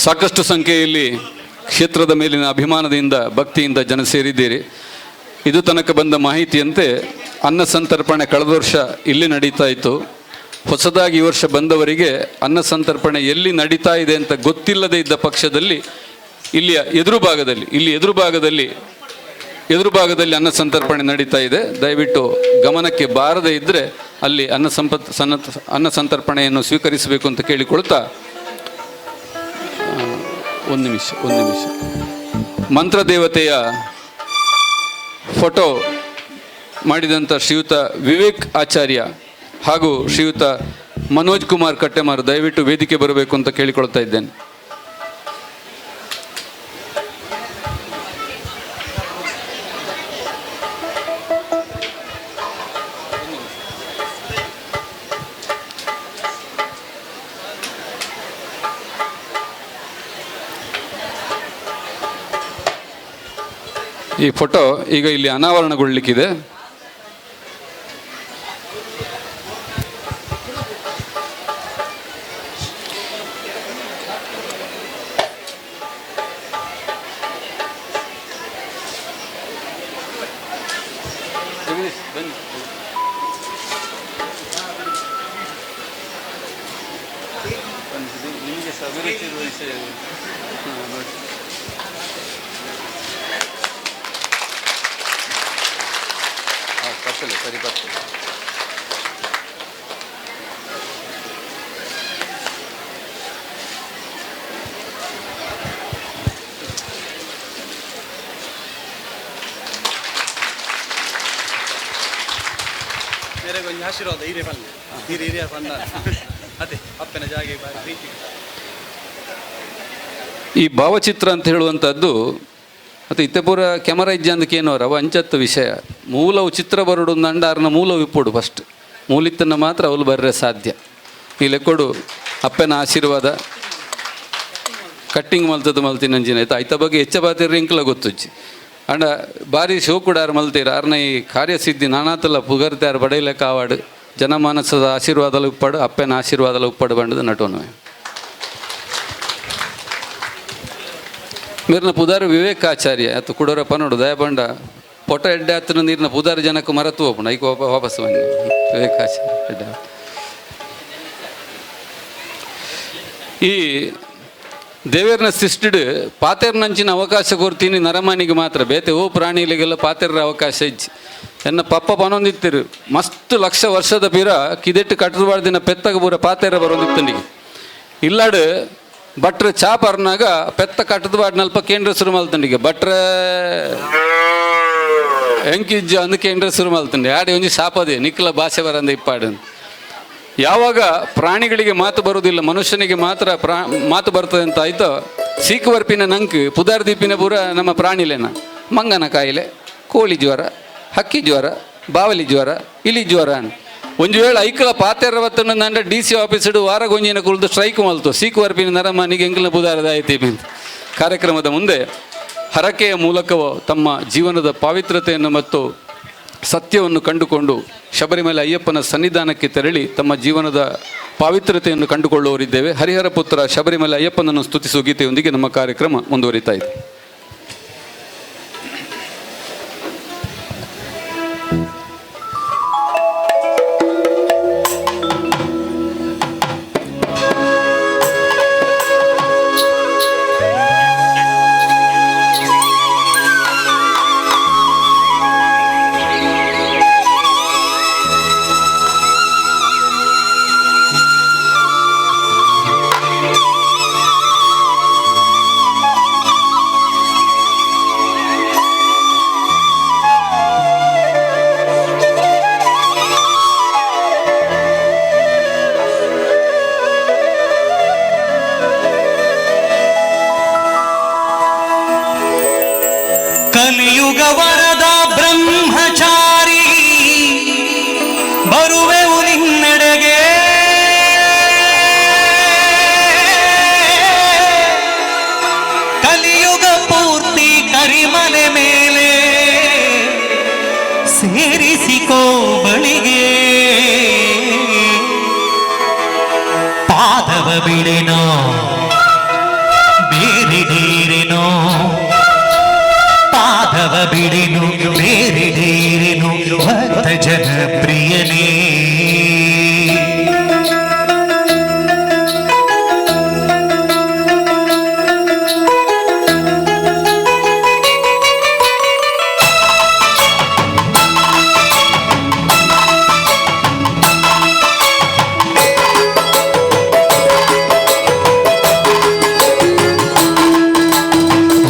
ಸಾಕಷ್ಟು ಸಂಖ್ಯೆಯಲ್ಲಿ ಕ್ಷೇತ್ರದ ಮೇಲಿನ ಅಭಿಮಾನದಿಂದ ಭಕ್ತಿಯಿಂದ ಜನ ಸೇರಿದ್ದೀರಿ. ಇದು ತನಕ ಬಂದ ಮಾಹಿತಿಯಂತೆ ಅನ್ನ ಸಂತರ್ಪಣೆ ಕಳೆದ ವರ್ಷ ಇಲ್ಲಿ ನಡೀತಾ ಇತ್ತು. ಹೊಸದಾಗಿ ಈ ವರ್ಷ ಬಂದವರಿಗೆ ಅನ್ನ ಸಂತರ್ಪಣೆ ಎಲ್ಲಿ ನಡೀತಾ ಇದೆ ಅಂತ ಗೊತ್ತಿಲ್ಲದೆ ಇದ್ದ ಪಕ್ಷದಲ್ಲಿ ಇಲ್ಲಿಯ ಎದುರು ಭಾಗದಲ್ಲಿ ಅನ್ನ ಸಂತರ್ಪಣೆ ನಡೀತಾ ಇದೆ. ದಯವಿಟ್ಟು ಗಮನಕ್ಕೆ ಬಾರದೇ ಇದ್ದರೆ ಅಲ್ಲಿ ಅನ್ನ ಸಂತರ್ಪಣೆಯನ್ನು ಸ್ವೀಕರಿಸಬೇಕು ಅಂತ ಕೇಳಿಕೊಳ್ತಾ, ಒಂದು ನಿಮಿಷ ಮಂತ್ರದೇವತೆಯ ಫೋಟೋ ಮಾಡಿದಂಥ ಶ್ರೀಯುತ ವಿವೇಕ್ ಆಚಾರ್ಯ ಹಾಗೂ ಶ್ರೀಯುತ ಮನೋಜ್ ಕುಮಾರ್ ಕಟ್ಟೆಮಾರು ದಯವಿಟ್ಟು ವೇದಿಕೆ ಬರಬೇಕು ಅಂತ ಕೇಳಿಕೊಳ್ತಾ ಇದ್ದೇನೆ. ಈ ಫೋಟೋ ಈಗ ಇಲ್ಲಿ ಅನಾವರಣಗೊಳ್ಳಲಿಕ್ಕಿದೆ. ನಿಮಗೆ ಅಭಿರುಚಿರುವ ವಿಷಯ ಸರಿ ಬರ್ತದೆ. ಮೇರೆ ಕೊಂಚ ಆಶೀರ್ವಾದ ಹೀರೆ ಬನ್ನಿ ಹಿರಿಯ ಹಿರಿಯ ಬಂದ ಅದೇ ಅಪ್ಪನ ಜಾಗೆ ಬಾರಿ ಪ್ರೀತಿ. ಈ ಭಾವಚಿತ್ರ ಅಂತ ಹೇಳುವಂಥದ್ದು ಮತ್ತು ಇತ್ತೆ ಪೂರ ಕ್ಯಾಮರಾ ಇಜ್ಜಂದಕ್ಕೆ ಏನೋ ಅವ ಅಂಚತ್ತು ವಿಷಯ. ಮೂಲವು ಚಿತ್ರ ಬರಡು ನಂಡಾರನ ಮೂಲವು ಇಪ್ಪೊಡು ಫಸ್ಟ್ ಮೂಲಿತ್ತನ್ನು ಮಾತ್ರ ಅವಳು ಬರ್ರೆ ಸಾಧ್ಯ. ಈ ಲೆಕ್ಕೊಡು ಅಪ್ಪನ ಆಶೀರ್ವಾದ ಕಟ್ಟಿಂಗ್ ಮಲ್ತದ್ದು ಮಲ್ತಿನ ಅಂಜಿನ ಆಯ್ತು. ಐತ ಬಗ್ಗೆ ಹೆಚ್ಚ ಬಾತಿರ್ರಿ ಇಂಕ್ಲ ಗೊತ್ತುಜ್ಜಿ ಅಂಡ ಬಾರಿ ಶೋ ಕೂಡ ಆರು ಮಲ್ತೀರ ಆರ್ನ ಈ ಕಾರ್ಯಸಿದ್ಧಿ ನಾನಾತಲ್ಲ ಪುಗರ್ತೆ ಆರು ಬಡೈಲೆ ಕಾವಾಡು ಜನಮಾನಸದ ಆಶೀರ್ವಾದಲ ಉಪ್ಪಾಡು ಅಪ್ಪನ ಆಶೀರ್ವಾದಲ ಉಪ್ಪಾಡು ಬಂಡದ ನಟೋನು. ಮೇರ್ನ ಪುದಾರು ವಿವೇಕಾಚಾರ್ಯ ಅತ್ತು ಕುಡೋರ ಪನೋಡು ದಯಪಂಡ ಪೊಟ ಎಡ್ಡೆ ಆತನ ನೀರಿನ ಪುದಾರು ಜನಕ್ಕೆ ಮರತು ಹೋಪುಂಡು ಐಕ್ ವಾಪಸ್ ಬನ್ನಿ ವಿವೇಕಾಚಾರ್ಯ ಎಡ್ಡೆ. ಈ ದೇವೇರ್ನ ಸೃಷ್ಟಿಡ್ ಪಾತೆರ್ನಂಚಿನ ಅವಕಾಶ ಕೊರ್ತೀನಿ ನರಮಾನಿಗೆ ಮಾತ್ರ, ಬೇತೆ ಓ ಪ್ರಾಣಿಗಳಿಗೆಲ್ಲ ಪಾತೆರ್ರ ಅವಕಾಶ ಇಜ್ಜಿ. ಎನ್ನ ಪಪ್ಪ ಪನೊಂದಿತ್ತಿರು ಮಸ್ತ್ ಲಕ್ಷ ವರ್ಷದ ಪೀರ ಕಿದೆಟ್ಟು ಕಟ್ಟಬಾರ್ದಿನ ಪೆತ್ತಗ ಪೂರ ಪಾತೆರ ಬರೋದಿತ್ತಂಡಿಗೆ. ಇಲ್ಲಾಡು ಭಟ್ರ ಚಾಪ್ ಅರ್ನಾಗ ಪೆತ್ತ ಕಟ್ಟದಬಾಡ್ನಲ್ಪ ಕೇಂದ್ರ ಶುರು ಮಲ್ತಂಡಿಗೆ. ಭಟ್ರ ಎಂಕಿಜ್ಜು ಅಂದ್ ಕೇಂದ್ರ ಶುರು ಮಲ್ತಂಡಿ ಆಡಿ ಒಂಜಿ ಶಾಪದೆ ನಿಕ್ಕಲ ಭಾಷೆ ಬರಂದ ಇಪ್ಪಾಡು. ಯಾವಾಗ ಪ್ರಾಣಿಗಳಿಗೆ ಮಾತು ಬರುವುದಿಲ್ಲ, ಮನುಷ್ಯನಿಗೆ ಮಾತ್ರ ಮಾತು ಬರ್ತದೆ ಅಂತ ಆಯ್ತೋ, ಸೀಕುವರ್ಪಿನ ನಂಕ್ ಪುದಾರ್ ದೀಪಿನ ಪೂರ ನಮ್ಮ ಪ್ರಾಣಿಲೇನ ಮಂಗನ ಕಾಯಿಲೆ, ಕೋಳಿ ಜ್ವರ, ಹಕ್ಕಿ ಜ್ವರ, ಬಾವಲಿ ಜ್ವರ, ಇಲಿ ಜ್ವರ. ಒಂಜಿ ವೇಳೆ ಐಕಲ ಪಾತೆರವತ್ತನ್ನು ನಂಡ ಡಿ ಸಿ ಆಫೀಸ್ಡು ವಾರ ಗೊಂಜಿನ ಕುಳಿತು ಸ್ಟ್ರೈಕ್ ಮಲ್ತು ಸೀಕುವರ್ಪಿನ ನರಮಾನಿಗೆ ಎಂಕಲ್ನ ಪುದಾರದ ಆಯ್ತಿ. ಕಾರ್ಯಕ್ರಮದ ಮುಂದೆ ಹರಕೆಯ ಮೂಲಕವೋ ತಮ್ಮ ಜೀವನದ ಪಾವಿತ್ರತೆಯನ್ನು ಮತ್ತು ಸತ್ಯವನ್ನು ಕಂಡುಕೊಂಡು ಶಬರಿಮಲೆ ಅಯ್ಯಪ್ಪನ ಸನ್ನಿಧಾನಕ್ಕೆ ತೆರಳಿ ತಮ್ಮ ಜೀವನದ ಪಾವಿತ್ರತೆಯನ್ನು ಕಂಡುಕೊಳ್ಳುವವರಿದ್ದೇವೆ. ಹರಿಹರ ಪುತ್ರ ಶಬರಿಮಲೆ ಅಯ್ಯಪ್ಪನನ್ನು ಸ್ತುತಿಸುವ ಗೀತೆಯೊಂದಿಗೆ ನಮ್ಮ ಕಾರ್ಯಕ್ರಮ ಮುಂದುವರಿತಾ ಇದೆ. ಕಲಿಯುಗ ವರದ ಬ್ರಹ್ಮಚಾರಿ ಬರುವೆವು ನಿನ್ನೆಡೆಗೆ, ಕಲಿಯುಗ ಪೂರ್ತಿ ಕರಿಮಲೆ ಮೇಲೆ ಸೇರಿಸಿಕೋ ಬಳಿಗೆ, ಪಾದವ ಬಿಡೆನೋ ಬೇರಿಡೀರೆನೋ, ಪಾದವ ಬಿಡೆನು ಬೇರಿಡೀರೆನು ಭಕ್ತ ಜನಪ್ರಿಯನೇ.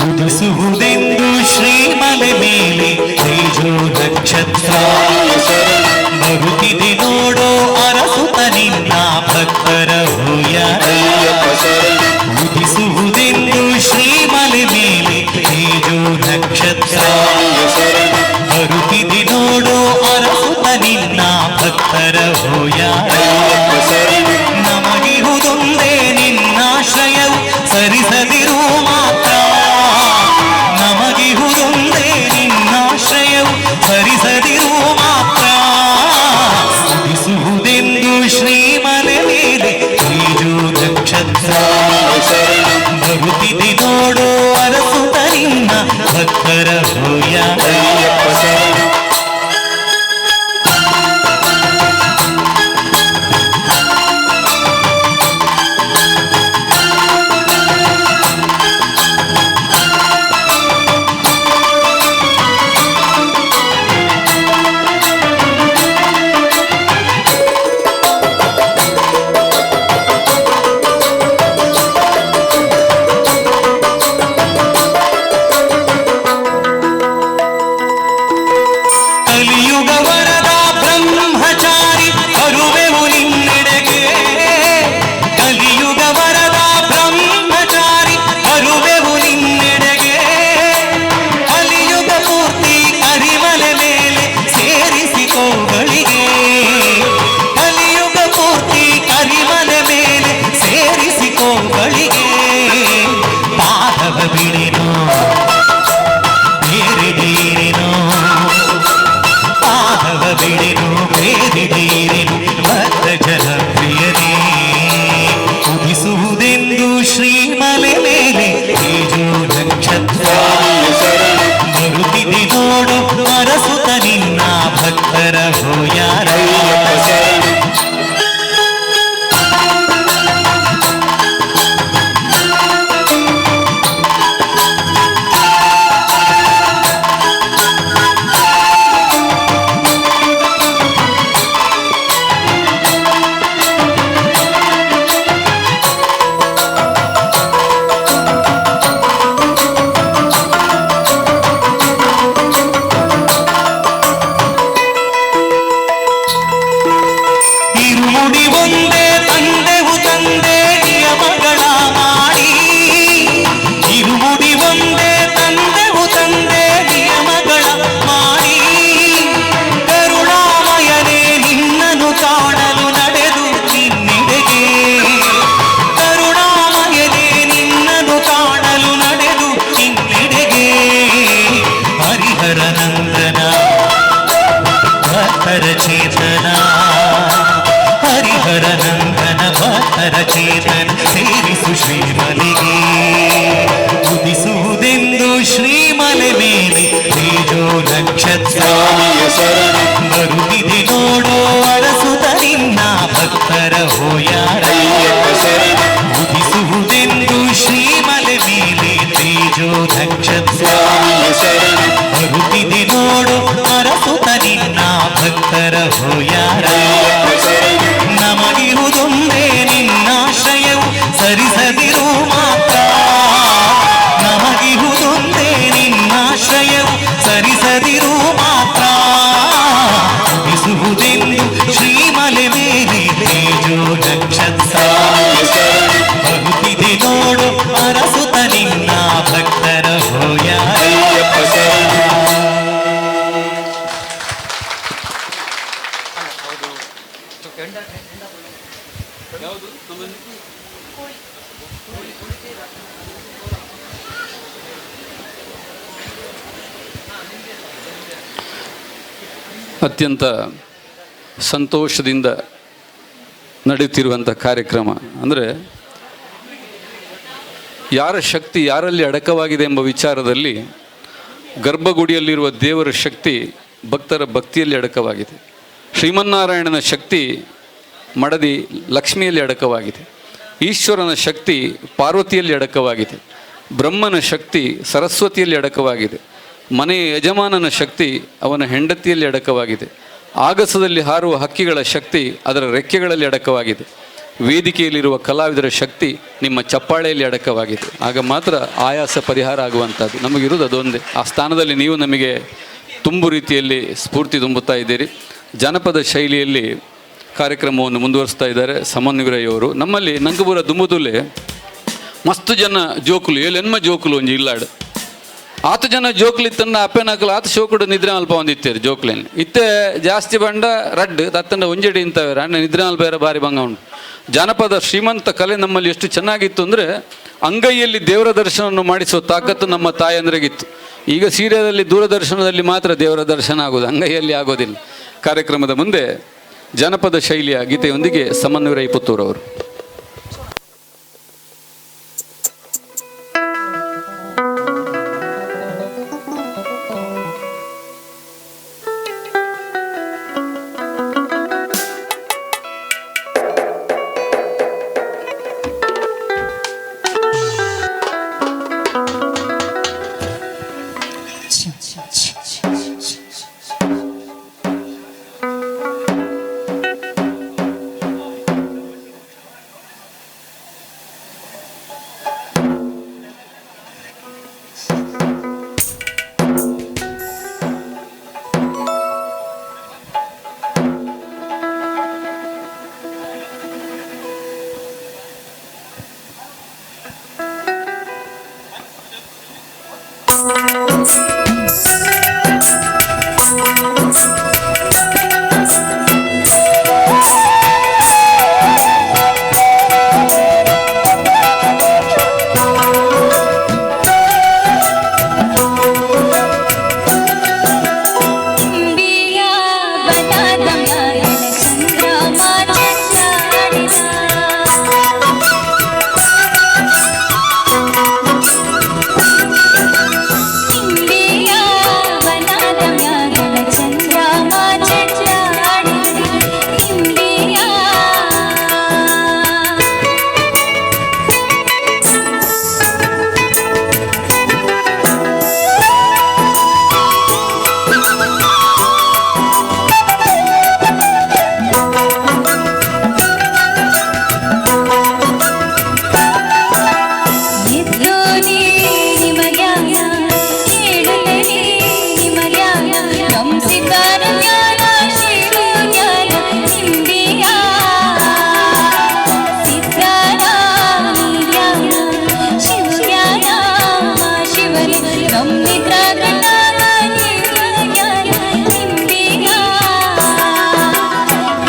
ಉದಿಸುವುದೆಂದು ಶ್ರೀಮಲೆ ಮೇಲೆ ತೇಜೋ ನಕ್ಷತ್ರ ಬರುತ್ತಿದೆ ನೋಡೋ ಅರಸುತ ನಿನ್ನ ಭಕ್ತರ ಹೂಯಾರ. ಉದಿಸುವುದೆಂದು ಶ್ರೀಮಲೆ ಮೇಲೆ ತೇಜೋ ನಕ್ಷತ್ರ ಬರುತ್ತಿದೆ ನೋಡೋ ಅರಸುತ ನಿನ್ನ ಭಕ್ತರ ಹೂಯಾರ. ನಮಗಿರುವುದೊಂದೇ ನಿನ್ನಾಶ್ರಯವು ಸರಿಸದಿರು ಮಾತ್ರ, ನಮಗಿಹುದೊಂದೇ ನಿನ್ನಾಶ್ರಯವು ಸರಿಸದಿರು ಮಾತ್ರ. ಭಕ್ತರ ಹೋಯಾರ. ಅಯ್ಯಪ್ಪ ಶರಣಂ. ಇರುಮುಡಿ ಒಂದೇ ತಂದೆವು ತಂದೆ ನಿಯಮಗಳ ಮಾಡಿ, ಇರುಮುಡಿ ಒಂದೇ ತಂದೆವು ತಂದೆ ನಿಯಮಗಳ ಮಾಡಿ, ಕರುಣಾಮಯನೇ ನಿನ್ನನು ಕಾಣಲು ನಡೆದು ನಿನ್ನೆಡೆಗೆ, ಕರುಣಾಮಯನೇ ನಿನ್ನನು ಕಾಣಲು ನಡೆದು ನಿನ್ನೆಡೆಗೆ. ಹರಿಹರ ನಂದನ ಭಕ್ತರ ಚೇತನ, ಹರಿಹರ ನಂದನ ಭಕ್ತರ ಚೇತನ, ಸೇರಿಸು ಶ್ರೀಮಲಿಗೆ. ಉದಿಸುವುದೆಂದು ಶ್ರೀಮಲೆ ಮೇಲೆ ತೇಜೋ ನಕ್ಷತ್ರ ಸ್ವಾಮಿಯೇ ಶರಣಂ. ಬರುತ್ತಿದೆ ನೋಡೋ ಅರಸುತ ನಿನ್ನ ಭಕ್ತರ ಹೋಯಾರ. ಅಯ್ಯಪ್ಪ ಶರಣಂ. ಉದಿಸುವುದೆಂದು ಶ್ರೀಮಲೆ ಮೇಲೆ ತೇಜೋ ನಕ್ಷತ್ರ ಸ್ವಾಮಿಯೇ ಶರಣಂ. ಬರುತ್ತಿದೆ ನೋಡು ಅರಸುತ ನಿನ್ನ ಭಕ್ತರ ಹೋಯಾರ. ಅಯ್ಯಪ್ಪ ಶರಣಂ. ನಮಗಿರುವುದೊಂದೇ ನಿನ್ನಾಶ್ರಯವು ಸರಿಸದಿರು ಮಾತ್ರ, ನಮಗಿರುವುದೊಂದೇ ನಿನ್ನಾಶ್ರಯವು ಸರಿಸದಿರು ಮಾತ್ರ. ಉದಿಸುವುದೆಂದು ಶ್ರೀಮಲೆ ಮೇಲೆ ತೇಜೋ ನಕ್ಷತ್ರ ಸ್ವಾಮಿಯೇ ಶರಣಂ. ಬರುತ್ತಿದೆ ನೋಡು ಅರಸುತ ನಿನ್ನ ಭಕ್ತರ ಹೋಯಾರ. ಅಯ್ಯಪ್ಪ ಶರಣಂ. ಅತ್ಯಂತ ಸಂತೋಷದಿಂದ ನಡೆಯುತ್ತಿರುವಂಥ ಕಾರ್ಯಕ್ರಮ. ಅಂದರೆ ಯಾರ ಶಕ್ತಿ ಯಾರಲ್ಲಿ ಅಡಕವಾಗಿದೆ ಎಂಬ ವಿಚಾರದಲ್ಲಿ ಗರ್ಭಗುಡಿಯಲ್ಲಿರುವ ದೇವರ ಶಕ್ತಿ ಭಕ್ತರ ಭಕ್ತಿಯಲ್ಲಿ ಅಡಕವಾಗಿದೆ. ಶ್ರೀಮನ್ನಾರಾಯಣನ ಶಕ್ತಿ ಮಡದಿ ಲಕ್ಷ್ಮಿಯಲ್ಲಿ ಅಡಕವಾಗಿದೆ. ಈಶ್ವರನ ಶಕ್ತಿ ಪಾರ್ವತಿಯಲ್ಲಿ ಅಡಕವಾಗಿದೆ. ಬ್ರಹ್ಮನ ಶಕ್ತಿ ಸರಸ್ವತಿಯಲ್ಲಿ ಅಡಕವಾಗಿದೆ. ಮನೆಯ ಯಜಮಾನನ ಶಕ್ತಿ ಅವನ ಹೆಂಡತಿಯಲ್ಲಿ ಅಡಕವಾಗಿದೆ. ಆಗಸದಲ್ಲಿ ಹಾರುವ ಹಕ್ಕಿಗಳ ಶಕ್ತಿ ಅದರ ರೆಕ್ಕೆಗಳಲ್ಲಿ ಅಡಕವಾಗಿದೆ. ವೇದಿಕೆಯಲ್ಲಿರುವ ಕಲಾವಿದರ ಶಕ್ತಿ ನಿಮ್ಮ ಚಪ್ಪಾಳೆಯಲ್ಲಿ ಅಡಕವಾಗಿದೆ. ಆಗ ಮಾತ್ರ ಆಯಾಸ ಪರಿಹಾರ ಆಗುವಂಥದ್ದು. ನಮಗಿರುವುದು ಅದೊಂದೇ. ಆ ಸ್ಥಾನದಲ್ಲಿ ನೀವು ನಮಗೆ ತುಂಬು ರೀತಿಯಲ್ಲಿ ಸ್ಫೂರ್ತಿ ತುಂಬುತ್ತಾ ಇದ್ದೀರಿ. ಜಾನಪದ ಶೈಲಿಯಲ್ಲಿ ಕಾರ್ಯಕ್ರಮವನ್ನು ಮುಂದುವರಿಸ್ತಾ ಇದ್ದಾರೆ ಸಮನ್ವಯವರು. ನಮ್ಮಲ್ಲಿ ನಂಕಪುರ ದುಂಬುದುಲೆ ಮಸ್ತು ಜನ ಜೋಕುಲು, ಏಳೆನ್ಮ ಜೋಕುಲು ಒಂಜಿ ಇಲ್ಲಾಡು ಆತು ಜನ ಜೋಕ್ಲು ಇತ್ತನ್ನ ಅಪ್ಪೆನಾಕಲು ಆತ ಶೋಕುಡು ನಿದ್ರೆ ಅಲ್ಪ ಒಂದಿತ್ತೇರು ಜೋಕ್ಲೇನು ಇತ್ತೆ ಜಾಸ್ತಿ ಬಂಡ ರಡ್ಡು ತತ್ತಂಡ ಒಂಜಡಿ ಇಂತವೆ ಅಣ್ಣ ನಿದ್ರೆ ಅಲ್ಪ ಬಾರಿ ಭಂಗ ಉಂಟು. ಜಾನಪದ ಶ್ರೀಮಂತ ಕಲೆ ನಮ್ಮಲ್ಲಿ ಎಷ್ಟು ಚೆನ್ನಾಗಿತ್ತು ಅಂದರೆ ಅಂಗೈಯಲ್ಲಿ ದೇವರ ದರ್ಶನವನ್ನು ಮಾಡಿಸುವ ತಾಕತ್ತು ನಮ್ಮ ತಾಯಂದ್ರಿಗಿತ್ತು. ಈಗ ಸೀರಿಯಾದಲ್ಲಿ ದೂರದರ್ಶನದಲ್ಲಿ ಮಾತ್ರ ದೇವರ ದರ್ಶನ ಆಗೋದು, ಅಂಗೈಯಲ್ಲಿ ಆಗೋದಿಲ್ಲ. ಕಾರ್ಯಕ್ರಮದ ಮುಂದೆ ಜಾನಪದ ಶೈಲಿಯ ಗೀತೆಯೊಂದಿಗೆ ಸಮನ್ವಯ ಪುತ್ತೂರವರು. ಸಿದ್ಧನ ಜ್ಞಾನ ಶಿವ ಜ್ಞಾನ ಇಂದಿಯ ಸಿದ್ಧನ ಜ್ಞಾನ ಶಿವ ಜ್ಞಾನ ಶಿವನೇ ನಮ್ಮಿದ್ರ ಕಂಡಾಗ ಜ್ಞಾನ ಇಂದಿಯ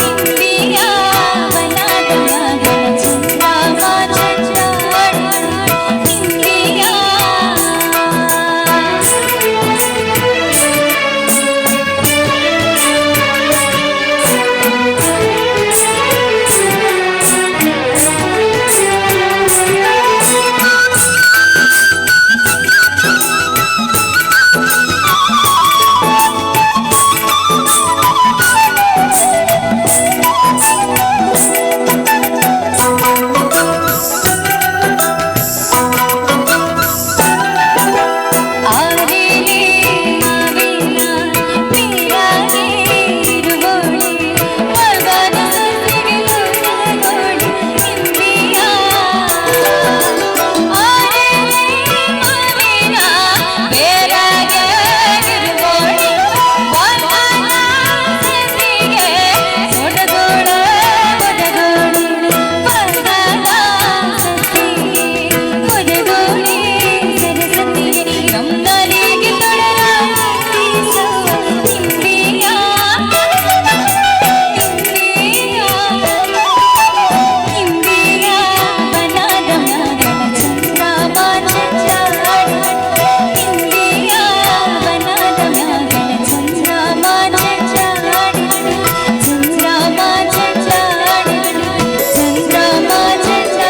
ಇಂದಿಯ ಬನಾದ ಚಂದ್ರಮ ಚಂದ್ರ ಇಂದಿಯ. ಆರೇಲೆ ಮಾವಿನ ಪೀರಾಗೆ ಇರುವೋಳಿ ಮಗನ ಸೊಸೆಗೆ ದೊಡ್ಡಗೋಳಿ ಇಂಬಿಯ. ಆರೇಲೆ ಮಾವಿನ ಪೀರಾಗೆ ಇರುವೋಳಿ ಮಗನ ಸೊಸೆಗೆ ದೊಡ್ಡಗೋಳ ಒದಗೋಳಿ ಮಗನ ಸೊಸೆಗೆ ಒದಗೋಳಿ ಸರಸ್ವತಿಗೆ ನಮ್ಮನೆಗೆ ತೊಡರಾಗಿಸುವ ಇಂಬಿಯ ಇಂಬಿಯ ಇಂಬಿಯ ಬನಾದ ಚಂದ್ರಮ ಚಂದ್ರ ಇಂಬಿಯ ಬನಾದ ಚಂದ್ರಮ ಚಂದ್ರ ಚಂದ್ರಮ ಚಂದ್ರ ಚಂದ್ರಮ ಚಂದ್ರ.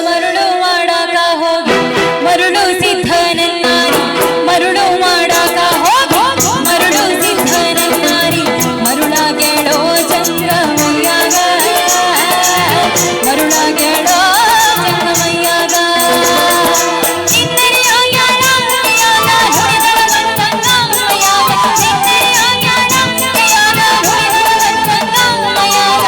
ಮರುಳು ಮಾಡಾಕ ಹೋಗಿ ಮರುಳು ಸಿದ್ಧನನ್ನಾರಿ ಮರುಳು ಮಾಡಾಕ ಹೋಗಿ ಮರುಳು ಸಿದ್ಧನನ್ನಾರಿ ಮರುಳಾಗೆಳೋ ಚಂದ್ರಮಯ್ಯಾಗ ಮರುಳಾಗೆಳೋ ಚಂದ್ರಮಯ್ಯಾಗ ನಿನ್ನರೆ ಆಯಾನ ಆಯಾನ ನುಡಿದಳ ಬಂದಂಗಾಮಯ್ಯಾಗ ನಿನ್ನರೆ ಆಯಾನ ಆಯಾನ ನುಡಿದಳ ಬಂದಂಗಾಮಯ್ಯಾಗ.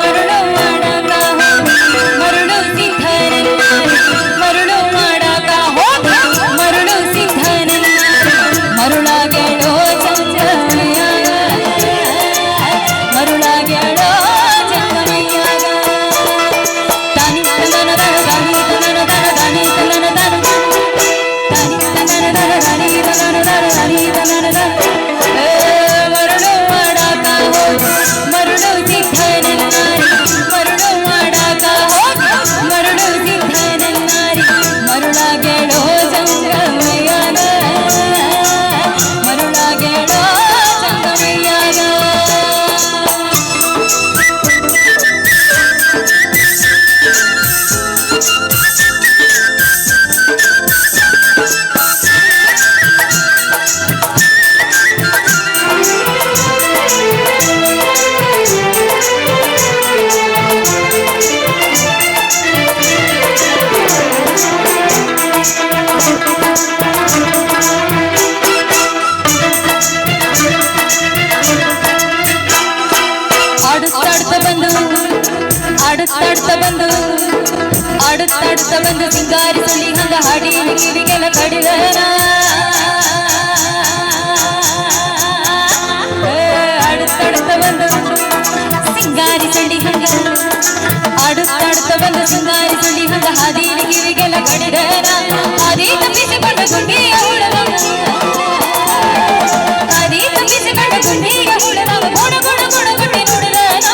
ಮರುಳು ಮಾಡಾಕ ಹೋಗಿ ಮರುಳು ಸಿದ್ಧನನ್ನಾರಿ ಮರುಳು ಮಾಡಾಕ ಹೋಗಿ ಮರುಳು ಸಿದ್ಧನನ್ನಾರಿ ಮರುಳಾಗೆಳೋ ಚಂದ್ರಮಯ್ಯಾಗ ಮರುಳಾಗೆಳೋ ಚಂದ್ರಮಯ್ಯಾಗ. ತಾನಿ ತಂದನ ದನ ತಾನಿ ತಂದನ ದನ ತಾನಿ ತಂದನ ದನ ತಾನಿ ತಂದನ ದನ ತಾನಿ ತಂದನ ದನ ತಾನಿ ತಂದನ ದನ. ಏ ಮರುಳು ಮಾಡಾಕ ಹೋಗಿ ಮರುಳು ಸಿದ್ಧನನ್ನಾರಿ ಮರುಳು ಮಾಡಾಕ ಹೋಗಿ ಮರುಳು ಸಿದ್ಧನನ್ನಾರಿ ಮರುಳಾಗೆಳೋ ಚಂದ್ರಮಯ್ಯಾಗ ಮರುಳಾಗೆಳೋ ಚಂದ್ರಮಯ್ಯಾಗ. ಆಡುತ್ತಾಡ್ತಾ ಬಂದು ಆಡುತ್ತಾಡ್ತಾ ಬಂದು ಆಡುತ್ತಾಡ್ತಾ ಬಂದು ಸಿಂಗಾರಿ ಸುಳಿ ಹಂಗ ಹಾಡಿನ ಕಿವಿಗೆಲ್ಲ ಕಡಿದನ. ಆಡುತ್ತಾಡ್ತಾ ಬಂದು ಸಿಂಗಾರಿ ಸುಳಿ ಹಂಗ ಆಡುತ್ತಾಡ್ತಾ ಬಂದು ಸಿಂಗಾರಿ ಸುಳಿ ಹಂಗ ಹಾದಿನ ಕಿವಿಗೆಲ್ಲ ಕಡಿದನ. ಹಾದಿ ತಪ್ಪಿಸಿಕೊಂಡ ಗುಂಡಿಯ ಹುಳವ ಹಾದಿ ತಪ್ಪಿಸಿಕೊಂಡ ಗುಂಡಿಯ ಹುಳವ ಗೋಡ ಗೋಡ ಗೋಡ ಗುಂಡಿ ನುಡಿದನ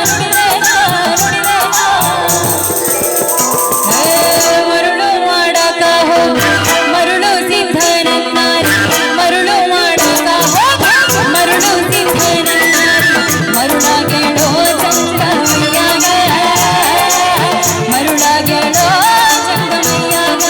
ನುಡಿದನ ನುಡಿದನ. ಮರುಳು ಮಾಡಾಕ ಹೋಗ ಮರುಳು ಸಿದ್ಧನನ್ನಾರಿ ಮರುಳು ಮಾಡಾಕ ಹೋಗ ಮರುಳು ಸಿದ್ಧನನ್ನಾರಿ ಮರುಳಾಗೆಳೋ ಚಂದ್ರಮಯ್ಯಾಗ ಮರುಳಾಗೆಳೋ ಚಂದ್ರಮಯ್ಯಾಗ.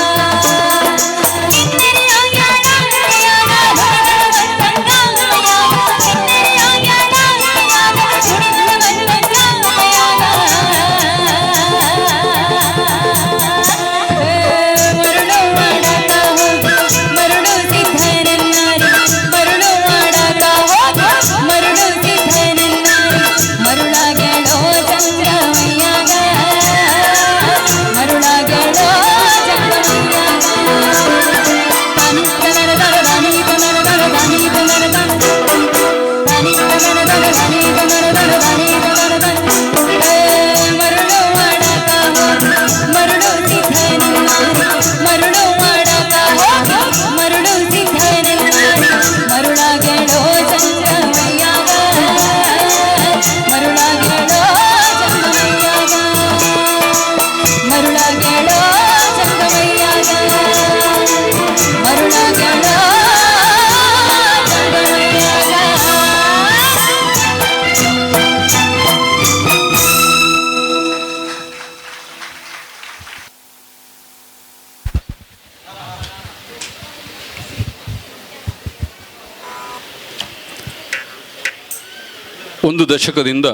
ಒಂದು ದಶಕದಿಂದ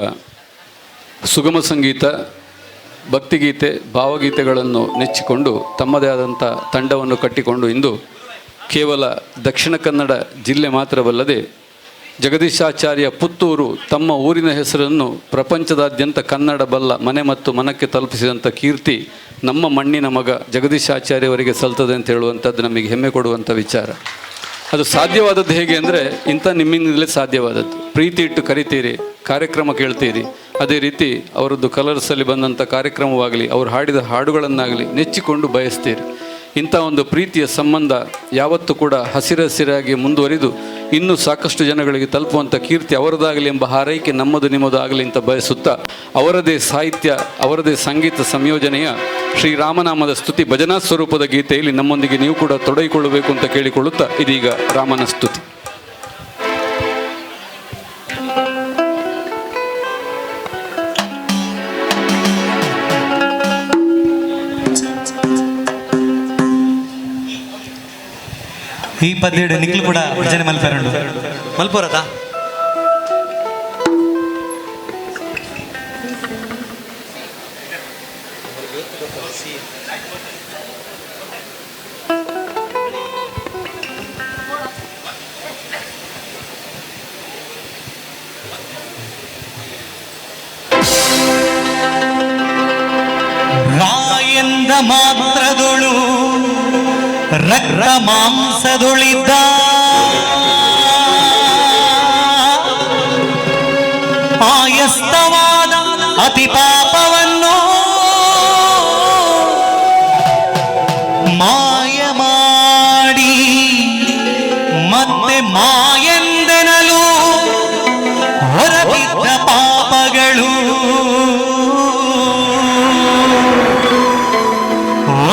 ಸುಗಮ ಸಂಗೀತ, ಭಕ್ತಿಗೀತೆ, ಭಾವಗೀತೆಗಳನ್ನು ನೆಚ್ಚಿಕೊಂಡು ತಮ್ಮದೇ ಆದಂಥ ತಂಡವನ್ನು ಕಟ್ಟಿಕೊಂಡು ಇಂದು ಕೇವಲ ದಕ್ಷಿಣ ಕನ್ನಡ ಜಿಲ್ಲೆ ಮಾತ್ರವಲ್ಲದೆ ಜಗದೀಶಾಚಾರ್ಯ ಪುತ್ತೂರು ತಮ್ಮ ಊರಿನ ಹೆಸರನ್ನು ಪ್ರಪಂಚದಾದ್ಯಂತ ಕನ್ನಡ ಬಲ್ಲ ಮನೆ ಮತ್ತು ಮನಕ್ಕೆ ತಲುಪಿಸಿದಂಥ ಕೀರ್ತಿ ನಮ್ಮ ಮಣ್ಣಿನ ಮಗ ಜಗದೀಶಾಚಾರ್ಯವರಿಗೆ ಸಲ್ತದೆ ಅಂತ ಹೇಳುವಂಥದ್ದು ನಮಗೆ ಹೆಮ್ಮೆ ಕೊಡುವಂಥ ವಿಚಾರ. ಅದು ಸಾಧ್ಯವಾದದ್ದು ಹೇಗೆ ಅಂದರೆ ಇಂಥ ನಿಮ್ಮಿಂದಲೇ ಸಾಧ್ಯವಾದದ್ದು. ಪ್ರೀತಿ ಇಟ್ಟು ಕರಿತೀರಿ, ಕಾರ್ಯಕ್ರಮ ಕೇಳ್ತೀರಿ. ಅದೇ ರೀತಿ ಅವರದ್ದು ಕಲರ್ಸಲ್ಲಿ ಬಂದಂಥ ಕಾರ್ಯಕ್ರಮವಾಗಲಿ, ಅವರು ಹಾಡಿದ ಹಾಡುಗಳನ್ನಾಗಲಿ ನೆಚ್ಚಿಕೊಂಡು ಬಯಸ್ತೀರಿ. ಇಂಥ ಒಂದು ಪ್ರೀತಿಯ ಸಂಬಂಧ ಯಾವತ್ತೂ ಕೂಡ ಹಸಿರಹಸಿರಾಗಿ ಮುಂದುವರಿದು ಇನ್ನೂ ಸಾಕಷ್ಟು ಜನಗಳಿಗೆ ತಲುಪುವಂಥ ಕೀರ್ತಿ ಅವರದಾಗಲಿ ಎಂಬ ಹಾರೈಕೆ ನಮ್ಮದು ನಿಮ್ಮದು ಆಗಲಿ ಅಂತ ಬಯಸುತ್ತಾ ಅವರದೇ ಸಾಹಿತ್ಯ, ಅವರದೇ ಸಂಗೀತ ಸಂಯೋಜನೆಯ ಶ್ರೀರಾಮನಾಮದ ಸ್ತುತಿ ಭಜನಾ ಸ್ವರೂಪದ ಗೀತೆಯಲ್ಲಿ ನಮ್ಮೊಂದಿಗೆ ನೀವು ಕೂಡ ತೊಡಗಿಕೊಳ್ಳಬೇಕು ಅಂತ ಕೇಳಿಕೊಳ್ಳುತ್ತಾ ಇದೀಗ ರಾಮನ ಸ್ತುತಿ. ಈ ಪದ್ಯಡು ನಿಕ್ಲು ಕೂಡ ಭಜನೆ ಮಲ್ಪೆರಂಡು ಮಲ್ಪುರದ ರಾಯಂದ ಮಾತ್ರದೊಳು ರಕ್ತ ಮಾಂಸದೊಳಿದ್ದ ಆಯಸ್ತವಾದ ಅತಿ ಪಾಪವನ್ನು ಮಾಯ ಮಾಡಿ ಮತ್ತೆ ಮಾಯೆಂದೆನಲು ಹೊರಬಿದ್ದ ಪಾಪಗಳು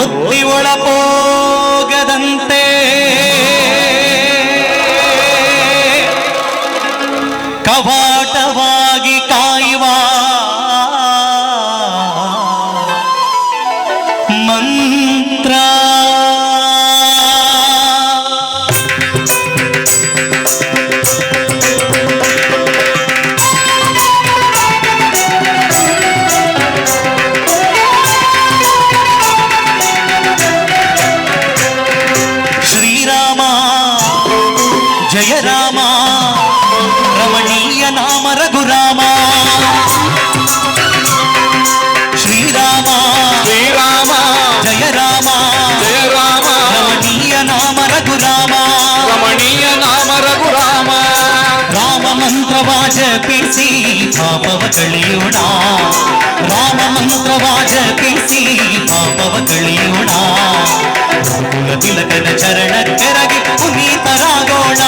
ಒತ್ತಿ ಒಳಪೋಗದಂತೆ ಕವಾಟವಾಗಿ ಕಾಯುವ ಮಂತ್ರ. ಶ್ರೀರಾಮ ಜಯ ರಾಮ ರಮಣೀಯ ನಾಮ ರಘುರಾಮ ಶ್ರೀರಾಮ ಶ್ರೀರಾಮ ಜಯ ರಾಮ ಜಯ ರಾಮ ರಮಣೀಯ ನಾಮ ರಘುರಾಮ ರಮಣೀಯ ನಾಮ ರಘುರಾಮ. ರಾಮ ಮಂತ್ರವ ಜಪಿಸಿ ಪಾಪವ ಕಳೆಯೋಣ, ರಾಮ ಮಂತ್ರವ ಜಪಿಸಿ ಪಾಪವ ಕಳೆಯೋಣ, ರಘುಕುಲ ತಿಲಕನ ಚರಣ ಕೆರಗಿ ಪುನೀತರಾಗೋಣ.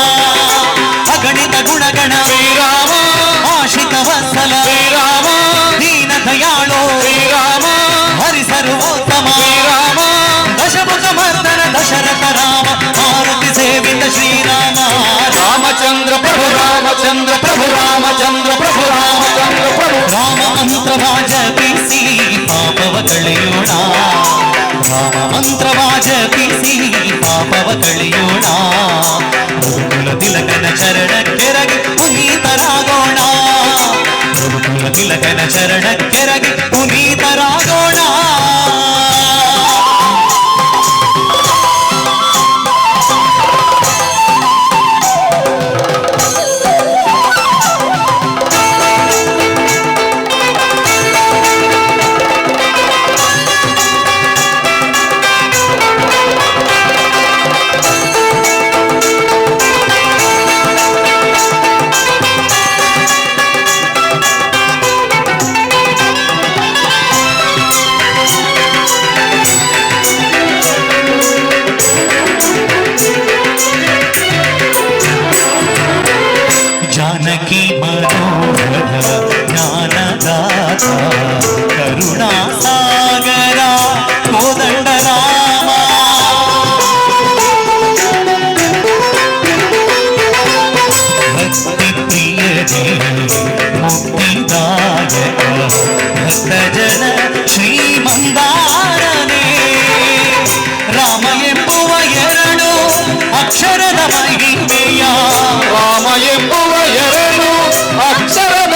ಅಗಣಿತ ಗುಣಗಣ ಶ್ರೀರಾಮ ಆಶ್ರಿತ ವತ್ಸಲ ಶ್ರೀರಾಮ ದೀನ ದಯಾಳೋ ಶ್ರೀರಾಮ ಹರಿ ಸರ್ವೋತ್ತಮ ಶ್ರೀರಾಮ ದಶಮುಖ ಮರ್ದನ ದಶರಥ ರಾಮ ಮಾರುತಿ ಸೇವಿತ ಶ್ರೀರಾಮ. ರಾಮಚಂದ್ರ ಪ್ರಭು ರಾಮಚಂದ್ರ ಪ್ರಭು ರಾಮಚಂದ್ರ ಪ್ರಭು ರಾಮಚಂದ್ರ ಪ್ರಭು. ರಾಮ ಮಂತ್ರವ ಜಪಿಸಿ ಪಾಪವ ಕಳೆಯೋಣ, ರಾಮ ಮಂತ್ರವ ಜಪಿಸಿ ಪಾಪವ ಕಳೆಯೋಣ, ರಘುಕುಲ ತಿಲಕನ ಚರಣ ಕೆರಗಿ ಪುನೀತರಾಗೋಣ, ರಘುಕುಲ ತಿಲಕನ ಚರಣ ಕೆರಗಿ ಪುನೀತರಾಗೋಣ. ಜಾನಕಿ ಮನೋಹರ ಜ್ಞಾನದಾತ ಕರುಣಾ ಸಾಗರ ಕೋದಂಡ ರಾಮ. ಭಕ್ತಿ ಪ್ರಿಯನೇ ಮುಕ್ತಿದಾಯಕ ಭಕ್ತಜನ ಶ್ರೀಮಂದಾರನೇ. ರಾಮ ಎಂಬುವ ಎರಡು ಅಕ್ಷರದ ಮಹಿಮೆಯ, ರಾಮ ಎಂಬುವ ಎರಡು ಅಕ್ಷರದ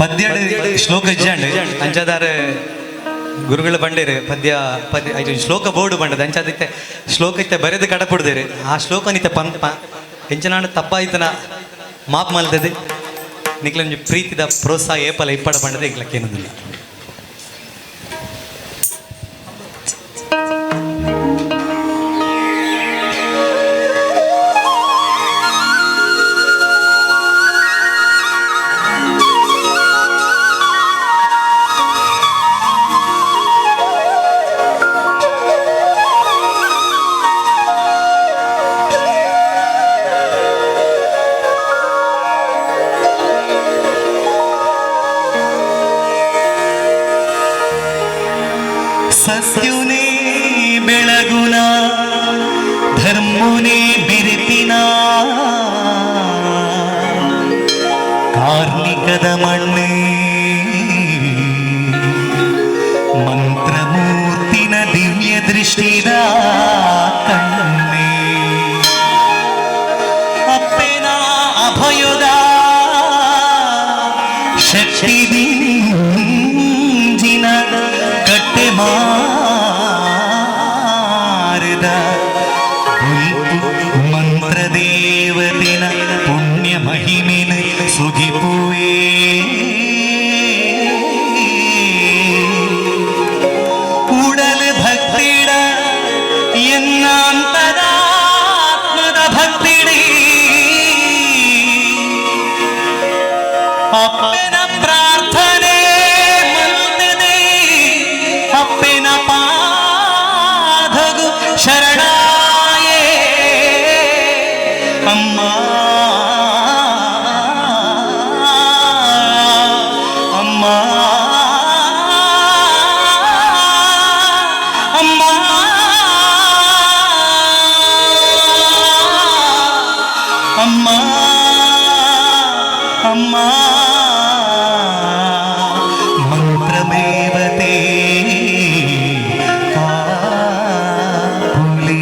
ಪದ್ಯ ಶ್ಲೋಕ ಇಜ್ಜಾಂಡ್ ಅಂಚಾದಾರ ಗುರುಗಳ ಬಂಡೇರು ಪದ್ಯ ಪದ್ಯ ಐದು ಶ್ಲೋಕ ಬೋರ್ಡು ಬಂಡದ ಅಂಚಾದಿತ್ತೆ ಶ್ಲೋಕ ಇತ್ತೆ ಬರೆದು ಕಡಪುಡ್ದೇರು ಆ ಶ್ಲೋಕ ನಿತ್ತೆ ಪಂಪ ಎಂಚನಾಂಡ ತಪ್ಪಾಯ್ತನ ಮಾಪ್ ಮಲ್ತದೆ ನಿಕ್ಲೊಂಜಿ ಪ್ರೀತಿದ ಪ್ರೋತ್ಸಾಹ ಏಪಲ ಇಪ್ಪಡ ಬಂಡದೆ ಎಂಕ್ಲಕ್ಕೇನೊಂದಿಲ್ಲ. ಸತ್ಯುನೇ ಬೆಳಗುನ ಧರ್ಮುನೇ ಬಿರುತಿನ ಕಾರ್ಣಿಕದ ಮಣ್ಣೆ ಮಂತ್ರಮೂರ್ತಿನ ದಿವ್ಯ ದೃಷ್ಟಿದ ಕಣ್ಣೆ ಅಪ್ಪೆನ ಅಭಯುದ ಶಕ್ತಿ ದಿಂಜಿನ ಕಟ್ಟೆ ಮಾರದ ಮಂತ್ರದೇವತಿನ ಪುಣ್ಯ ಮಹಿಮಿನ ಸುಗಿಪುವೇ. ಉಡಲ್ ಭಕ್ತಿಡ ಎನ್ನಾಂತರಾತ್ಮದ ಭಕ್ತಿಡೀ ಅಪ್ಪನ ಪ್ರಾರ್ಥನೆ ಮಲ್ತದೆ ಅಪ್ಪನ ಪಾದಗು ಶರಣಾಯೇ ಅಮ್ಮ ಅಮ್ಮ ಅಮ್ಮ ಅಮ್ಮ ಅಮ್ಮ ಮಂತ್ರಮೇವತೆ ಕಾಪುಲಿ.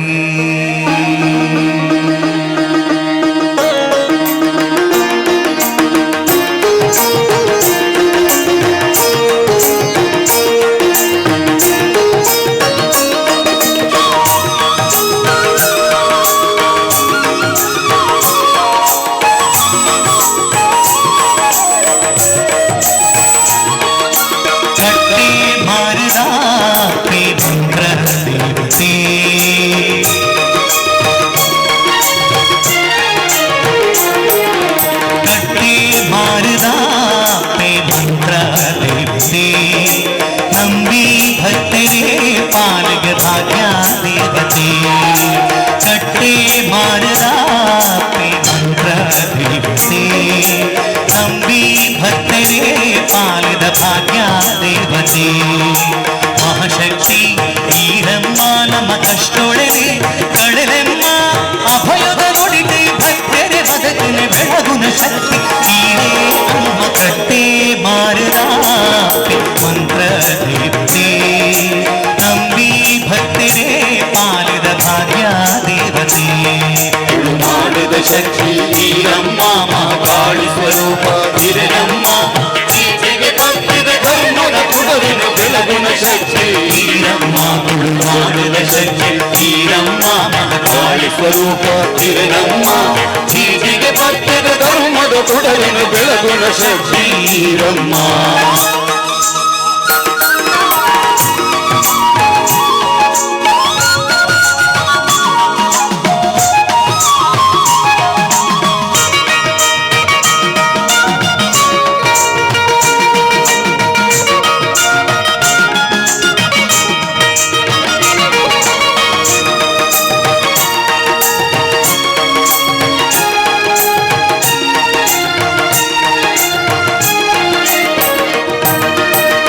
ಕಟ್ಟೆ ಮಾರಿದ ಮಂತ್ರ ದೇವತೆ ಕಟ್ಟೆ ಮಾರಿದ ಮಂತ್ರ ದೇವತೆ ನಂಬಿ ಭಕ್ತರೇ ಪಾಲಗ ಭಾಗ್ಯ ದೇವತೆ. ಕಟ್ಟೆ ಮಾರಿದ ಮಂತ್ರ ದೇವತೆ ನಂಬಿ ಭಕ್ತರೇ ಪಾಲದ ಭಾಗ್ಯ ದೇವತೆ. ಮಹಾಶಕ್ತಿ ಈರಮ್ಮ ನಮ್ಮ ಕಷ್ಟೊಳೆನೆ ಕಳೆಲೆಮ್ಮ ಅಭಯದ ನುಡಿತೆ ಭಕ್ತರೆ ಬದುಕಿನ ಬೆಳಗುನ ಶಕ್ತಿ ಈರೇ ಅಮ್ಮ. ಕಟ್ಟೆ ಮಾರದ ಮಂತ್ರ ದೇವತೆ ನಂಬಿ ಭಕ್ತರೇ ಪಾಲದ ಭಾಗ್ಯ ದೇವತೆ. ಮಾಡಿದ ಶಕ್ತಿ ಈರಮ್ಮ ಮಹಾಕಾಳಿ ಸ್ವರೂಪ ಹಿರಮ್ಮ ಈಚೆಗೆ ಭಕ್ತಿದ ಧರ್ಮದ ಕುಡರಿನ ಬೆಳಗುಣ ಶಕ್ತಿ ಈರಮ್ಮ. ಮಾಡಿದ ಶಕ್ತಿ ಈರಮ್ಮ ಮಹಾಕಾಳಿ ಸ್ವರೂಪ ಹಿರಮ್ಮ ಈಚೆಗೆ ಭಕ್ತಿದ ಧರ್ಮದ ಕುಡರಿನ ಬೆಳಗುಣ ಶಕ್ತಿ ಈರಮ್ಮ.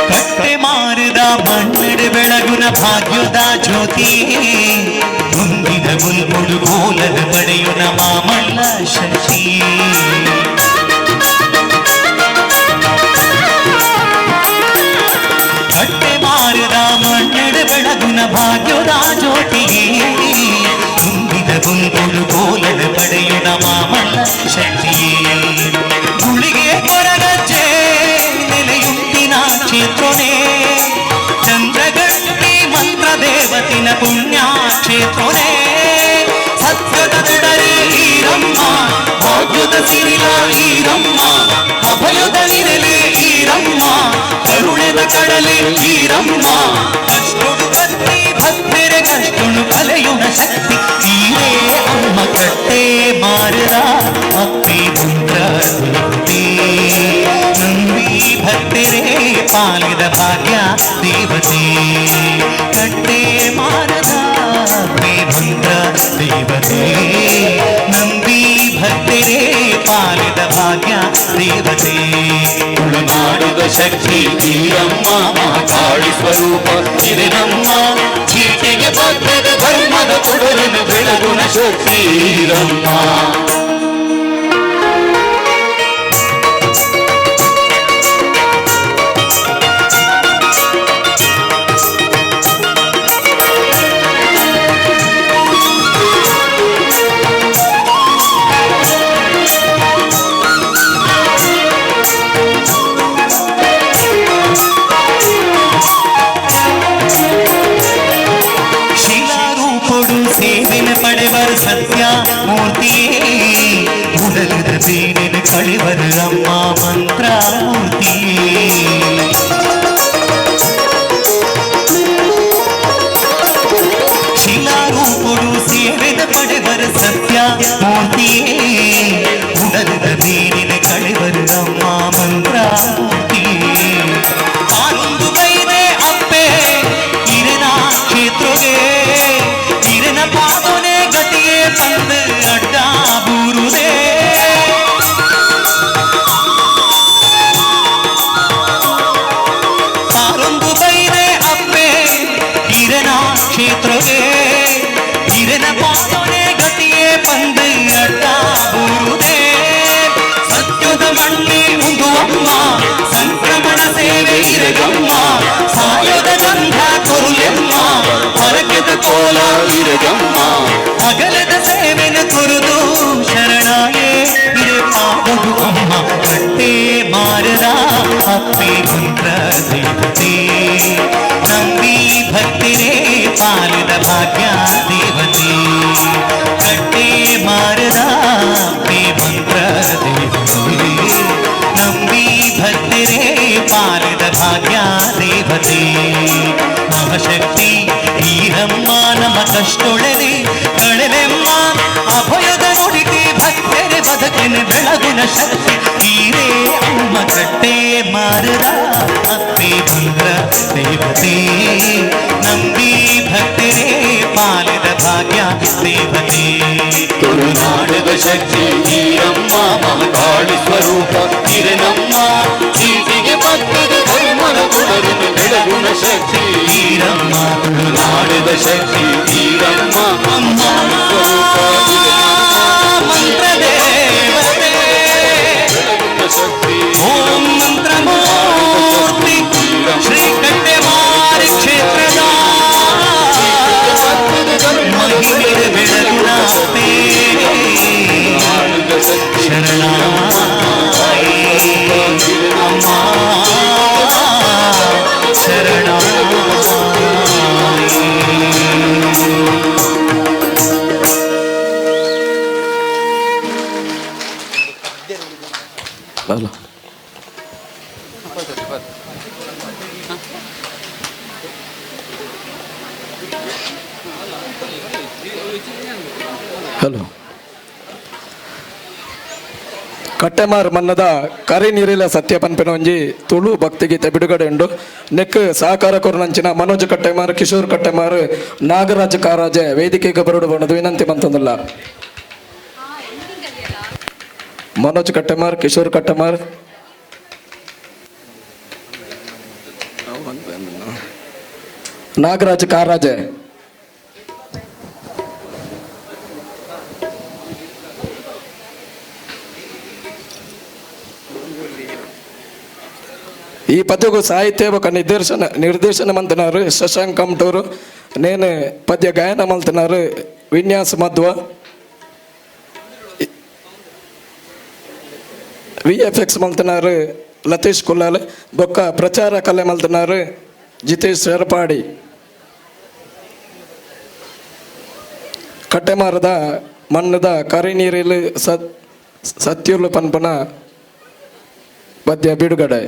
ಕಟ್ಟೆ ಮಾರಿದ ಮಣ್ಣಿಡು ಬೆಳಗುನ ಭಾಗ್ಯದ ಜ್ಯೋತಿ ಮುಂದಿನ ಗುಲ್ಮುಡು ಕೋಲದ ಪಡೆಯುನ ಮಾಮಲ್ಲ ಶಕ್ತಿ. ಕಟ್ಟೆ ಮಾರಿದ ಮಣ್ಣಿಡು ಬೆಳಗುನ ಭಾಗ್ಯದ ಜ್ಯೋತಿ ಮುಂದಿನ ಗುಲ್ಮುಡು ಕೋಲದ ಪಡೆಯುನ ಪುಣ್ಯ ಕ್ಷೇತ್ರನೇ. ಸತ್ಯದ ತುಡರೇ ಈರಮ್ಮ, ಭಾಗ್ಯದ ಸಿರಿಲ ಈರಮ್ಮ, ಅಭಯದ ನಿರಲೆ ಈರಮ್ಮ, ಕರುಣೆದ ಕಡಲೆ ಈರಮ್ಮ. ಕಷ್ಟೊಡು ಬತ್ತಿ ಭಕ್ತರೆ ಕಷ್ಟೊಡು ಕಲೆಯುಣ ಶಕ್ತಿ ಈರೇ ಅಮ್ಮ. ಕಟ್ಟೆ ಮಾರದ ಅಪ್ಪಿ ಮಂತ್ರ ದೇವತೆ, ನಂಬಿ ಭಕ್ತರೇ ಪಾಲಿದ ಭಾಗ್ಯ ದೇವತೆ. ಕಟ್ಟೆ ಮಾರದ ಅಪ್ಪಿ ಮಂತ್ರ ದೇವತೆ, ನಂಬಿ ಭಕ್ತರೇ ಪಾಲಿದ ಭಾಗ್ಯ ದೇವತೆ. ತುಳುನಾಡಿದ ಶಕ್ತಿ ಈರಮ್ಮ, ಮಹಾಕಾಳಿ ಸ್ವರೂಪ ಹಿರಿನಮ್ಮ, ಚೀಟಿಗೆ ಭಕ್ತದ ಧರ್ಮದ ತೊಡರನು ಬೆಳಗುಣ ಶಕ್ತಿ ಈರಮ್ಮ. ಶಿಲಾರೂಪೊಡು ಸೇವೆನ ಪಡೆವರು ಸತ್ಯ ಮೂರ್ತಿಯೇ, ಉಡಲದ ಬೇನೆನ ಕಳೆವರು ಅಮ್ಮ ಮಂತ್ರ ಮೂರ್ತಿಯೇ. ಶಿಲಾರೂಪೊಡು ಸೇವೆನ ಪಡೆವರು ಸತ್ಯ ಮೂರ್ತಿಯೇ, ಉಡಲದ ಬೇನೆನ ಕಳೆವರು ಅಮ್ಮ ಮಂತ್ರ ಮೂರ್ತಿಯೇ. ತಾನೊಂದು ಬೈದೆ ಅಪ್ಪೆ ಇರನ ಕ್ಷೇತ್ರಗೆ, ಇರನ ಪಾದೋನೆ ಗತಿಯೇ ಪಂದು ಅಡ್ಡ ಬೂರುದೆ. ತಾರೊಂದು ಬೈದೆ ಅಪ್ಪೆ ಇರನ ಕ್ಷೇತ್ರಗೆ, ಇರನ ಪಾದೋನೆ ಗತಿಯೇ ಪಂದು ಅಡ್ಡ ಬೂರುದೆ. ಸತ್ಯದ ಮಣ್ಣೆ ಉಂದು ಅಮ್ಮ, ಸಂಕ್ರಮಣ ಸೇವೆ ಇರಗಮ್ಮ, ಸಾಯದ ಗಂಧ ಕೊರುಲೆಮ್ಮ, ಹೊರಗೆದ ಕೋಲ ಇರಗಮ್ಮ. ಅಗಲದ ಸೇವೆನ ಕೊರುದು ಶರಣಾಯೇ ಇರೆ ಪಾದವು ಅಮ್ಮ. ಕಟ್ಟೆ ಮಾರದ ಅಪ್ಪೆ ಮಂತ್ರ ದೇವತೆ, ನಂಬಿ ಭಕ್ತರೇ ಪಾಲಿದ ಭಾಗ್ಯ ದೇವತೆ. ಕಟ್ಟೆ ಮಾರದ ಅಪ್ಪೆ ಮಂತ್ರ ದೇವತೆ, ನಂಬಿ ಭಕ್ತರೇ ಪಾಲಿದ ಭಾಗ್ಯ ದೇವತೆ. ಮಹಾಶಕ್ತಿ ಈರಮ್ಮ ನಮ್ಮ ಕಷ್ಟೊಳೆನೆ ಕಳೆಲೆಮ್ಮ, ಅಭಯದ ನುಡಿಗೆ ಭಕ್ತರೆ ಬದುಕಿನ ಬೆಳಗುನ ಶಕ್ತಿ ಈರೇ ಅಮ್ಮ. ಕಟ್ಟೆ ಮಾರದ ಅಪ್ಪೆ ಮಂತ್ರ ದೇವತೆ, ನಂಬಿ ಭಕ್ತರೇ ಪಾಲಿದ ಭಾಗ್ಯ ದೇವತೆ. ತುಳುನಾಡದ ಶಕ್ತಿ ಈರಮ್ಮ, ಮಹಾಕಾಳಿ ಸ್ವರೂಪ ಹಿರಿನಮ್ಮ, ಚೀಟಿಗೆ ಭಕ್ತದ ಧರ್ಮದ ತೊಡರನು ಬೆಳಗುಣ ಶಕ್ತಿ ಈರಮ್ಮ. ತುಳುನಾಡದ ಶಕ್ತಿ ಈರಮ್ಮ, ಮಹಾಕಾಳಿ ಸ್ವರೂಪ ಹಿರಿನಮ್ಮ, ಮಂತ್ರ ದೇವತೆ ಬೆಳಗುಣ ಶಕ್ತಿ ಓಂ ಮಂತ್ರಮೂರ್ತಿ ಶ್ರೀ ಕಟ್ಟೆಮಾರಿ ಕ್ಷೇತ್ರದ ಮಹಿಮೆಯ ಬೆಳಗುಣ ಅಪ್ಪೆ. ಶರಣಾಯೇ ಅಮ್ಮ, ಶರಣಾಯೇ. ಹಲೋ. ಕಟ್ಟೆಮಾರ್ ಮನ್ನದ ಕರಿ ನೀರಿಲ ಸತ್ಯ ಪನ್ಪಿನ ಒಂಜಿ ತುಳು ಭಕ್ತಿಗೀತೆ ಬಿಡುಗಡೆ ಉಂಡು. ನೆಕ್ ಸಹಕಾರ ಕೊರನಂಚಿನ ಮನೋಜ್ ಕಟ್ಟೆಮಾರ್, ಕಿಶೋರ್ ಕಟ್ಟೆಮಾರ್, ನಾಗರಾಜ್ ಕಾರಾಜೆ ವೇದಿಕೆಗೆ ಬರಡು ಬಣ್ಣದು ವಿನಂತಿ ಮಂತಂದಿಲ್ಲ. ಮನೋಜ್ ಕಟ್ಟೆಮಾರ್, ಕಿಶೋರ್ ಕಟ್ಟೆಮಾರ್, ನಾಗರಾಜ್ ಕಾರಾಜೆ. ಈ ಪದ್ಯಗೂ ಸಾಹಿತ್ಯ ఒక ನಿರ್ದೇಶನ ನಿರ್ದೇಶನ ಮಂತನಾರು ಶಶಾಂಕ್ ಕಮ್ಟೂರು, ನೇನು ಪದ್ಯ ಗಾಯನ ಮಲ್ತನಾರು ವಿನ್ಯಾಸ ಮಧ್ವ, ವಿಎಫ್ಎಕ್ಸ್ ಮಲ್ತನಾರು ಲತೀಶ್ ಕುಲ್ಲಾಲ್, ಬೊಕ್ಕ ಪ್ರಚಾರ ಕಲೆ ಮಲ್ತನಾರು ಜಿತೇಶ್ ಶೆರಪಾಡಿ. ಕಟ್ಟೆಮಾರದ ಮಣ್ಣದ ಕರಿನೀರಿಲ್ ಸತ್ಯುರ್ಲು ಪನ್ಪನ ಪದ್ಯ ಬಿಡುಗಡೆ.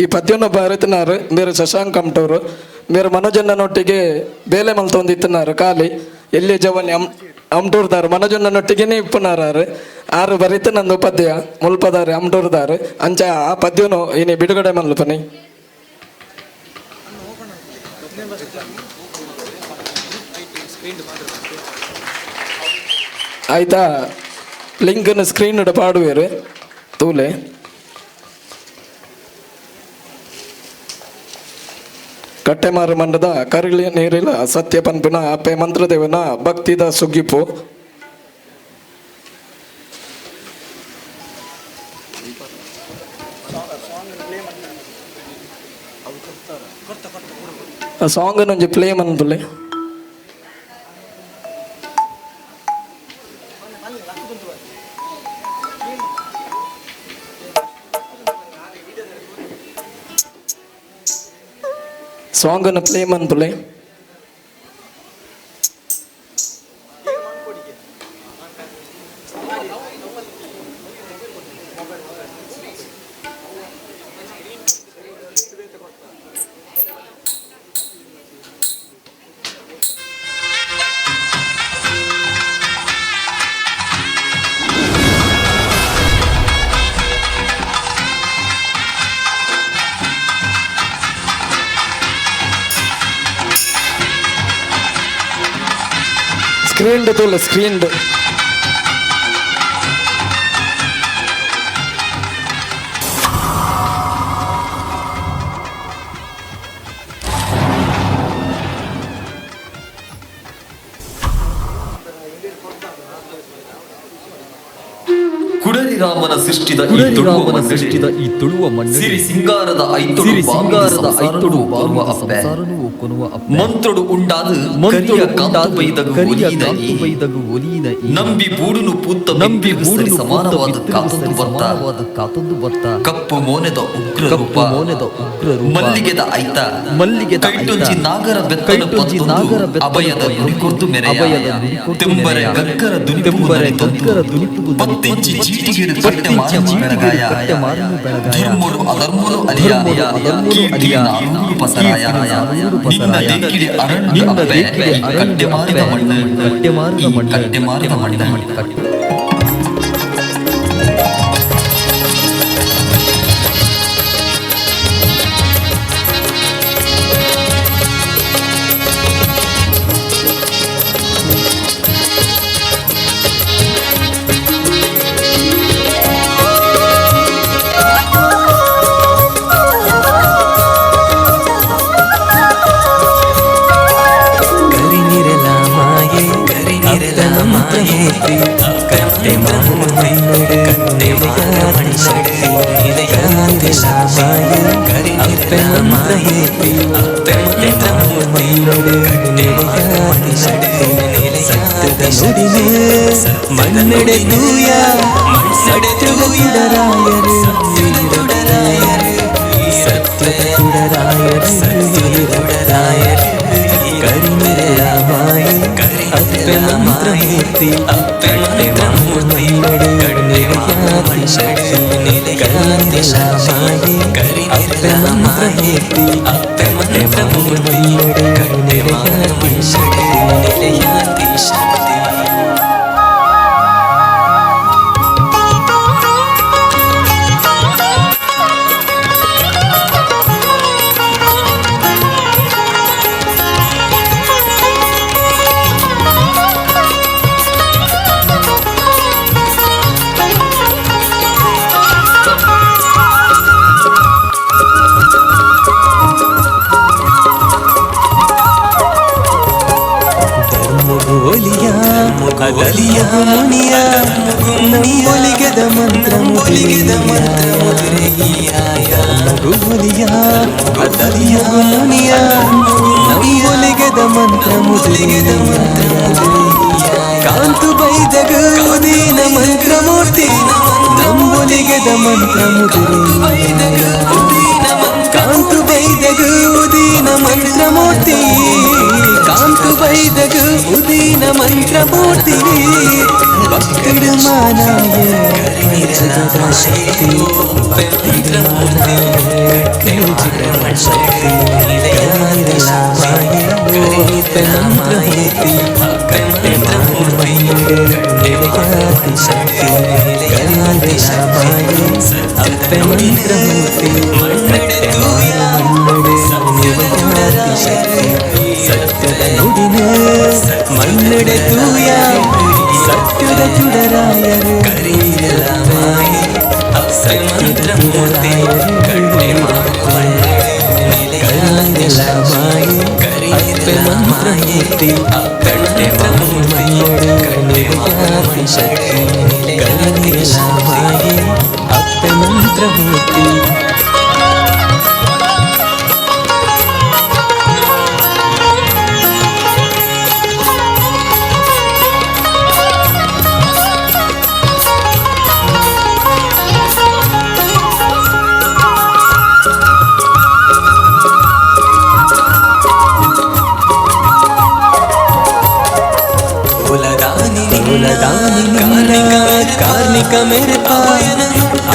ಈ ಪದ್ಯನ ಬರೆತನಾರು ಮೇರು ಶಶಾಂಕ್ ಕಮ್ಟವರು ಮೇರು ಮನೋಜನ್ನನೊಟ್ಟಿಗೆ ಬೇಲೆ ಮಲ್ತೊಂದಿತ್ತನಾರು ಖಾಲಿ ಎಲ್ಲಿ ಜವನ್ ಅಮ್ಟೂರ್ದಾರು ಮನೋಜನ್ನನೊಟ್ಟಿಗೆನೇ ಇಪ್ಪುನಾರು ಆರು ಬರಿತ ನಂದು ಪದ್ಯ ಮುಲ್ಪದಾರು ಅಮ್ಟೂರ್ದಾರು ಅಂಚ ಆ ಪದ್ಯನು ಇನಿ ಬಿಡುಗಡೆ ಮಲ್ಪನಿ. ಆಯ್ತಾ ಲಿಂಕನ್ನು ಸ್ಕ್ರೀನ್ ಪಾಡುವೇರು ತೂಲೆ. ಕಟ್ಟೆಮಾರು ಮಂಡದ ಕರಿಲಿ ನೀರಿಲ ಸತ್ಯ ಪನ್ಪಿನ ಅಪ್ಪೆ ಮಂತ್ರದೇವನ ಭಕ್ತಿದ ಸುಗ್ಗಿಪು. ಸಾಂಗ್ ಒಂಜಿ ಪ್ಲೇ ಮನ್ಪುಲೆ. ಸಾಂಗ್ ಅನ್ನು ಪ್ಲೇ ಮನ್ಪುಲೆ. ಸ್ಕ್ರೀನ್ ತೂಲೆ ಸ್ಕ್ರೀನ್. ಕುಡರಿ ರಾಮನ ಸೃಷ್ಟಿದ ಈ ಕುಡರಿ ತುಳುವ ರಾಮನ ಮಣ್ಣಿಡೆ ಸೃಷ್ಟಿದ ಈ ತುಳುವ ಮಣ್ಣು ಸಿರಿ ಸಿಂಗಾರದ ಐತೊಡು ಸಿರಿ ಬಾಮಿದ ಸಿಂಗಾರದ ಐತೊಡು ಸಂಸಾರನು ಒಕ್ಕುವ ಬಾಮಿದ ಅಪ್ಪೆ. ಸಂಸಾರನು ಒಕ್ಕುವ ಅಪ್ಪೆ. ಮಂತ್ರೊಡು ಉಂಡಾದ ಮಂತ್ರೊಡು ಕರಿಯ ಕಾಂತು ಉಂಡಾದ ಬೈದಗು ಕರಿಯ ಒಲಿಯಿನ ಕಾಂತು ಈ. ಬೈದಗು ಒಲಿಯಿನ ಈ. ನಂಬಿ ಬೂಡುನು ಪೂತ್ತ ನಂಬಿ ಬಿತ್ತಿಗೆ ಸರಿ ಬೂಡುನು ಪೂತ್ತ ಸಮಾನವಾದ ಬಿತ್ತಿಗೆ ಕಾತೊಂದು ಸರಿ ಬರ್ತ ಸಮಾನವಾದ ಕಾತೊಂದು ಬರ್ತ. ಕಪ್ಪು ಮೋನೆದ ಉಗ್ರ ಕಪ್ಪು ರೂಪ ಮೋನೆದ ಉಗ್ರ ರೂಪ. ಮಲ್ಲಿಗೆದ ಐತ ಮಲ್ಲಿಗೆದ ಐತ. ಕೈಟೊಂಜಿ ನಾಗರ ಬೆತ್ತನು ಕೈಟೊಂಜಿ ನಾಗರ ಪತ್ತೊಂದು ಬೆತ್ತನು ಅಭಯದ ಪತ್ತೊಂದು ನುಡಿಕೊರ್ದು ಮೆರೆಯ ಅಭಯದ ನುಡಿಕೊರ್ದು ತೆಂಬರೆ ಮೆರೆಯ. ಗಗ್ಗರ ದುನಿಪುಗು ತೆಂಬರೆ ನಲಿತೊಂದು ಗಗ್ಗರ ದುನಿಪುಗು ಪತ್ತಿಂಚಿ ಚೀಟಿಗೇಡು ಕಟ್ಟೆ ಪತ್ತಿಂಚಿ ಮಾರನು ಚೀಟಿಗೇಡು ಬೆಳಗಾಯ ಕಟ್ಟೆ ಮಾರನು ಬೆಳಗಾಯ. ಧರ್ಮಡು ಅಧರ್ಮಡು ಅಲಿಯ ಧರ್ಮಡು ಅಧರ್ಮಡು ಕೀರ್ತಿ ಅಲಿಯ. ನಾನೂರು ಪಸರಾಯ ಕೀರ್ತಿ ನಾನೂರು ನಿನ್ನ ಪಸರಾಯ. ದೇಕಿಡೆ ಅರಣ್ಯ ನಿನ್ನ ಅಪ್ಪೆ ದೇಕಿಡೆ ಈ ಅರಣ್ಯ ಕಟ್ಟೆ ಮಾರಿದ ಅಪ್ಪೆ. ಮಣ್ಣು ಕಟ್ಟೆ ಮಾರಿದ ಈ ಮಣ್ಣು. ಕಟ್ಟೆ ಮಾರಿದ ಮಣ್ಣು. ಕಟ್ಟೆ ಕರಿನಿರಲ ಮಾಯೆ ಅಪ್ಪನ ಮಂತ್ರಮೂರ್ತಿ ಕಟ್ಟೆ ಮಾರು ಮಣ್ಣಡು ನಿಲಯಾತಿ ಶಕ್ತಿ. ಕರಿನಿರಲ ಮಾಯೆ ಅಪ್ಪನ ಮಂತ್ರಮೂರ್ತಿ ಕಟ್ಟೆ ಮಾರು ಮಣ್ಣಡು ನಿಲಯಾತಿ ಶಕ್ತಿ. ಸತ್ಯದ ನುಡಿನೇ ಮನ್ನಡೆ ತೂಯ ಸತ್ಯದ ತುಡರಾಯರು ವೀರರಾಯರು ಸತ್ಯದ ತುಡರಾಯರು ವೀರರಾಯರು. ಕರಿನಿರಲ ಮಾಯೆ ಅಪ್ಪೆ ಮಂತ್ರಮೂರ್ತಿ ಕಟ್ಟೆ ಮಾರು ಮನ್ನಡೆ ನಿಲಯಾತಿ ಶಕ್ತಿ. ಕರಿನಿರಲ ಮಾಯೆ ಅಪ್ಪೆ ಮಂತ್ರಮೂರ್ತಿ ಕಟ್ಟೆ ಮಾರು ಮನ್ನಡೆ ನಿಲಯಾತಿ ಶಕ್ತಿ. ನಿಲಯಾತಿ ಶಕ್ತಿ. ಧರ್ಮಗೋಲಿಯ ಅಗಲಿಯ ಮುನಿಯ ನಂಬೊಲಿಗೆದ ಮಂತ್ರ ಮುಲಿಗೆದ ಮಂತ್ರ ಮುದುರೆಯ. ಧರ್ಮಗೋಲಿಯ ಅಗಲಿಯ ಮುನಿಯ ನಂಬೊಲಿಗೆದ ಮಂತ್ರ ಮುದುರೆದ ಮಂತ್ರ ಮುದುರೆಯ. ಕಾಂತು ಬೈದಗ ಉದೀನ ಮಂತ್ರಮೂರ್ತಿ ನಂಬೊಲಿಗೆದ ಮಂತ್ರ ಮುದುರೆಯ. ಕಾಂತು ಬೈದಗ ಉದೀನ ಮಂತ್ರಮೂರ್ತಿ ಕಾಂತು ಬೈದಗು ಉದೀನ ಮಂತ್ರ ಮೂರ್ತಿ ಭಕ್ತಿಡು ಮಾನಾಯ ಜಗದ ಶಕ್ತಿ ಭಕ್ತಿಡು ಮಾನಾಯ ಜಗದ ಶಕ್ತಿ ಕರಿನಿರಲಾಮಾಯೆ ಅಪ್ಪೆ ಮಂತ್ರಮೂರ್ತಿ ಕಟ್ಟೆ ಮಣ್ಣು ನಿಲಯಾತಿ ಶಕ್ತಿ ಕರಿನಿರಲಾಮಾಯೆ ಅಪ್ಪೆ ಮಂತ್ರಮೂರ್ತಿ ಕಟ್ಟೆ ಮಣ್ಣು ನಿಲಯಾತಿ ಶಕ್ತಿ ಸತ್ಯದ ನುಡಿನ ಮಣ್ಣಡೆ ತೂಯ ಸತ್ಯದ ಚುಡರಾಯರು ಸತ್ಯದ ಚುಡರಾಯರು ಕರಿನಿರಲಾಮಾಯೆ ಅಪ್ಪೆ ಮಂತ್ರಮೂರ್ತಿ ಕಟ್ಟೆ ಮಣ್ಣು ನಿಲಯಾತಿ ಶಕ್ತಿ ಕರಿನಿರಲಾಮಾಯೆ ಅಪ್ಪೆ ಮಂತ್ರಮೂರ್ತಿ. ಕಾರ್ಣಿಕ ಮೇರೆ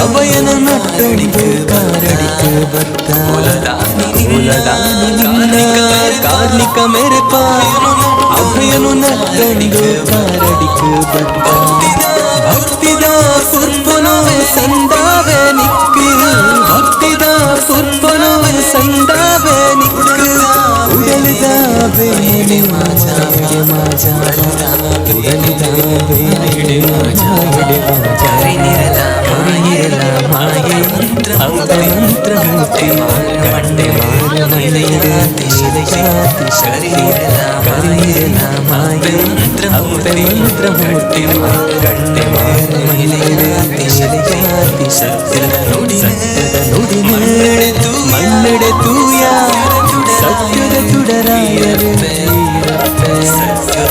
ಅಭಯನ ನಟ್ಟೊಡಿಗೆ ಕಾರಡಿக்கு ಬತ್ತ ಕಾರ್ಣಿಕ ಮೇರೆ ಅಭಯನು ನಟ್ಟೊಡಿಗೆ ಕಾರಡಿக்கு ಬತ್ತ ಭಕ್ತಿದ ಪುರ್ಪನು ಸಂದಾವೆ ನಿಕ್ಕು ಭಕ್ತಿದ ಪುರ್ಪನು ಸಂದಾವೆ ನಿಕ್ಕು ಉಡಲಿದ ಬೇನೆ ಮಾಜಾಡೆ ಮಾಜಾ ಉಡಲಿದ ಬೇನೆ ಮಾಜಾಡೆ ಮಾಜಾ ಕರಿನಿರಲಾಮಾಯೆ ಅಪ್ಪೆ ಮಂತ್ರಮೂರ್ತಿ ಕಟ್ಟೆ ನಿಲಯಾತಿ ಶಕ್ತಿ ಕರಿನಿರಲಾಮಾಯೆ ಅಪ್ಪೆ ಮಂತ್ರಮೂರ್ತಿ ಕಟ್ಟೆ ನಿಲಯಾತಿ ಸತ್ಯದ ನುಡಿ ಸತ್ಯದ ನುಡಿ ಮಣ್ಣೆಡೆ ತೂಯ ಸತ್ಯದ ಚುಡರಾಯರು ಸತ್ಯದ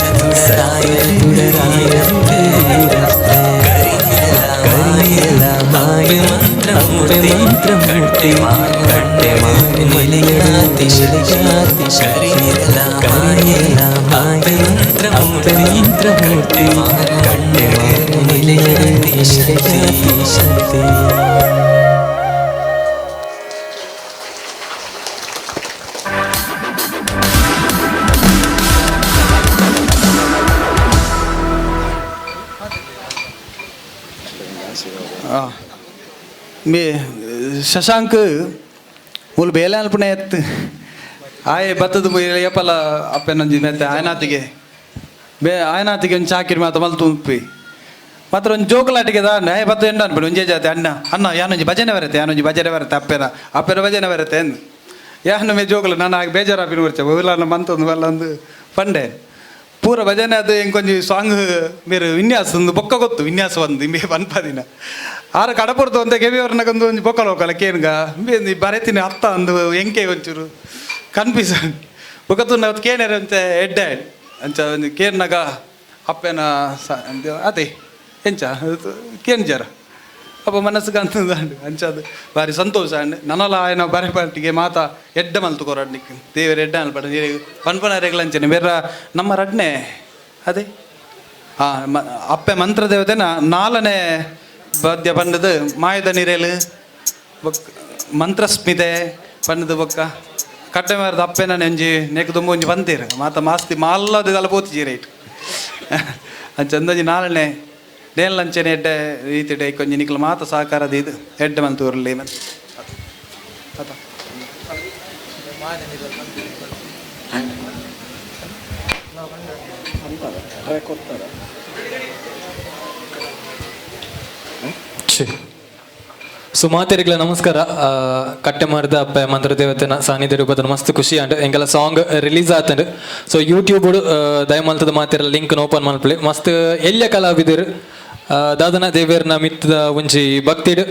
ಕರಿನಿರಲಾಮಾಯೆ ಅಪ್ಪೆ ಮಂತ್ರಮೂರ್ತಿ ಕಟ್ಟೆ ನಿಲಯಾತಿ ಶಕ್ತಿ ಕರಿನಿರಲಾಮಾಯೆ ಅಪ್ಪೆ ಮಂತ್ರಮೂರ್ತಿ ಕಟ್ಟೆ ನಿಲಯಾತಿ ಶಕ್ತಿ. ಮೇ ಶಶಾಂಕ್ ಮೂಲು ಬೇಲೆ ಅಲ್ಪನೆ ಎತ್ತು ಆಯೆ ಬತ್ತದ ಏಪಲ ಅಪ್ಪೆನೊಂಜಿ ಮೆತ್ತೆ ಆಯನಾತಿಗೆ ಬೇ ಆಯನಾತಿಗೆ ಒಂಜಿ ಚಾಕಿರಿ ಮಾತ ಮಲ್ತು ಉಪ್ಪಿ ಮಾತ್ರ ಒಂಜಿ ಜೋಕುಲಾಟಿಗೆ ದಾಂಡ ಆಯೆ ಬತ್ತ ಎಂಡ ಅನ್ಪಡಿ ಒಂಜೇ ಜಾತಿ ಅಣ್ಣ ಅಣ್ಣ ಯಾನೊಂಜಿ ಭಜನೆ ಬರುತ್ತೆ ಯಾನೊಂಜಿ ಭಜನೆ ಬರುತ್ತೆ ಅಪ್ಪೆನ ಅಪ್ಪೆನ ಭಜನೆ ಬರುತ್ತೆ ಅಂದು ಯಾನು ಮೇ ಜೋಕುಲು ನಾನು ಆಗ ಬೇಜಾರಾಪಿನ ಬರ್ಚೆ ಬಹುಲಾನ ಮಂತೊಂದು ಬಲ್ಲ ಪಂಡೆ ಪೂರ ಭಜನೆ ಅದು ಎಂಕೊಂಜಿ ಸಾಂಗ್ ಮೇರು ವಿನ್ಯಾಸ ಒಂದು ಬೊಕ್ಕ ಗೊತ್ತು ವಿನ್ಯಾಸ ಒಂದು ಇಂಬೆ ಪನ್ಪದಿನ ಆರ ಕಡಪುರ್ದು ಅಂತ ಕೆವಿಯವ್ರನ್ನಗೊಂದು ಒಂಜಿ ಬೊಕ್ಕ ಲೋಕಲ ಕೇನ್ಗ ಇಂಬೆ ಬರೆತಿನ ಅತ್ತ ಒಂದು ಎಂಕೆ ಒಂಚೂರು ಕನ್ಫ್ಯೂಸ್ ಬೊಕ್ಕ ತುನ್ನ ಕೇನರೆ ಅಂತೆ ಎಡ್ಡೆ ಅಂಚ ಒಂಜಿ ಕೇರ್ನಗ ಅಪ್ಪೆನ ಸ ಅದೇ ಎಂಚ ಕೇನ್ ಜರ ಅಪ್ಪ ಮನಸ್ಸಿಗೆ ಅಂತಂದು ಅಂಚ ಅದು ಭಾರಿ ಸಂತೋಷ ಅಂಡ್ ನನಲ ಆಯನ ಬಾರಿ ಪಾರ್ಟಿಗೆ ಮಾತಾ ಎಡ್ಡೆ ಮಲ್ತು ಕೊರಡ್ನಿಕ್ ದೇವರ ಎಡ್ಡೆ ಅನ್ಪಡ ಪನ್ಪನ ರೆಗ್ಲಂಚನೆ ಬೇರೆ ನಮ್ಮ ರಡ್ನೆ ಅದೇ ಹಾಂ ಅಪ್ಪೆ ಮಂತ್ರ ದೇವತೆನ ನಾಲ್ನೇ ಪದ್ಯ ಪಂಡದು ಮಾಯದ ನೀರೇಲು ಬೊಕ್ಕ ಮಂತ್ರಸ್ಮಿತೆ ಪಂಡದು ಬೊಕ್ಕ ಕಟ್ಟೆ ಮಾರದ ಅಪ್ಪೆನ ನೆಂಜಿ ನೆಕ್ ದುಂಬು ಒಂಜಿ ಬಂತೀರು ಮಾತ ಮಾಸ್ತಿ ಮಾಲ್ಲದ ಪೋತಿಜಿ ರೈಟ್ ಅಂಚ ಅಂದೊಂಜಿ ನಾಲ್ನೇ ನೇಲ್ ಎಡ್ಡೆ ರೀತಿಡೆ ಕೊಂಜಿ ನಿಕ್ಲ ಮಾತ ಸಹಕಾರದ ಇದು ಎಡ್ಡೆ ಮಂತೂರ್ಲಿ ಮತ್ತೆ ಅತ ಸೊ ಮಾತೆರಿಗ್ಲ ನಮಸ್ಕಾರ. ಕಟ್ಟೆಮಾರ್ದ ಅಪ್ಪೆ ಮಂತ್ರದೇವತೆನ ಸಾನ್ನಿಧ್ಯ ರೂಪದ ಮಸ್ತ್ ಖುಷಿ ಅಂಡ್ ಎಂಗೆಲ್ಲ ಸಾಂಗ್ ರಿಲೀಸ್ ಆತಂಡ್. ಸೊ ಯೂಟ್ಯೂಬ್ ದಯಮಲ್ತದ ಮಾತೆರ ಲಿಂಕ್ ಓಪನ್ ಮಲ್ಪಲೆ ಮಸ್ತ್ ಎಲ್ಯ ಕಲಾವಿದರು ದಾದನ ದೇವೇರ್ನ ಮಿತ್ತದ ಒಂಜಿ ಭಕ್ತಿಡ್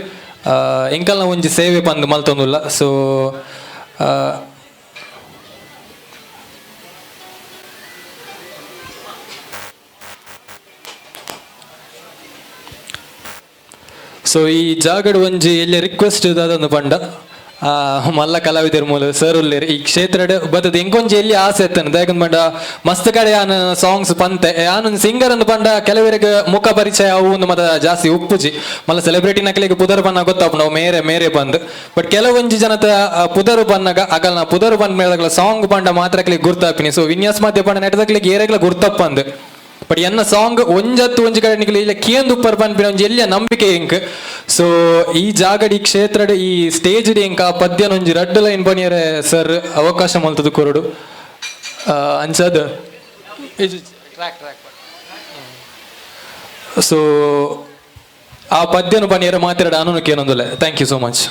ಎಂಕಲ್ನ ಒಂಜಿ ಸೇವೆ ಪಂದ್ ಮಲ್ತೊಂದುಲ್ಲ. ಸೊ ಸೊ ಈ ಜಾಗಡ್ ಒಂಜಿ ಎಲ್ಲಿ ರಿಕ್ವೆಸ್ಟ್ ದಾದೊಂದು ಪಂಡ ಮಲ್ಲ ಕಲಾವಿದರ ಮೂಲ ಸರ್ ಉಲ್ಲೇರು ಈ ಕ್ಷೇತ್ರಡ್ ಬತ್ತದ ಎಂಕೊಂಜಿ ಎಲ್ಲಿ ಆಸೆ ಎತ್ತನ ದಾಯಕಂದ್ ಪಂಡ ಮಸ್ತ್ ಕಡೆ ಯಾನ್ ಸಾಂಗ್ಸ್ ಪಂತೆ ಯಾನ್ ಸಿಂಗರ್ ಅಂದ್ ಪಂಡ ಕೆಲವರಿಗೆ ಮುಖ ಪರಿಚಯ ಅವು ಒಂದು ಮತ ಜಾಸ್ತಿ ಉಪ್ಪುಜಿ ಮಲ್ಲ ಸೆಲೆಬ್ರಿಟಿ ನಕಲಿಗೆ ಪುದರ್ ಬನ್ನ ಗೊತ್ತಾಪುಂಡು ಅವು ಮೇರೆ ಮೇರೆ ಬಂದ್ ಬಟ್ ಕೆಲವೊಂಜಿ ಜನತ ಪುದರ್ ಬನ್ನಗ ಅಗಲ್ನ ಪುದರ್ ಬಂದ ಮೇಲೆ ಸಾಂಗ್ ಪಂಡ ಮಾತ್ರ ಅಕ್ಲಿಗೆ ಗುರ್ತಾಪಿನಿ. ಸೊ ವಿನ್ಯಾಸ ಮಾಧ್ಯ ಪಂಡ ನೆಟದಕ್ಲಿಗೆ ಏರೆಗ್ಲ ಗುರ್ತಪ್ಪಂದ್ ಬಟ್ ಎನ್ನ ಸಾಂಗ್ ಒಂಜತ್ತು ಒಂಜಿ ಕಡೆ ನಿಕ್ಲೆ ಇಲ್ಲ ಕೇಂದು ಉಪ್ಪರ್ ಪನ್ಪಿನ ಒಂಜಿ ಎಲ್ಲಿಯ ನಂಬಿಕೆ ಎಂಕ್. ಸೊ ಈ ಜಾಗಡ್ ಈ ಕ್ಷೇತ್ರಡ್ ಈ ಸ್ಟೇಜ್ ಎಂಕ್ ಆ ಪದ್ಯನ ಒಂಜಿ ರಡ್ಡು ಲೈನ್ ಬನಿಯರೆ ಸರ್ ಅವಕಾಶ ಮಲ್ತದ ಕೊರಡು ಅಂಚದ್ ಸೊ ಆ ಪದ್ಯನು ಬನಿಯರೆ ಮಾತಾಡ ಅನು ಕೇನೊಂದುಲ್ಲೆ. Thank you so much.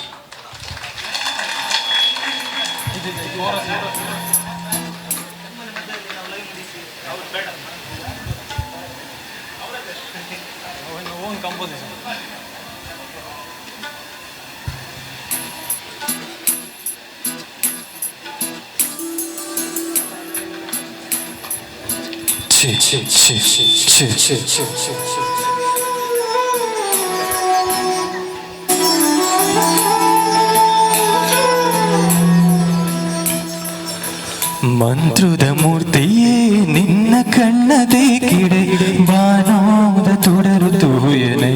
ಮಂತ್ರದ ಮೂರ್ತಿಯೇ ನಿನ್ನ ಕಣ್ಣದೆ ಕಿಡೆ ಬಾನೋದ ತೊಡರು ತೂಯನೆ.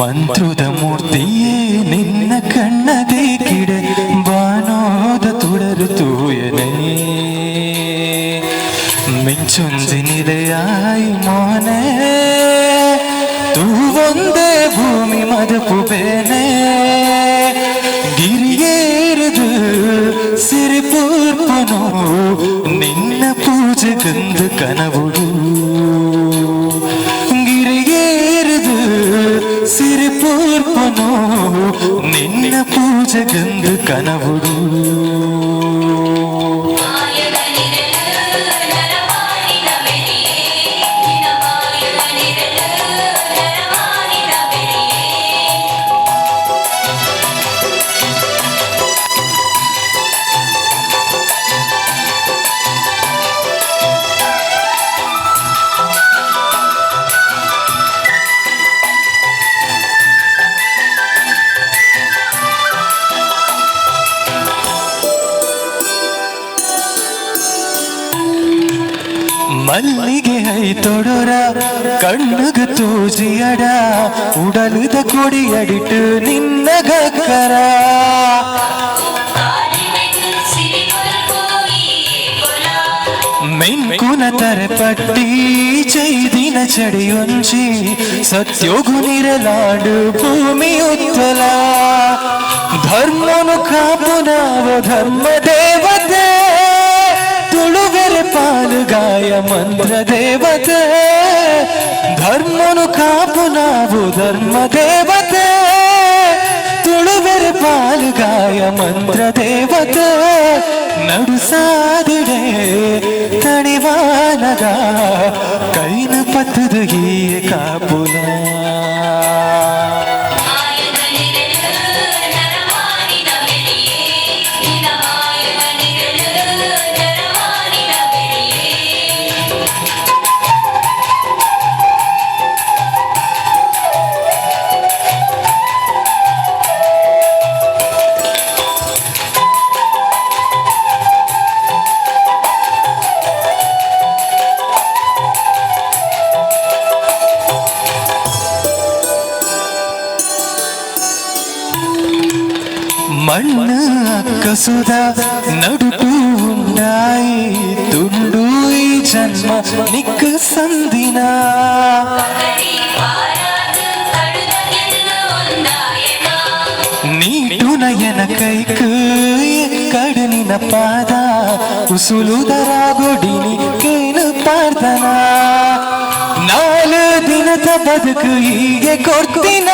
ಮಂತ್ರದ ಮೂರ್ತಿಯೇ ನಿನ್ನ ಕಣ್ಣದೆ ಕಿಡೆ ಬಾನೋದ ತೊಡರು ತೂಯನೆ. ಮಿಂಚುಂಜಿ ನಿಲೆಯಾಯಿ ಮೋನೆ ತೂವೊಂದೇ ಭೂಮಿ ಮದಪು ಬೇನೆ. ಗಿರಿಯೇರಿದು ಸಿರಿಪೂರ್ಪನು ನಿನ್ನ ಪೂಜೆ ಗಂಧ ಕನವುಡು. ಗಿರಿಯೇರಿದು ಸಿರಿಪೂರ್ಪನು ನಿನ್ನ ಪೂಜೆ ಗಂಧ ಕನವುಡು. ಮಲ್ಲಿಗೆ I ತೊಡೊರ ಕಣ್ಣುಗ ತೂಜಿಯಡ ಉಡಲುದ ಕೊಡಿಯಡಿಟ್ಟು ನಿನ್ನ ಗಕ್ಕರ. ಮೆಂಕುನ ತರೆಪಟ್ಟಿ ಚೈದಿನ ಚಡಿಯೊಂಜಿ ಸತ್ಯೋಗು ನಿರಲಾಡು ಭೂಮಿ ಉತ್ತಲ. ಧರ್ಮನು ಕಾಪುನಾವ ಧರ್ಮ ದೇವತೆ ತುಳುವೆರೆ ಪಾಲುಗಾಯ ಮಂತ್ರ ದೇವತೆ. ಧರ್ಮನು ಕಾಪು ನಾವು ಧರ್ಮ ದೇವತೆ ತುಳುವೆರೆ ಪಾಲುಗಾಯ ಮಂತ್ರ ದೇವತೆ. ನಡು ಸಾದಿಡೆ ತಣಿವಾನದ ಕೈನ ಪತ್ತದ ಈ ಕಾಪುಲ. ಮಣ್ಣು ಅಕ್ಕಸುದ ನಡುಟು ಉಂಡಾಯಿ ತುಂಡು ಈ ಜನ್ಮ ನಿಕ್ಕ ಸಂದಿನ. ನೀಟು ನಯನ ಕೈಕು ಕಡನಿನ ಪಾದ ಉಸುಲುದರಾಗೊಡಿನಿ ಕೇನು ಪಾರ್ದನ. ನಾಲು ದಿನದ ಬದುಕು ಹೀಗೆ ಕೊಡ್ತೀನ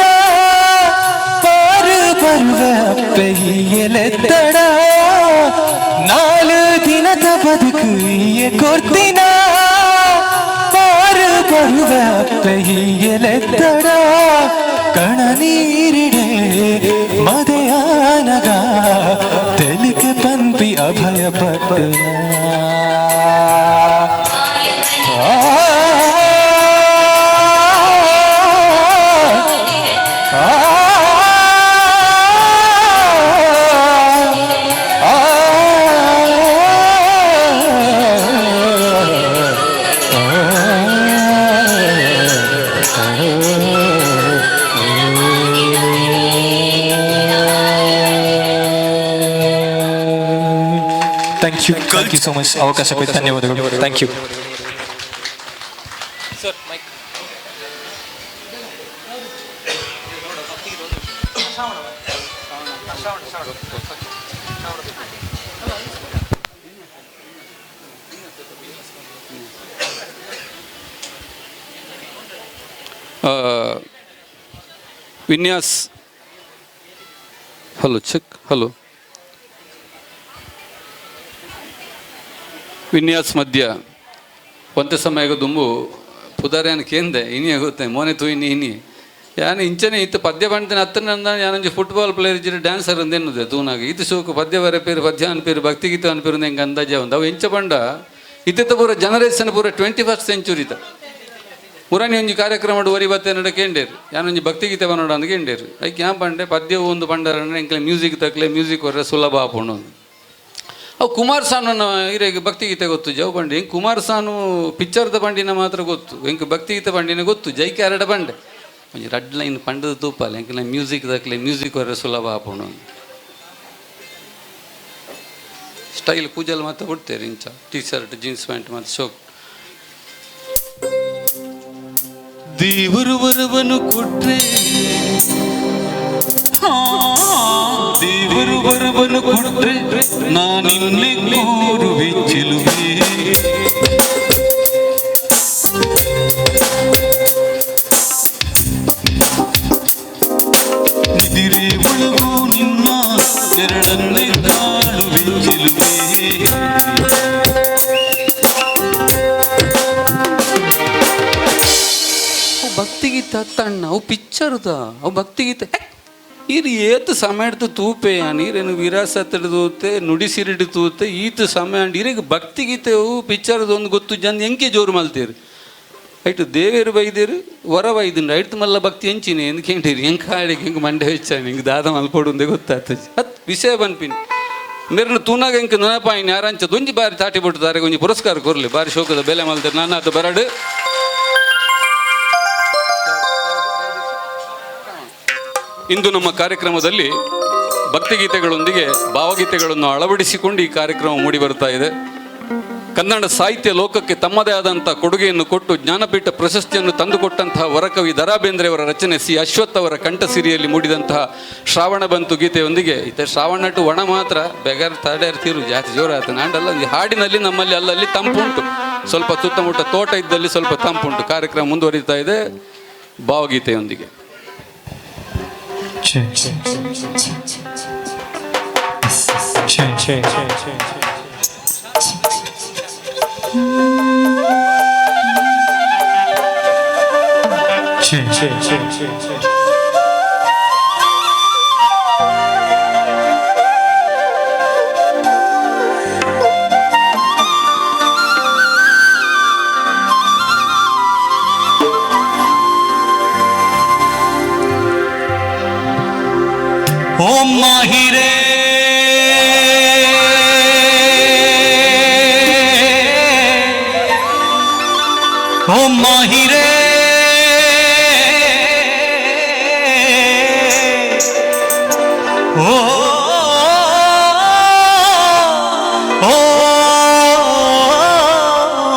ಬರುವ ಅಪ್ಪೆಯಲೆತ್ತಡ. ನಾಲು ದಿನದ ಬದುಕು ಕೊಡ್ತೀನ ಪಾರು ಬರುವ ಅಪ್ಪೆಯಲೆತ್ತಡ. ಕಣ ನೀರಿಡೆ ಮದೆಯಾನಗ ತೆಲಿಕೆ ಪಂಪಿ ಅಭಯ ಪಟ್ಟಣ. ಆ you, thank you so much. ಅವಕಾಶಕ್ಕೆ ಧನ್ಯವಾದಗಳು. Thank you. Vinyas Hello, check, hello. Vinyas ಮಧ್ಯ ಒಂತೆ ಸಮಯಗ ದುಂಬು ಪುದಾರ್ಯಾನ ಕೇಂದೆ ಇನಿ ಆಗುತ್ತೆ ಮೋನೆ ತೂಯಿನಿ ಇನಿ ಯಾನ್ ಇಂಚನೆ ಇತ್ತು ಪದ್ಯ ಪಂಡ್ತಿನ ಅತ್ತನ ಯಾನೊಂಜಿ ಫುಟ್ಬಾಲ್ ಪ್ಲೇಯರ್ ಇಜ್ಜಿಡ ಡ್ಯಾನ್ಸರ್ ಅಂದೇನುದೆ ತೂನಾಗ ಇತ್ತು ಶೋಕು ಪದ್ಯ ಬರೆ ಪೇರು ಪದ್ಯ ಅನ್ಪೇರು ಭಕ್ತಿಗೀತೆ ಅನ್ಪೇರು ಎಂಕ್ ಅಂದಾಜೆ ಉಂದು. ಅವು ಎಂಚ ಪಂಡ ಇತ್ತಿತ್ತ ಪೂರ ಜನರೇಷನ್ ಪೂರ 21st century ತ ಮುರಾನಿ ಒಂಜಿ ಕಾರ್ಯಕ್ರಮ ಒರಿ ಬತ್ತೆ ನಡ ಕೇಂಡೇರು ಯಾನೊಂಜಿ ಭಕ್ತಿಗೀತೆ ಬನ್ನೋಡ ಅಂದ್ ಕೇಂಡೇರು ಐಕ್ ಯಾನ್ ಪಂಡೆ ಪದ್ಯ ಒಂದು ಪಂಡರ ಎಂಕ್ಲೆ ಮ್ಯೂಸಿಕ್ ತಕ್ಲೆ ಮ್ಯೂಸಿಕ್ ಹೊರ ಸುಲಭ ಆಪುಂಡು. ಅವು ಕುಮಾರ್ ಸಾನುನ ಇರೆಗ್ ಭಕ್ತಿಗೀತೆ ಗೊತ್ತು ಜವ್ ಬಂಡಿ ಎಂಕ್ ಕುಮಾರ್ ಸಾನು ಪಿಕ್ಚರ್ದ ಬಂಡಿನ ಮಾತ್ರ ಗೊತ್ತು ಎಂಕ್ ಭಕ್ತಿಗೀತೆ ಬಂಡಿನ ಗೊತ್ತು ಜೈ ಕ್ಯಾರಡ ಬಂಡೆ ಒಂಜಿ ರಡ್ ಲೈನ್ ಪಂಡದ ತೂಪಾಲ ಎಂಕ್ಲೆ ಮ್ಯೂಸಿಕ್ ತಕ್ಲೆ ಮ್ಯೂಸಿಕ್ ಹೊರ ಸುಲಭ ಆಪುಂಡು. ಸ್ಟೈಲ್ ಪೂಜಲ್ ಮಾತ್ರ ಬಿಡ್ತೇವೆ ಇಂಚ ಟಿ ಶರ್ಟ್ ಜೀನ್ಸ್ ಪ್ಯಾಂಟ್ ಮತ್ತು ಶೋಕ್. ದೇವರು ವರವನ್ನು ಕೊಟ್ರೆ, ದೇವರು ವರವನ್ನು ಕೊಟ್ರೆ ನಾನಿನ್ನೆ ಕೋರುವೆ ಚೆಲುವೆ. ನಿದಿರೆ ಒಳಗೂ ನಿನ್ನ ಎರಡನ್ನೇ ತಾಳುವೆ ಚೆಲುವೆ. ಭಕ್ತಿಗೀತೆ ತಣ್ಣ ಅವು ಪಿಕ್ಚರ್ದ ಅವು ಭಕ್ತಿಗೀತೆ ಈರು ಏತು ಸಮಯಡ್ದು ತೂಪೆ ನೀರೇನು ವಿರಾಸತ್ತಡ ತೂತೆ ನುಡಿಸಿರಿಡು ತೂತೆ ಈತ ಸಮಯ ಇರಿಗೆ ಭಕ್ತಿಗೀತೆ ಅವು ಪಿಕ್ಚರ್ದ ಒಂದು ಗೊತ್ತು ಜನ ಎಂಕೆ ಜೋರು ಮಲ್ತೇರು ಐಟು ದೇವೇರು ಬೈದೇರು ವರ ಬೈದುಂಡು ಐಟು ಮಲ್ಲ ಭಕ್ತಿ ಎಂಚಿನಿ ಎಂದು ಕೇಂಡಿರಿ ಹೆಂಗೆ ಕಾಡಿಗೆ ಹೆಂಗೆ ಮಂಡೆ ಹೆಚ್ಚಾನೆ ಹಿಂಗೆ ದಾದ ಮಲ್ಪೊಡು ಅಂದೇ ಗೊತ್ತಾಗ್ತದೆ ಅತ್ ವಿಷಯ ಬನ್ಪಿನಿ ಮೇರನ್ನು ತೂನಾಗ ಎಂಕ್ ನೆನಪಾಯಿನಿ ಯಾರಂಚ ಒಂಜಿ ಬಾರಿ ತಾಟಿ ಬಿಟ್ಟು ಒಂಜಿ ಪುರಸ್ಕಾರ ಕೊರ್ಲಿ ಬಾರಿ ಶೋಕದ ಬೆಲೆ ಮಲ್ತಾರೆ ನಾನು ಅದು ಬರಡು. ಇಂದು ನಮ್ಮ ಕಾರ್ಯಕ್ರಮದಲ್ಲಿ ಭಕ್ತಿಗೀತೆಗಳೊಂದಿಗೆ ಭಾವಗೀತೆಗಳನ್ನು ಅಳವಡಿಸಿಕೊಂಡು ಈ ಕಾರ್ಯಕ್ರಮ ಮೂಡಿಬರ್ತಾ ಇದೆ. ಕನ್ನಡ ಸಾಹಿತ್ಯ ಲೋಕಕ್ಕೆ ತಮ್ಮದೇ ಆದಂಥ ಕೊಡುಗೆಯನ್ನು ಕೊಟ್ಟು ಜ್ಞಾನಪೀಠ ಪ್ರಶಸ್ತಿಯನ್ನು ತಂದುಕೊಟ್ಟಂತಹ ವರಕವಿ the ರಾ ಬೇಂದ್ರೆಯವರ ರಚನೆ ಸಿ ಅಶ್ವಥ್ ಅವರ ಕಂಠಸಿರಿಯಲ್ಲಿ ಮೂಡಿದಂತಹ ಶ್ರಾವಣ ಬಂತು ಗೀತೆಯೊಂದಿಗೆ ಈತ ಶ್ರಾವಣ ಟು ಒಣ ಮಾತ್ರ ಬೆಗರ್ ತಡೆಯರ್ ತೀರು ಜಾಸ್ತಿ ಜೋರಾಯ್ತು ನಾಂಡಲ್ಲ ಈ ಹಾಡಿನಲ್ಲಿ ನಮ್ಮಲ್ಲಿ ಅಲ್ಲಲ್ಲಿ ತಂಪುಂಟು, ಸ್ವಲ್ಪ ಸುತ್ತಮುತ್ತ ತೋಟ ಇದ್ದಲ್ಲಿ ಸ್ವಲ್ಪ ತಂಪುಂಟು. ಕಾರ್ಯಕ್ರಮ ಮುಂದುವರಿತಾ ಇದೆ ಭಾವಗೀತೆಯೊಂದಿಗೆ. ಓಂ ಮಾಹಿರೇ ಓಂ ಮಾಹಿರೇ ಓ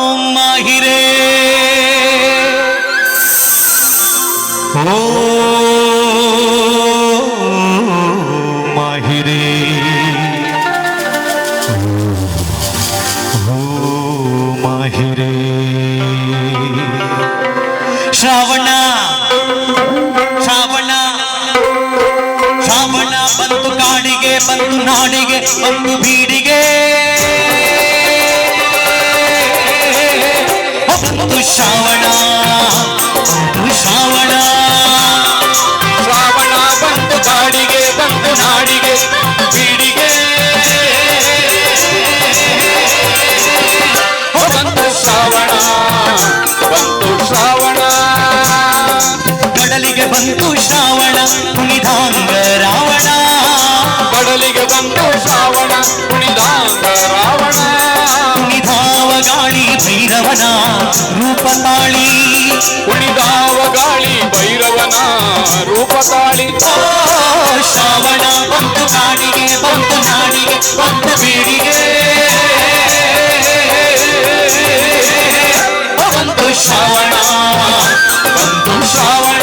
ಓಂ ಮಾಹಿರೇ ಓ ಮಾಹಿರೇ ಓ ಮಾಹಿರೇ. ಶ್ರಾವಣ ಶ್ರಾವಣ ಶ್ರಾವಣ ಬಂತು ಕಾಡಿಗೆ ಬಂತು ನಾಡಿಗೆ ಬಂತು ಬೀಡಿಗೆ ಬಂತು ಶ್ರಾವಣ ಬಂತು ಶ್ರಾವಣ ಶ್ರಾವಣ ಬಂತು ಕಾಡಿಗೆ ಬಂತು ನಾಡಿಗೆ ಬೀಡಿಗೆ ಬಂತು ಶ್ರಾವಣ ಬಂತು ಶ್ರಾವಣ ಕಡಲಿಗೆ ಬಂತು ಶ್ರಾವಣ ಕುಣಿದಾಂಗ ರಾವಣ ಕಡಲಿಗೆ ಬಂತು ಶ್ರಾವಣ ಕುಣಿದಾಂಗ ರಾವಣ ಕುಣಿದಾವ ಗಾಳಿ ಭೈರವನ ರೂಪ ತಾಳಿ ಕುಣಿದಾವ ಗಾಳಿ ಭೈರವನ ಭೈರವನ ರೂಪ ತಾಳಿ. ಶ್ರಾವಣ ಬಂತು ಕಾಡಿಗೆ, ಬಂತು ನಾಡಿಗೆ, ಬಂತು ಬೀಡಿಗೆ. ಬಂತು ಶ್ರಾವಣ, ಬಂತು ಶ್ರಾವಣ.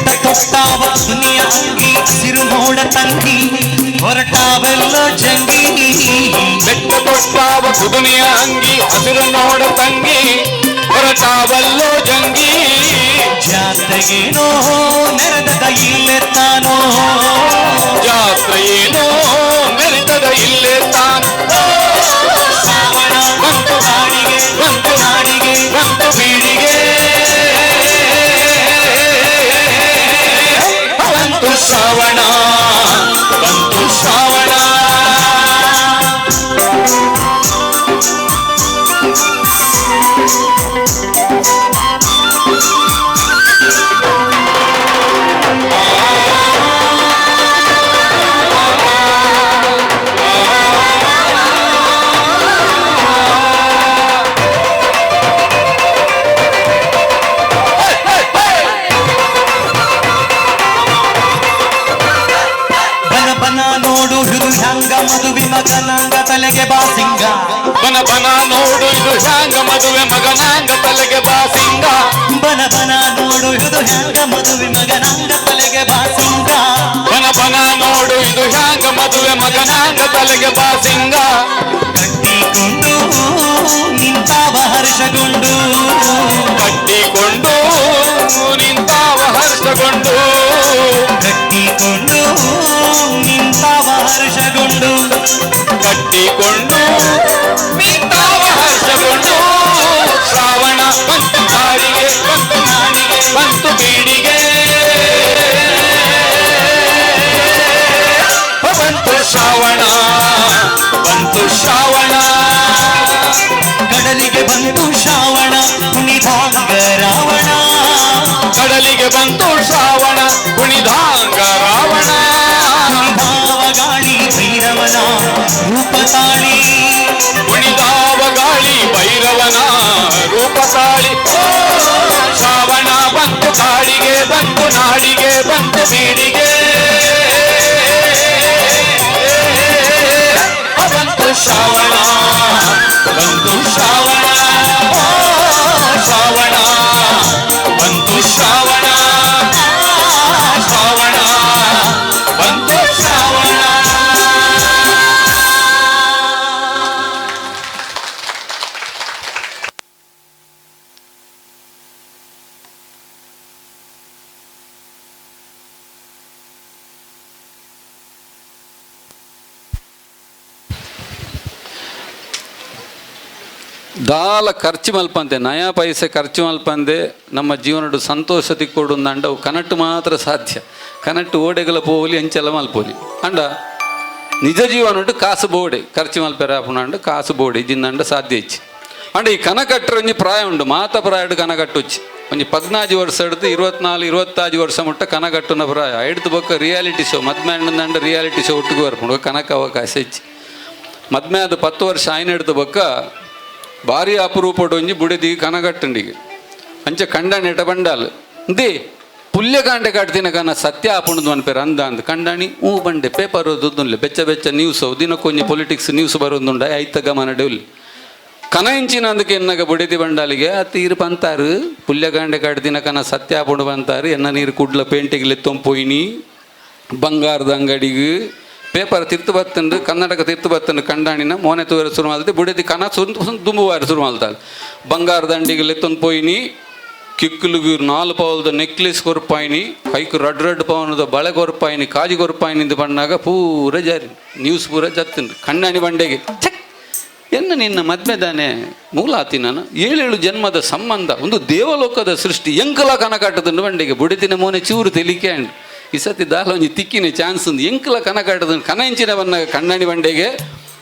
ಬೆಟ್ಟ ತೊಟ್ಟಾವ ದುನಿಯ ಅಂಗಿ, ಹಸಿರು ಮೋಡ ತಂಗಿ, ಹೊರಟಾವೆಲ್ಲ ಜಂಗಿ. ಬೆಟ್ಟ ತೊಟ್ಟಾವ ಕುದುನೆಯ ಅಂಗಿ, ಹಸಿರು ನೋಡ ತಂಗಿ, ಹೊರಟಾವಲ್ಲೋ ಜಂಗಿ. ಜಾತ್ರೆಗೇನೋ ನೆರೆದದ ಇಲ್ಲೇ ತಾನೋ, ಜಾತ್ರೆಯೇನೋ ಮೆರೆತದ ಇಲ್ಲೇ ತಾನು. ಶ್ರಾವಣ ಬಂತು ನಾಡಿಗೆ, ಬಂತು ನಾಡಿಗೆ, ಬಂತು ಬೀಡಿಗೆ. ಬಂತು ಶ್ರಾವಣ, ಬಂತು ಶ್ರಾವಣ. ಬನ ಬನ ನೋಡು ಹೃದು ಹ್ಯಾಂಗ ಮದುವೆ ಮಗನಾಂಗ ತಲೆಗೆ ಬಾಸಿಂಗ. ಬನ ಬನ ನೋಡು ಇದು ಹ್ಯಾಂಗ ಮದುವೆ ಮಗನಾಂಗ ತಲೆಗೆ ಬಾಸಿಂಗ. ಬನ ಬನ ನೋಡು ಇದು ಹ್ಯಾಂಗ ಮದುವೆ ಮಗನಾಂಗ ತಲೆಗೆ ಬಾಸಿಂಗ. ಬನ ಬನ ನೋಡು ಇದು ಹ್ಯಾಂಗ ಮದುವೆ ಮಗನಾಂಗ ತಲೆಗೆ ಬಾಸಿಂಗ. ಕಟ್ಟಿಕೊಂಡು ನಿಂತಾವ ಹರ್ಷಗೊಂಡು, ಕಟ್ಟಿಕೊಂಡು ನಿಂತಾವ ಹರ್ಷಗೊಂಡು, ಕಟ್ಟಿಕೊಂಡು ನಿಂತಾವ ಹರ್ಷಗೊಂಡು, ಕಟ್ಟಿಕೊಂಡು ನಿಂತಾವ ಹರ್ಷಗೊಂಡು. ಶ್ರಾವಣ ಬಂತು ಕಾಡಿಗೆ, ಬಂತು ನಾಡಿಗೆ, ಬಂತು ಬೀಡಿಗೆ. ಬಂತು ಶ್ರಾವಣ, ಬಂತು ಶ್ರಾವಣ. ಕಡಲಿಗೆ ಬಂತು ಶ್ರಾವಣ ಕುಣಿದಾಂಗ ರಾವಣ, ಕಡಲಿಗೆ ಬಂತು ಶ್ರಾವಣ ಕುಣಿದಾಂಗ ರಾವಣ. ಕುಣಿದಾವ ಗಾಳಿ ಭೈರವನ ರೂಪ ತಾಳಿ, ಕುಣಿದಾವ ಗಾಳಿ ಭೈರವನ ರೂಪ ತಾಳಿ. ಶ್ರಾವಣ ಬಂತು ಕಾಡಿಗೆ, ಬಂತು ನಾಡಿಗೆ, ಬಂತು ಬೀಡಿಗೆ. ಬಂತು ಶ್ರಾವಣ, ಬಂತು ಶ್ರಾವಣ. ಶ್ರಾವಣ ಬಂತು ಶ್ರಾವಣ, ಶ್ರಾವಣ ಬಂತು ಶ್ರಾವಣ. ದಾಲ ಖರ್ಚು ಮಲ್ಪಂತೆ, ನಯಾ ಪೈಸೆ ಖರ್ಚು ಮಲ್ಪಂದೆ ನಮ್ಮ ಜೀವನಡು ಸಂತೋಷ ತಿಕ್ಕೊಡು ಅಂಡವು ಕನಟ್ಟು ಮಾತ್ರ ಸಾಧ್ಯ. ಕನಟ್ಟು ಓಡೆಗಲ ಪೋಲಿ ಅಂಚೆಲ್ಲ ಮಲ್ಪೋಲಿ ಅಂಡ ನಿಜ ಜೀವನಡು ಕಾಸು ಬೋಡೆ ಖರ್ಚು ಮಲ್ಪೆರ ಅಂಡ ಕಾಸು ಬೋಡೆ ಜಿನ್ನಂಡ ಸಾಧ್ಯ ಇಚ್ಚಿ. ಅಂಡ ಈ ಕನ ಕಟ್ಟರೆ ಒಂಜಿ ಪ್ರಾಯ ಉಂಡು, ಮಾತ ಪ್ರಾಯಡು ಕನ ಕಟ್ಟುಚ್ಚಿ ಒಂಜಿ 14 ವರ್ಷ ಹಿಡ್ದು 24 25 ವರ್ಷ ಮುಟ್ಟ ಕನ ಕಟ್ಟುನ ಪ್ರಾಯ. ಹಿಡ್ದು ಬೊಕ್ಕ ರಿಯಾಲಿಟಿ ಶೋ ಮದ್ಮೆ ಅಂಡ ರಿಯಾಲಿಟಿ ಶೋ ಒಟ್ಟಿಗೆ ಬರ್ಪುಂಡು ಕನಕ ಅವಕಾಶ ಇಚ್ಚಿ. ಮದ್ಮೆ ಅದು 10 ವರ್ಷ ಆಯ್ನ ಹಿಡ್ದು ಬೊಕ್ಕ ಭಾರಿ ಅಪರೂಪಡು ಒಂಜಿ ಬುಡೆದಿ ಕನಗಟ್ಟಂಡಿಗೆ ಅಂಚೆ ಕಂಡಾಣಿ ಎಟ ಬಂಡಾಲ್ they ಪುಲ್ಯ ಕಾಂಡೆ ಕಾಡ್ತಿನ ಕನ ಸತ್ಯ ಆಪುಂಡು ಅನ್ಪೇರು ಅಂದ ಅಂದ್ ಕಂಡಾಣಿ ಹೂ ಬಂಡೆ ಪೇಪರ್ ಓದುದುನ್ಲೆ ಬೆಚ್ಚ ಬೆಚ್ಚ ನ್ಯೂಸ್ ದಿನಕ್ಕೊಂಜಿ ಪೊಲಿಟಿಕ್ಸ್ ನ್ಯೂಸ್ ಬರೋದುಂಡ ಐತ ಗಮನ ಡೆವ್ಲಿ ಕನ ಇಂಚಿನ ಅಂದಕ್ಕೆ ಎನ್ನಗ ಬುಡೆದಿ ಬಂಡಾಲಿಗೆ ಆ ತೀರು ಪಂತಾರು ಪುಲ್ಯ ಕಾಂಡೆ ಕಾಡ್ತಿನ ಕನ ಸತ್ಯ ಆಪುಂಡು ಬಂತಾರು ಎನ್ನ ನೀರು ಕುಡ್ಲ ಪೇಂಟಿಗೆ ಲೆತ್ತೊಂಪೊಯ್ನಿ ಬಂಗಾರದ ಅಂಗಡಿಗೆ ಪೇಪರ್ ತಿರ್ತು ಬತ್ತಂಡು ಕನ್ನಡಕ ತಿರ್ತು ಬತ್ತಂಡು ಕಂಡಾಣಿನ ಮೋನೆ ತೂರ ಶುರು ಮಾಡ್ತೆ ಬುಡೆದಿ ಕನ ದುಂಬುವಾರ ಶುರು ಮಾಡ್ತಾಳೆ. ಬಂಗಾರದ ಅಂಡಿಗೆ ಲೆತ್ತೊಂದು ಪೋಯಿನಿ ಕಿಕ್ಕುಲುಗು 4 ಪೌಲ್ದ ನೆಕ್ಲೆಸ್ ಕೊರ್ಪಾಯಿನಿ ಕೈಕು ರಡ್ ರಡ್ ಪವನದ ಬಳೆ ಕೊರ್ಪಾಯಿನಿ ಕಾಜಿ ಕೊರ್ಪಾಯಿನಿ ಇಂದು ಬಣ್ಣಾಗ ಪೂರ ಜಾರಿ ನ್ಯೂಸ್ ಪೂರ ಜತ್ತಂಡು ಕಣ್ಣಾಣಿ ಬಂಡೆಗೆ ಚೆಕ್ ಎನ್ನ ನಿನ್ನ ಮದ್ಮೆದಾನೆ ಮೂಲಾತಿ ನಾನು ಏಳೇಳು ಜನ್ಮದ ಸಂಬಂಧ ಒಂದು ದೇವಲೋಕದ ಸೃಷ್ಟಿ ಎಂಕಲ ಕನಕಾಟದ ಬಂಡಿಗೆ ಬುಡಿತಿನ ಮೋನೆ ಚೂರು ತೆಲಿಕೆ ಅಂಡ್ ಈ ಸತಿ ದಾಲ ಒಂಜಿ ತಿಕ್ಕಿನ ಚಾನ್ಸ್ ಒಂದು ಎಂಕಲ ಕನಕಾಟದ ಕನಂಚಿನ ಬನ್ನ ಕಣ್ಣಾಣಿ ಬಂಡೆಗೆ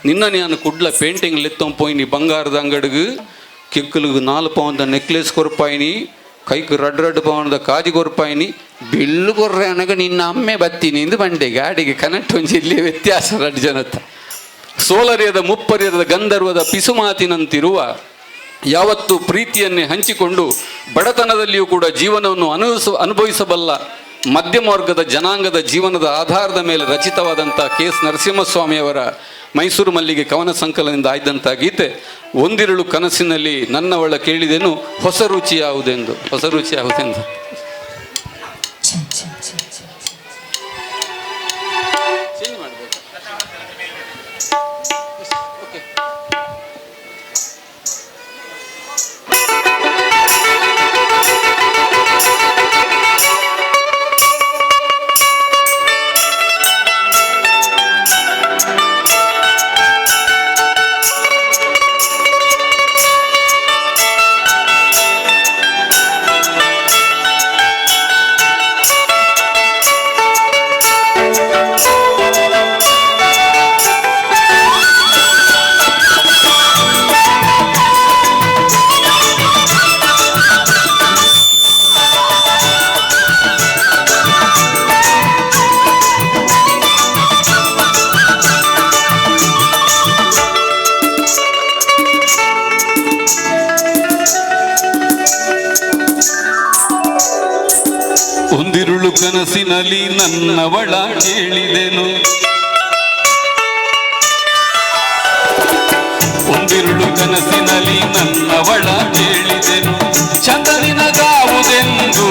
ನಿನ್ನ ನಾನು ಕುಡ್ಲ ಪೇಂಟಿಂಗ್ ಲೆತ್ತೊಂಪೋಯಿನಿ ಬಂಗಾರದ ಅಂಗಡಿಗೆ ಕೆಕ್ಕಲಿಗೆ 4 ಪೌಂದ ನೆಕ್ಲೆಸ್ ಕೊರ್ಪಾಯಿನಿ ಕೈக்கு ರಡ್ ರಡ್ ಪೌಂದ ಕಾಜಿ ಕೊರ್ಪಾಯಿನಿ ಬಿಲ್ಲು ಕೊರ್ರೆ ಅನಗ ನಿನ್ನ ಅಮ್ಮೆ ಬತ್ತೀನಿ ಎಂದು ಬಂಡೆಗೆ ಗಾಡಿಗೆ ಕನೆಕ್ಟ್ ಒಂಜಿ ಇಲ್ಲಿ ವ್ಯತ್ಯಾಸ ರಡ್ ಜನತ್ತ ಸೋಲರಿಯದ ಮುಪ್ಪರಿಯದ ಗಂಧರ್ವದ ಪಿಸುಮಾತಿನಂತಿರುವ ಯಾವತ್ತೂ ಪ್ರೀತಿಯನ್ನೇ ಹಂಚಿಕೊಂಡು ಬಡತನದಲ್ಲಿಯೂ ಕೂಡ ಜೀವನವನ್ನು ಅನುಭವಿಸಬಲ್ಲ ಮಧ್ಯಮ ವರ್ಗದ ಜನಾಂಗದ ಜೀವನದ ಆಧಾರದ ಮೇಲೆ ರಚಿತವಾದಂಥ ಕೆ ಎಸ್ ನರಸಿಂಹಸ್ವಾಮಿಯವರ ಮೈಸೂರು ಮಲ್ಲಿಗೆ ಕವನ ಸಂಕಲನದಿಂದ ಆಯ್ದಂಥ ಗೀತೆ ಒಂದಿರುಳು ಕನಸಿನಲ್ಲಿ ನನ್ನವಳ ಕೇಳಿದೆನು ಹೊಸ ರುಚಿ ಯಾವುದೆಂದು, ಹೊಸ ರುಚಿ ಯಾವುದೆಂದು. ಒಂದಿರುಳು ಕನಸಿನಲ್ಲಿ ನನ್ನವಳ ಕೇಳಿದೆನು, ಒಂದಿರುಳು ಕನಸಿನಲ್ಲಿ ನನ್ನವಳ ಕೇಳಿದೆನು ಚಂದನಿನಗಾವುದೆಂದು.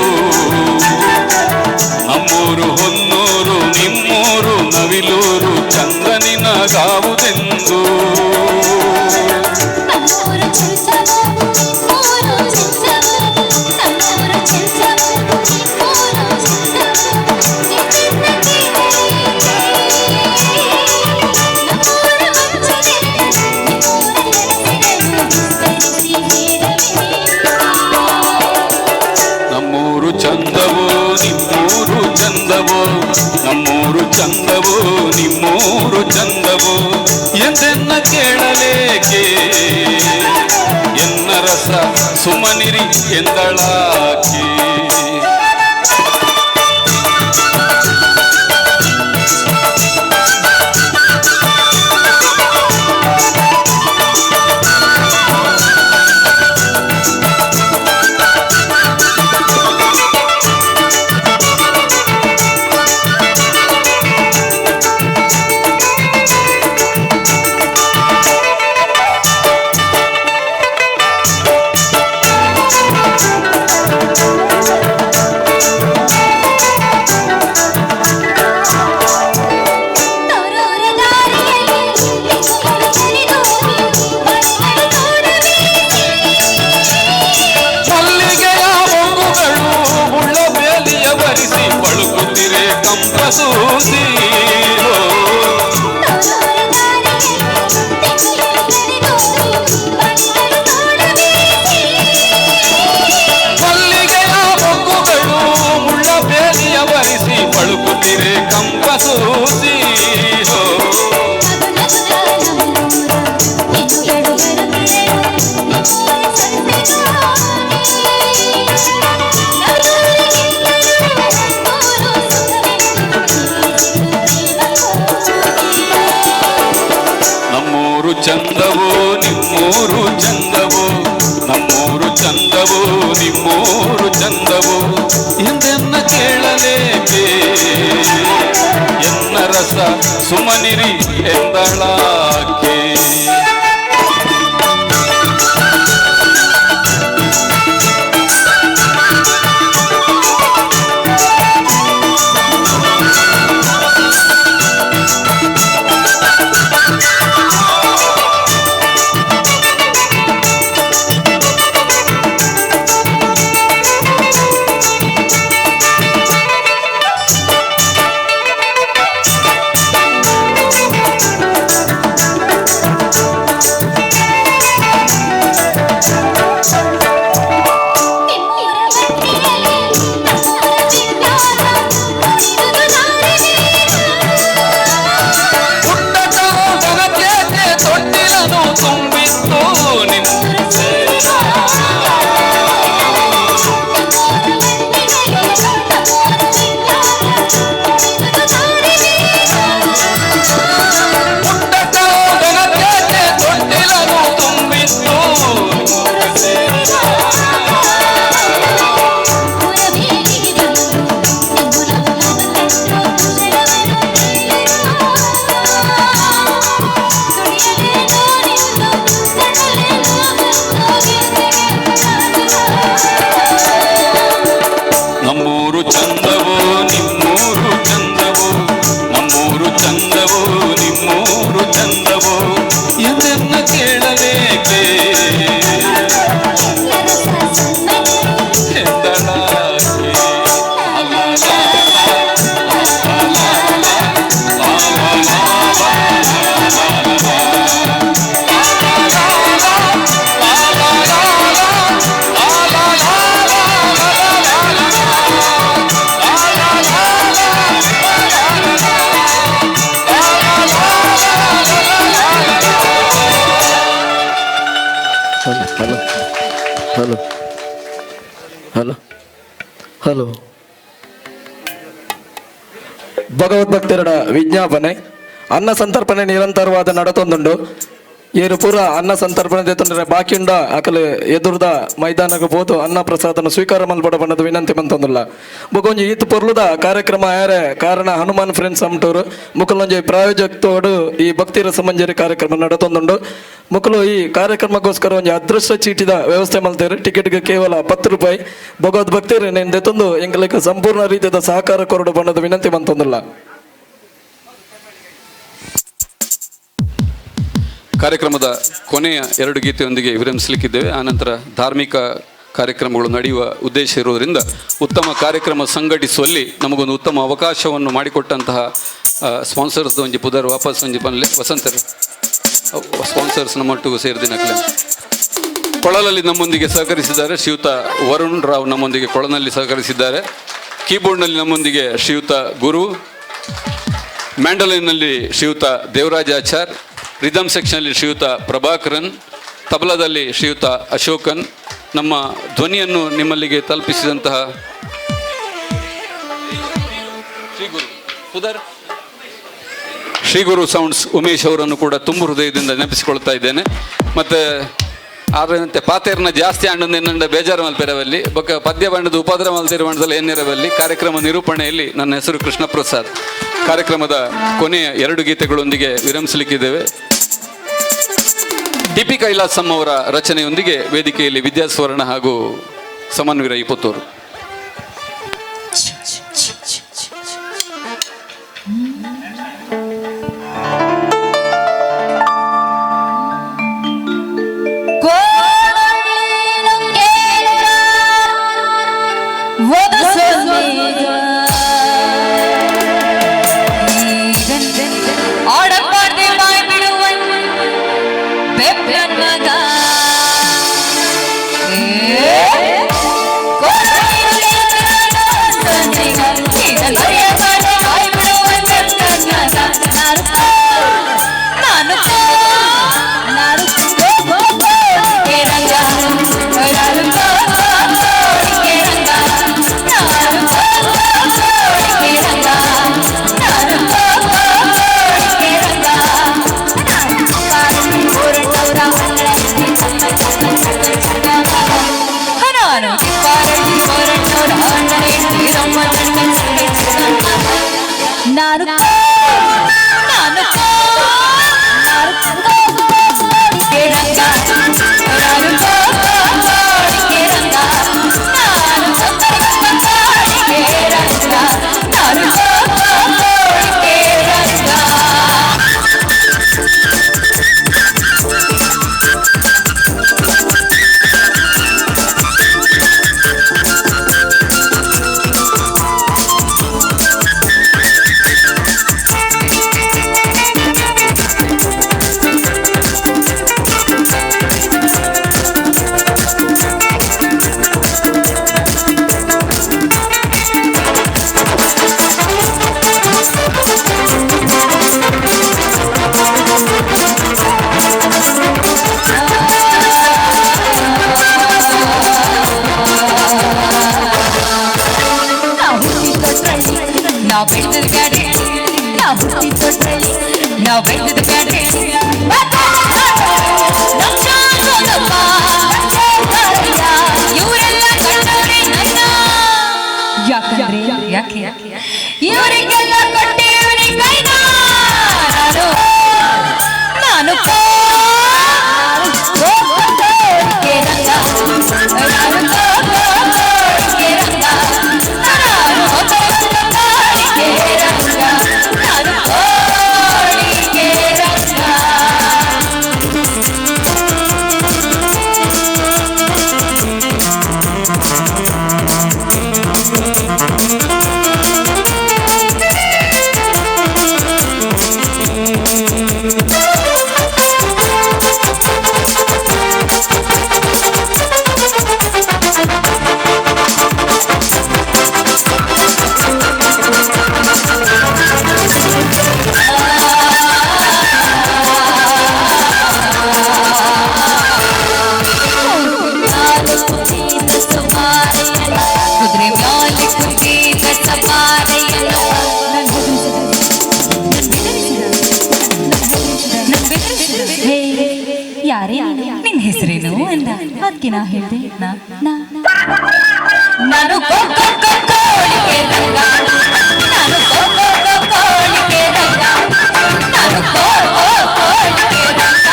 ನಮ್ಮೂರು ಹೊನ್ನೂರು ನಿಮ್ಮೂರು ನವಿಲೂರು ಚಂದನಿನಗಾವುದೆಂದು. ನಮ್ಮೂರು ಚಂದವೋ ನಿಮ್ಮೂರು ಚಂದವೋ, ನಮ್ಮೂರು ಚಂದವೋ ನಿಮ್ಮೂರು ಚಂದವೋ ಎಂದೆನ್ನ ಕೇಳಲೇಕೆ ಎನ್ನ ರಸ ಸುಮನಿರಿ ಎಂದಳಾಕೆ. ಮಲ್ಲಿಗೆಯ ಮೊಗ್ಗುಗಳು ಮುಳ್ಳ ಬೇಲಿಯ ಬರಿಸಿ ಬಳುಕುತ್ತಿರೆ ಕಂಪಸೂಸಿ. ನಮ್ಮೂರು ಚಂದವೋ ನಿಮ್ಮೂರು ಚಂದವೋ, ನಮ್ಮೂರು ಚಂದವೋ ನಿಮ್ಮೂರು ಚಂದವೋ ಎಂದೆನ್ನ ಕೇಳಲೇಕೆ ಎನ್ನ ರಸ ಸುಮನಿರಿ ಎಂದಳಾಕೆ. Thank you. Hello hello hello. ಭಗವದ್ಭಕ್ತರಡ ವಿಜ್ಞಾಪನೆ. ಅನ್ನ ಸಂತರ್ಪಣೆ ನಿರಂತರವಾದ ನಡತೊಂದುಂಡು. ಏರು ಪೂರ ಅನ್ನ ಸಂತರ್ಪಣೆ ತೊಂದರೆ ಬಾಕಿಂಡ ಅಕಲೆ ಎದುರ್ದ ಮೈದಾನಕ್ಕೆ ಪೋತು ಅನ್ನ ಪ್ರಸಾದನ ಸ್ವೀಕಾರ ಮಲ್ಪಡ ಬಣ್ಣದ ವಿನಂತಿ ಮಂತೊಂದುಲ್ಲ. ಬೊಕೊಂಜಿ ಈತ್ ಪೊರ್ಲುದ ಕಾರ್ಯಕ್ರಮ ಯಾರೆ ಕಾರಣ ಹನುಮಾನ್ ಫ್ರೆಂಡ್ಸ್ ಅಮ್ಟೂರು ಮುಕಲೊಂಜಿ ಪ್ರಾಯೋಜಕತೋಡು ಈ ಭಕ್ತಿ ರಸಮಂಜರಿ ಕಾರ್ಯಕ್ರಮ ನಡತೊಂದುಂಡು. ಮುಕಲು ಈ ಕಾರ್ಯಕ್ರಮಕ್ಕೋಸ್ಕರ ಒಂಜಿ ಅದೃಷ್ಟ ಚೀಟಿದ ವ್ಯವಸ್ಥೆ ಮಲ್ತೇರು. ಟಿಕೆಟ್ಗೆ ಕೇವಲ 10 ರೂಪಾಯಿ. ಭಗವದ್ ಭಕ್ತರು ನೆಂದೆತ್ತೊಂದು ಎಂಗ್ಲಕ್ಕೆ ಸಂಪೂರ್ಣ ರೀತಿಯ ಸಹಕಾರ ಕೊರಡು ಬಣ್ಣದ ವಿನಂತಿ ಮಂತೊಂದುಲ್ಲ. ಕಾರ್ಯಕ್ರಮದ ಕೊನೆಯ 2 ಗೀತೆಯೊಂದಿಗೆ ವಿರಮಿಸಲಿಕ್ಕಿದ್ದೇವೆ. ಆನಂತರ ಧಾರ್ಮಿಕ ಕಾರ್ಯಕ್ರಮಗಳು ನಡೆಯುವ ಉದ್ದೇಶ ಇರುವುದರಿಂದ ಉತ್ತಮ ಕಾರ್ಯಕ್ರಮ ಸಂಘಟಿಸುವಲ್ಲಿ ನಮಗೊಂದು ಉತ್ತಮ ಅವಕಾಶವನ್ನು ಮಾಡಿಕೊಟ್ಟಂತಹ ಸ್ಪಾನ್ಸರ್ಸ್ ಒಂಜಿ ಪುದರ್ ವಾಪಸ್ ಒಂಜಿ ಪನ್ಲೆ ವಸಂತರು ಸ್ಪಾನ್ಸರ್ಸ್ ನಮ್ಮೊಟ್ಟಿಗೂ ಸೇರಿದಿನಕ್ಲೆ. ಕೊಳಲಲ್ಲಿ ನಮ್ಮೊಂದಿಗೆ ಸಹಕರಿಸಿದ್ದಾರೆ ಶ್ರೀಯುತ ವರುಣ್ ರಾವ್, ನಮ್ಮೊಂದಿಗೆ ಕೊಳನಲ್ಲಿ ಸಹಕರಿಸಿದ್ದಾರೆ. ಕೀಬೋರ್ಡ್ನಲ್ಲಿ ನಮ್ಮೊಂದಿಗೆ ಶ್ರೀಯುತ ಗುರು, ಮ್ಯಾಂಡಲಿನ್ನಲ್ಲಿ ಶ್ರೀಯುತ ದೇವರಾಜ ಆಚಾರ್, ರಿದಮ್ ಸೆಕ್ಷನಲ್ಲಿ ಶ್ರೀಯುತ ಪ್ರಭಾಕರನ್, ತಬಲದಲ್ಲಿ ಶ್ರೀಯುತ ಅಶೋಕನ್. ನಮ್ಮ ಧ್ವನಿಯನ್ನು ನಿಮ್ಮಲ್ಲಿಗೆ ತಲುಪಿಸಿದಂತಹ ಶ್ರೀ ಗುರು ಪುದರ್ ಶ್ರೀ ಗುರು ಸೌಂಡ್ಸ್ ಉಮೇಶ್ ಅವರನ್ನು ಕೂಡ ತುಂಬ ಹೃದಯದಿಂದ ನೆನಪಿಸಿಕೊಳ್ತಾ ಇದ್ದೇನೆ. ಮತ್ತು ಆದ್ರಂತೆ ಪಾತೇರ್ನ ಜಾಸ್ತಿ ಅಣ್ಣಂದ ಬೇಜಾರು ಮಲ್ಪೆರವಲ್ಲಿ ಬೊಕ್ಕ ಪದ್ಯ ಬಣ್ಣದ ಉಪದ್ರ ಮಲ್ತಿರು ಬಣ್ಣದಲ್ಲಿ ಎನ್ನಿರವಲ್ಲಿ. ಕಾರ್ಯಕ್ರಮ ನಿರೂಪಣೆಯಲ್ಲಿ ನನ್ನ ಹೆಸರು ಕೃಷ್ಣ ಪ್ರಸಾದ್. ಕಾರ್ಯಕ್ರಮದ ಕೊನೆಯ 2 ಗೀತೆಗಳೊಂದಿಗೆ ವಿರಮಿಸಲಿಕ್ಕಿದ್ದೇವೆ. ಟಿ ಪಿ ಕೈಲಾಸಂ ಅವರ ರಚನೆಯೊಂದಿಗೆ ವೇದಿಕೆಯಲ್ಲಿ ವಿದ್ಯಾಸುವರ್ಣ ಹಾಗೂ ಸಮನ್ವೀರ ಇಪ್ಪತ್ತೂರು. ಇವರಿಗೆಲ್ಲ ಕೊಟ್ಟಿರುವನೆ ಕೈನ ನಾನು ಯಾರೇ ನೀನು, ನಿನ್ ಹೆಸರೇನು ಅಂದ. ಅದಕ್ಕೆ ನಾ ಹೇಳ್ದೆ, ನಾ ನಾ ನಾನು ಕೋ ಕೋ ಕೋ ಕೋಳಿಗೆ ರಂಗ, ನಾನು ಕೋ ಕೋ ಕೋ ಕೋಳಿಗೆ ರಂಗ, ನಾನು ಕೋ ಕೋ ಕೋಳಿಗೆ ರಂಗ,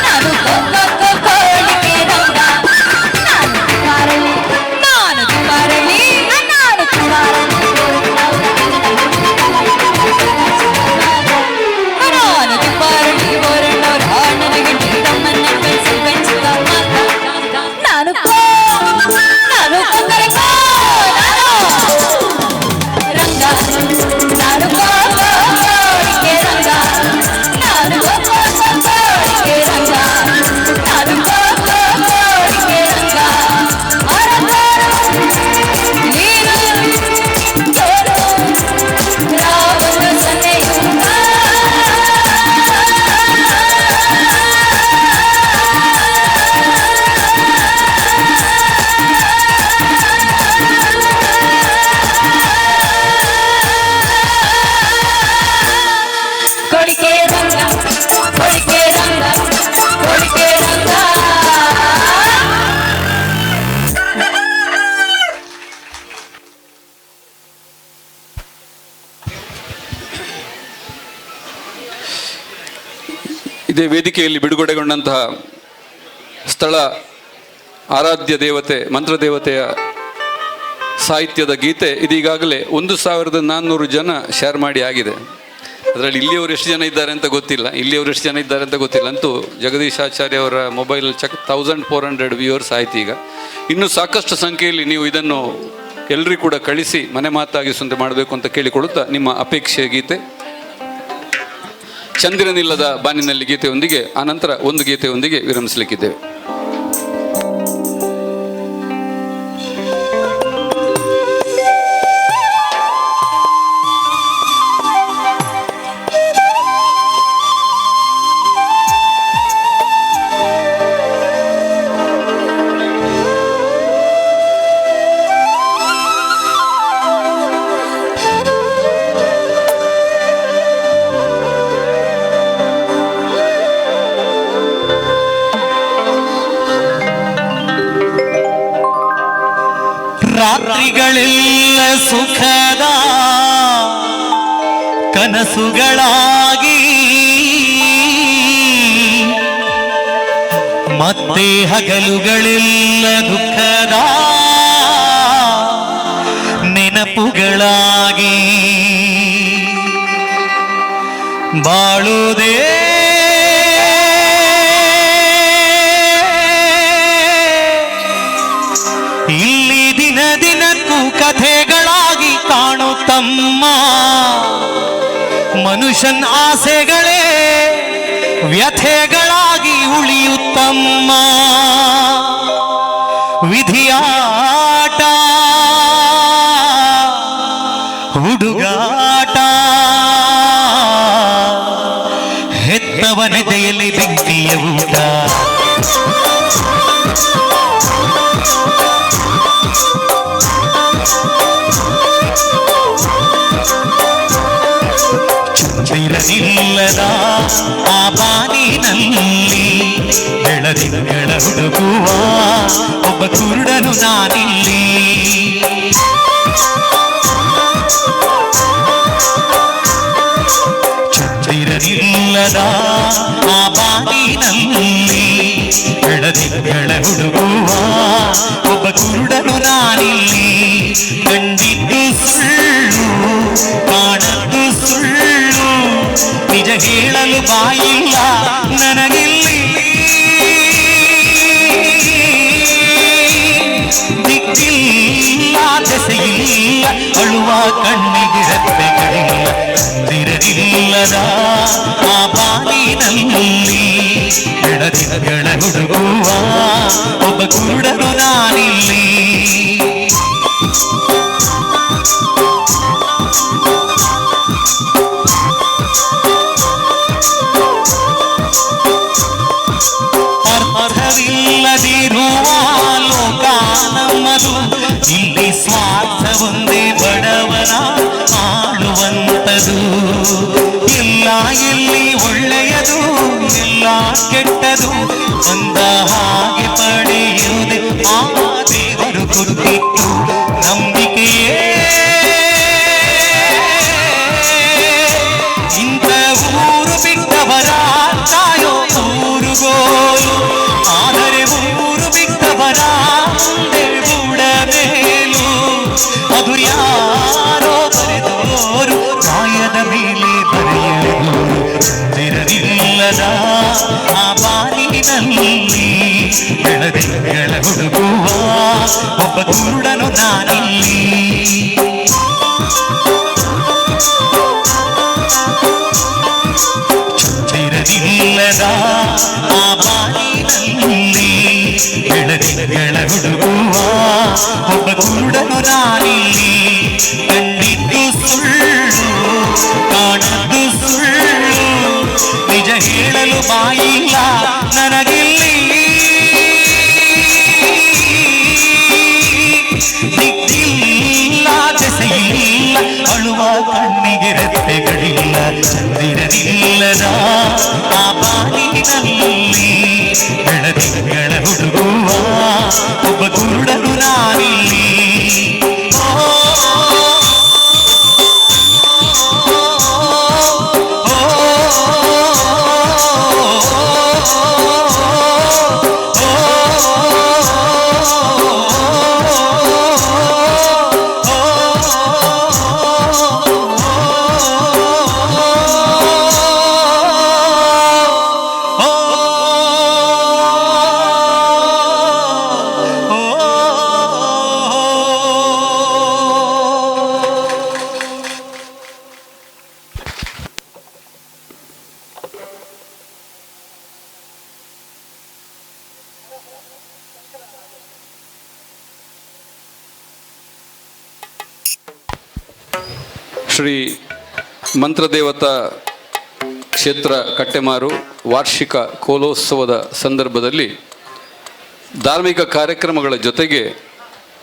ನಾನು ಕೋ ಕೋ ಕೋ ಕೋಳಿಗೆ ರಂಗ, ನಾನು ತುಮಾರಳಿ, ನಾನು ತುಮಾರಳಿ, ನಾನು ತುಮಾರಳಿ, ನಾನು ತುಮಾರಳಿ, ನನಗೆ ತಮ್ಮನ್ನ ಕಳಿಸಿ ಬೆಚ್ಚ ನಾನು ಕೋ, ನಾನು ಕೊಂದರೆ ಕೋ, ನಾನು ರಂಗ, ನಾನು ಕೋ ಕೋ ಕೋಳಿಗೆ ರಂಗ, ನಾನು ಕೋ ಕೋ ಕೋ ಕೋಳಿಗೆ ರಂಗ, ನಾನು ಕೋ ಕೋ ಕೋಳಿಗೆ ರಂಗ. ಅರಗಾರು ನೀನು ಜೋರು ರಾವಣ ಸನ್ನೆಯು. ಕೊಡಿಕೆ ರಂಗ, ಕೊಡಿಕೆ ರಂಗ, ಕೊಡಿಕೆ ರಂಗ. ಇದೇ ವೇದಿಕೆಯಲ್ಲಿ ಬಿಡುಗಡೆಗೊಂಡಂತಹ ಸ್ಥಳ ಆರಾಧ್ಯ ದೇವತೆ ಮಂತ್ರದೇವತೆಯ ಸಾಹಿತ್ಯದ ಗೀತೆ ಇದೀಗಾಗಲೇ 1400 ಜನ ಶೇರ್ ಮಾಡಿ ಆಗಿದೆ. ಅದರಲ್ಲಿ ಇಲ್ಲಿಯವರು ಎಷ್ಟು ಜನ ಇದ್ದಾರೆ ಅಂತ ಗೊತ್ತಿಲ್ಲ, ಇಲ್ಲಿಯವರು ಎಷ್ಟು ಜನ ಇದ್ದಾರೆ ಅಂತ ಗೊತ್ತಿಲ್ಲ. ಅಂತೂ ಜಗದೀಶ್ ಆಚಾರ್ಯ ಅವರ ಮೊಬೈಲ್ ಚೆಕ್ 1400 ವ್ಯೂವರ್ಸ್ ಆಯ್ತು. ಈಗ ಇನ್ನೂ ಸಾಕಷ್ಟು ಸಂಖ್ಯೆಯಲ್ಲಿ ನೀವು ಇದನ್ನು ಎಲ್ಲರಿಗೂ ಕೂಡ ಕಳಿಸಿ ಮನೆ ಮಾತಾಗಿಸುವಂತೆ ಮಾಡಬೇಕು ಅಂತ ಕೇಳಿಕೊಳ್ಳುತ್ತಾ ನಿಮ್ಮ ಅಪೇಕ್ಷೆಯ ಗೀತೆ ಚಂದಿರನಿಲ್ಲದ ಬಾನಿನಲ್ಲಿ ಗೀತೆಯೊಂದಿಗೆ, ಆನಂತರ ಒಂದು ಗೀತೆಯೊಂದಿಗೆ ವಿರಮಿಸಲಿಕ್ಕಿದ್ದೇವೆ. ರಾತ್ರಿಗಳೆಲ್ಲ ಸುಖದ ಕನಸುಗಳಾಗಿ ಮತ್ತೆ ಹಗಲುಗಳೆಲ್ಲ ದುಃಖದ ನೆನಪುಗಳಾಗಿ ಬಾಳುವುದೇ ಇಲ್ಲಿ ದಿನ ದಿನಕ್ಕೂ ಕಥೆಗಳಾಗಿ ಕಾಣುತ್ತಮ್ಮ. ಮನುಷ್ಯನ ಆಸೆಗಳೇ ವ್ಯಥೆಗಳಾಗಿ ಉಳಿಯುತ್ತಮ್ಮ. ವಿಧಿಯಾಟ ಹುಡುಗಾಟ ಹೆತ್ತವನೆದೆಯಲ್ಲಿ ಬೆಂಕಿಯ ಊಟ. ಚಂದಿರನಿಲ್ಲದ ಆ ಬಾನಿನಲ್ಲಿ ಬೆಳದಿಂಗಳ ಹುಡುಕುವ ಒಬ್ಬ ಕುರುಡನು ನಾನಿಲ್ಲಿ. ಚಂದಿರನಿಲ್ಲದ ಆ ಬಾನಿನಲ್ಲಿ ಬೆಳದಿಂಗಳ ಹುಡುಕುವ ಒಬ್ಬ ಕುರುಡನು ನಾನಿಲ್ಲಿ. ಕಂಡಿದ್ದು ಸುಳ್ಳು, ಕಾಣದ್ದು ಸುಳ್ಳು, ನಿಜ ಹೇಳಲು ಬಾಯಿಲ್ಲ ನನಗಿಲ್ಲಿ. ದಿಕ್ಕಿಲ್ಲ ದೆಸೆಯಿಲ್ಲ, ಅಳುವ ಕಣ್ಣಿಗೆ ರೆಪ್ಪೆಗಳಿಲ್ಲ. ಚಂದಿರನಿಲ್ಲದ ಆ ಬಾನಿನಲ್ಲಿ ಬೆಳದಿಂಗಳ ಹುಡುಗುವ ಒಬ್ಬ ಕುರುಡನು ನಾನಿಲ್ಲಿ. ಅರ್ಥವಿಲ್ಲದಿರುವ ಲೋಕ ನಮ್ಮದು, ಇಲ್ಲಿ ಸ್ವಾರ್ಥವೊಂದೇ ಬಡವನ ಆಳುವಂತದು. ಎಲ್ಲ ಎಲ್ಲಿ ಒಳ್ಳೆಯದು, ಎಲ್ಲ ಒಳ್ಳೆಯದಲ್ಲ ಕೆಟ್ಟದು ಬಂದ ಹಾಗೆ ಪಡೆಯುವುದೇ ಆ ದೇವರು ಕೊಟ್ಟಿತ್ತು ನಂಬಿಕೆಯೇ. ಇಂಥ ಊರು ಬಿಟ್ಟವರ ತಾಯೋ ಊರುಗೋಲು, ಆದರೆ ಊರು ಬಿಟ್ಟವರ ಮುಂದೆ ಬುಡಮೇಲು. ಅದು ಯಾರೋ ಬರೆದೋರು ಕಾಯದ ಮೇಲೆ ಬರೆಯಲು. ಚಂದಿರನಿಲ್ಲದ ಆ ಬಾನಿನಲ್ಲಿ ಬೆಳದಿಂಗಳ ಹುಡುಕುವ ಒಬ್ಬ ಕುರುಡನು ನಾನಿಲ್ಲಿ. ಚಂದಿರನಿಲ್ಲದ ಆ ಬಾನಿನಲ್ಲಿ ಬೆಳದಿಂಗಳ ಹುಡುಕುವ ಒಬ್ಬ ಕುರುಡನು ನಾನಿಲ್ಲಿ. ಕಂಡಿದ್ದು ಸುಳ್ಳು, ಕಾಣದ್ದು ಸುಳ್ಳು, ನಿಜ ಹೇಳಲು ಬಾಯಿಲ್ಲ ನನಗಿಲ್ಲಿ. ದಿಕ್ಕಿಲ್ಲ ದೆಸೆಯಿಲ್ಲ, ಅಳುವ ಕಣ್ಣಿಗೆ ರೆಪ್ಪೆಗಳಿಲ್ಲ. ಚಂದಿರನಿಲ್ಲದ ಆ ಬಾನಿನಲ್ಲಿ ಬೆಳದಿಂಗಳ ಹುಡುಗುವ ಒಬ್ಬ ಕುರುಡನು ನಾನಿಲ್ಲಿ. ಶ್ರೀ ಮಂತ್ರದೇವತಾ ಕ್ಷೇತ್ರ ಕಟ್ಟೆಮಾರು ವಾರ್ಷಿಕ ಕೋಲೋತ್ಸವದ ಸಂದರ್ಭದಲ್ಲಿ ಧಾರ್ಮಿಕ ಕಾರ್ಯಕ್ರಮಗಳ ಜೊತೆಗೆ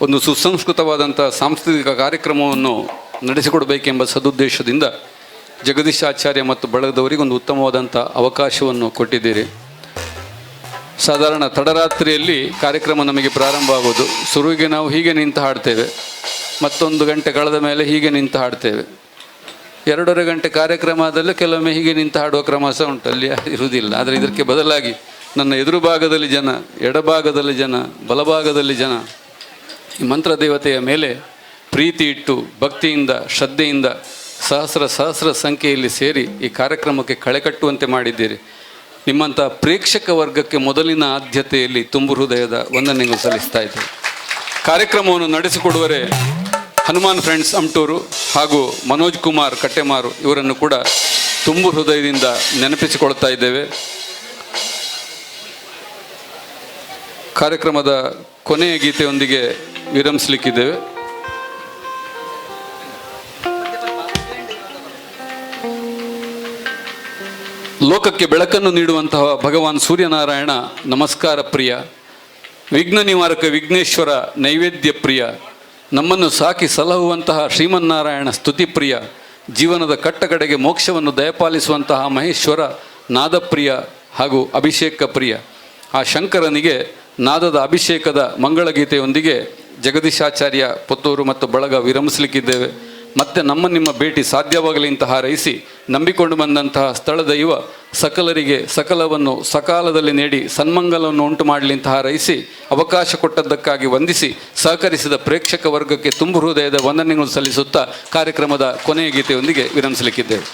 ಒಂದು ಸುಸಂಸ್ಕೃತವಾದಂಥ ಸಾಂಸ್ಕೃತಿಕ ಕಾರ್ಯಕ್ರಮವನ್ನು ನಡೆಸಿಕೊಡಬೇಕೆಂಬ ಸದುದ್ದೇಶದಿಂದ ಜಗದೀಶಾಚಾರ್ಯ ಮತ್ತು ಬಳಗದವರಿಗೆ ಒಂದು ಉತ್ತಮವಾದಂಥ ಅವಕಾಶವನ್ನು ಕೊಟ್ಟಿದ್ದೀರಿ. ಸಾಧಾರಣ ತಡರಾತ್ರಿಯಲ್ಲಿ ಕಾರ್ಯಕ್ರಮ ನಮಗೆ ಪ್ರಾರಂಭ ಆಗೋದು. ಸುರುವಿಗೆ ನಾವು ಹೀಗೆ ನಿಂತು ಹಾಡ್ತೇವೆ, ಮತ್ತೊಂದು ಗಂಟೆ ಕಳೆದ ಮೇಲೆ ಹೀಗೆ ನಿಂತು ಹಾಡ್ತೇವೆ. 2.5 ಗಂಟೆ ಕಾರ್ಯಕ್ರಮದಲ್ಲೂ ಕೆಲವೊಮ್ಮೆ ಹೀಗೆ ನಿಂತು ಹಾಡುವ ಕ್ರಮ ಸಹ ಉಂಟು, ಅಲ್ಲಿ ಇರುವುದಿಲ್ಲ. ಆದರೆ ಇದಕ್ಕೆ ಬದಲಾಗಿ ನನ್ನ ಎದುರು ಭಾಗದಲ್ಲಿ ಜನ, ಎಡಭಾಗದಲ್ಲಿ ಜನ, ಬಲಭಾಗದಲ್ಲಿ ಜನ ಈ ಮಂತ್ರದೇವತೆಯ ಮೇಲೆ ಪ್ರೀತಿ ಇಟ್ಟು ಭಕ್ತಿಯಿಂದ ಶ್ರದ್ಧೆಯಿಂದ ಸಹಸ್ರ ಸಹಸ್ರ ಸಂಖ್ಯೆಯಲ್ಲಿ ಸೇರಿ ಈ ಕಾರ್ಯಕ್ರಮಕ್ಕೆ ಕಳೆ ಕಟ್ಟುವಂತೆ ಮಾಡಿದ್ದೀರಿ. ನಿಮ್ಮಂಥ ಪ್ರೇಕ್ಷಕ ವರ್ಗಕ್ಕೆ ಮೊದಲಿನ ಆದ್ಯತೆಯಲ್ಲಿ ತುಂಬು ಹೃದಯದ ವಂದನೆಗಳು ಸಲ್ಲಿಸ್ತಾ ಇದ್ದೇವೆ. ಕಾರ್ಯಕ್ರಮವನ್ನು ನಡೆಸಿಕೊಡುವರೆ ಹನುಮಾನ್ ಫ್ರೆಂಡ್ಸ್ ಅಮ್ಟೂರು ಹಾಗೂ ಮನೋಜ್ ಕುಮಾರ್ ಕಟ್ಟೆಮಾರು ಇವರನ್ನು ಕೂಡ ತುಂಬು ಹೃದಯದಿಂದ ನೆನಪಿಸಿಕೊಳ್ತಾ ಇದ್ದೇವೆ. ಕಾರ್ಯಕ್ರಮದ ಕೊನೆಯ ಗೀತೆಯೊಂದಿಗೆ ವಿರಮಿಸಲಿಕ್ಕಿದ್ದೇವೆ. ಲೋಕಕ್ಕೆ ಬೆಳಕನ್ನು ನೀಡುವಂತಹ ಭಗವಾನ್ ಸೂರ್ಯನಾರಾಯಣ ನಮಸ್ಕಾರ ಪ್ರಿಯ, ವಿಘ್ನ ನಿವಾರಕ ವಿಘ್ನೇಶ್ವರ ನೈವೇದ್ಯ ಪ್ರಿಯ, ನಮ್ಮನ್ನು ಸಾಕಿ ಸಲಹುವಂತಹ ಶ್ರೀಮನ್ನಾರಾಯಣ ಸ್ತುತಿಪ್ರಿಯ, ಜೀವನದ ಕಟ್ಟಕಡೆಗೆ ಮೋಕ್ಷವನ್ನು ದಯಪಾಲಿಸುವಂತಹ ಮಹೇಶ್ವರ ನಾದಪ್ರಿಯ ಹಾಗೂ ಅಭಿಷೇಕ ಪ್ರಿಯ. ಆ ಶಂಕರನಿಗೆ ನಾದದ ಅಭಿಷೇಕದ ಮಂಗಳಗೀತೆಯೊಂದಿಗೆ ಜಗದೀಶಾಚಾರ್ಯ ಪುತ್ತೂರು ಮತ್ತು ಬಳಗ ವಿರಮಿಸಲಿಕ್ಕಿದ್ದೇವೆ. ಮತ್ತೆ ನಮ್ಮ ನಿಮ್ಮ ಭೇಟಿ ಸಾಧ್ಯವಾಗಲಿ ಅಂತ ಹಾರೈಸಿ, ನಂಬಿಕೊಂಡು ಬಂದಂತಹ ಸ್ಥಳ ದೈವ ಸಕಲರಿಗೆ ಸಕಲವನ್ನು ಸಕಾಲದಲ್ಲಿ ನೀಡಿ ಸನ್ಮಂಗಲವನ್ನು ಉಂಟು ಮಾಡಲಿ ಅಂತ ಹಾರೈಸಿ, ಅವಕಾಶ ಕೊಟ್ಟದ್ದಕ್ಕಾಗಿ ವಂದಿಸಿ, ಸಹಕರಿಸಿದ ಪ್ರೇಕ್ಷಕ ವರ್ಗಕ್ಕೆ ತುಂಬು ಹೃದಯದ ವಂದನೆಗಳು ಸಲ್ಲಿಸುತ್ತಾ ಕಾರ್ಯಕ್ರಮದ ಕೊನೆಯ ಗೀತೆಯೊಂದಿಗೆ ವಿರಮಿಸಲಿಕ್ಕಿದ್ದೇವೆ.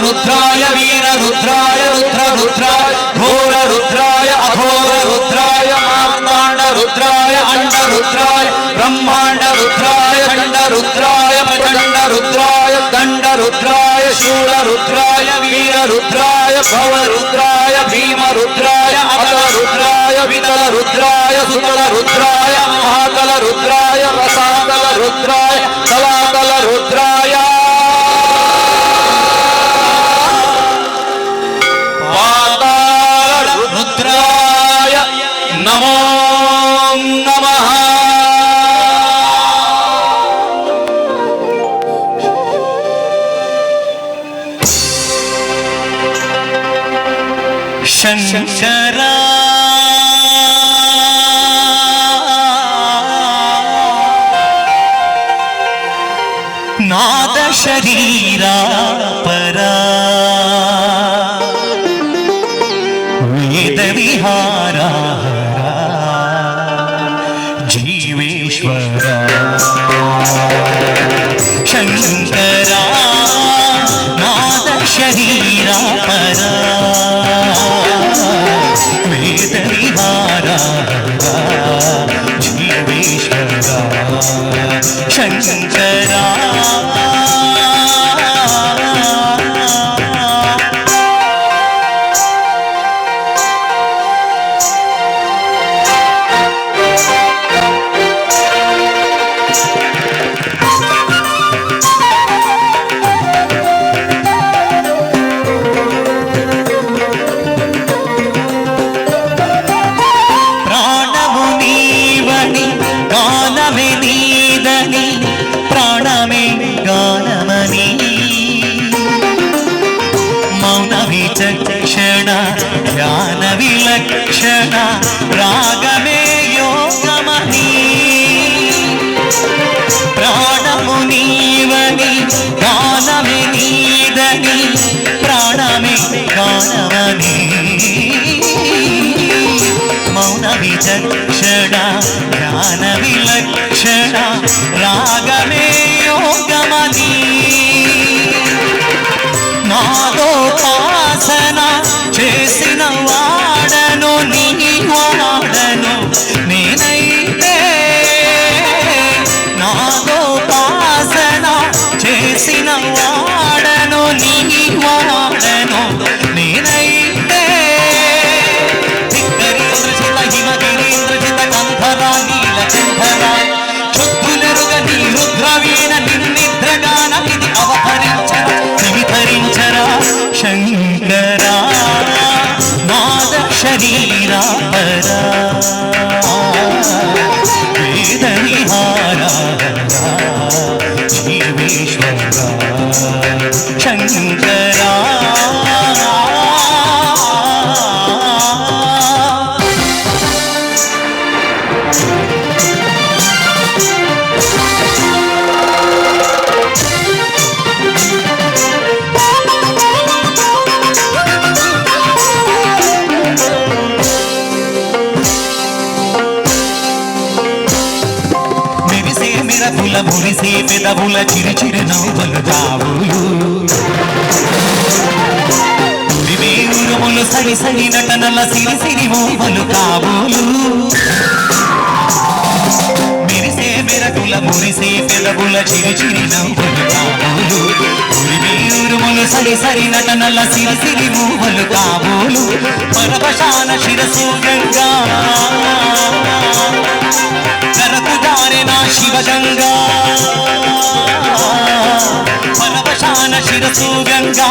ರುದ್ರಾಯ ವೀರ ರುದ್ರಾಯ ರುದ್ರ ರುದ್ರಾಯ ಘೋರ ರುದ್ರಾಯ ಅಘೋರ ರುದ್ರಾಯ ಮಾರ್ತಾಂಡ ರುದ್ರಾಯ ಅಂಡ ರುದ್ರಾಯ ಬ್ರಹ್ಮಾಂಡ ರುದ್ರಾಯ ಚಂಡ ರುದ್ರಾಯ ಪ್ರಚಂಡ ರುದ್ರಾಯ ದಂಡ ರುದ್ರಾಯ ಶೂಲ ರುದ್ರಾಯ ವೀರ ರುದ್ರಾಯ ಭವ ರುದ್ರಾಯ ಭೀಮ ರುದ್ರಾಯ ಅತಲ ರುದ್ರಾಯ ವಿತಲ ರುದ್ರಾಯ ಸುತಲ ರುದ್ರಾಯ ಮಹಾತಲ ರುದ್ರಾಯ ರಸಾತಲ ರುದ್ರಾಯ ತಲಾತಲ ರುದ್ರಾಯ ಪಾತಾಳ ರುದ್ರಾಯ ನಮೋ ನಮಃ. ಶಂಕರ ನಾದ ಶರೀರ ಪರ ವೇದ ವಿಹಾರ ಜೀವೇಶ್ವರ ಶಂಕರ ನಾದ ಶರೀರ ಪರ ವೇದ ವಿಹಾರ ಜೀವೇಶ್ವರ ಶಂಕರ. ಪ್ರಾಣವು ನೀವಣಿ ಗಾನಮೇ ನೀದನಿ ಪ್ರಾಣಮೇ ಗಾನಮನಿ ಮೌನ ವಿಚಕ್ಷಣ ಧ್ಯಾನ ವಿಲಕ್ಷಣ ರಾಗಮೇ ಯೋಗಮನಿ ಪ್ರಾಣವು ನೀವಣಿ ಗಾನಮೇ ನೀದನಿ ಪ್ರಾಣಮೇ ಗಾನಮನಿ ಮೌನ ವಿಚಕ್ಷಣ ಜ್ಞಾನ ವಿಲಕ್ಷಣ ರಾಗಮೇ ಯೋಗಮನಿ ನಾದೋಪಾಸನ చేసిన వాడను నీ వాడను నేనైతే నాదోపాసన చేసిన వాడను నీ వాడను నేనైతే ధిక్కరీంద్రజిత హిమగిరీంద్రజిత కంధరా నీలకంధరా శుద్ధులెరుగ నీ రుద్రవీణ నిన్నిద్రగాన ఇది అవతరించరా వితరించరా శంకరా నాద శరీరా పరా వేద విహారా జీవేశ్వర శంకరా. మెరిసే మెరపుల మురిసే పెదవుల చిరి చిరు నవ్వులు జావులు ఉరిమే ఉరుములు సరి సరి నటనల సిరి సిరి మూవలు కాబోలు మెరిసే మెరకుల మురిసే పెదవుల చిరి చిరి నవ్వులు కాబోలు ఉరిమే ఉరుములు సరి సరి నటనల సిరి సిరి మూవలు కాబోలు పరవశాన శిరసు గంగా కరకుదారిన శివగంగా పరవశాన శిరసు గంగా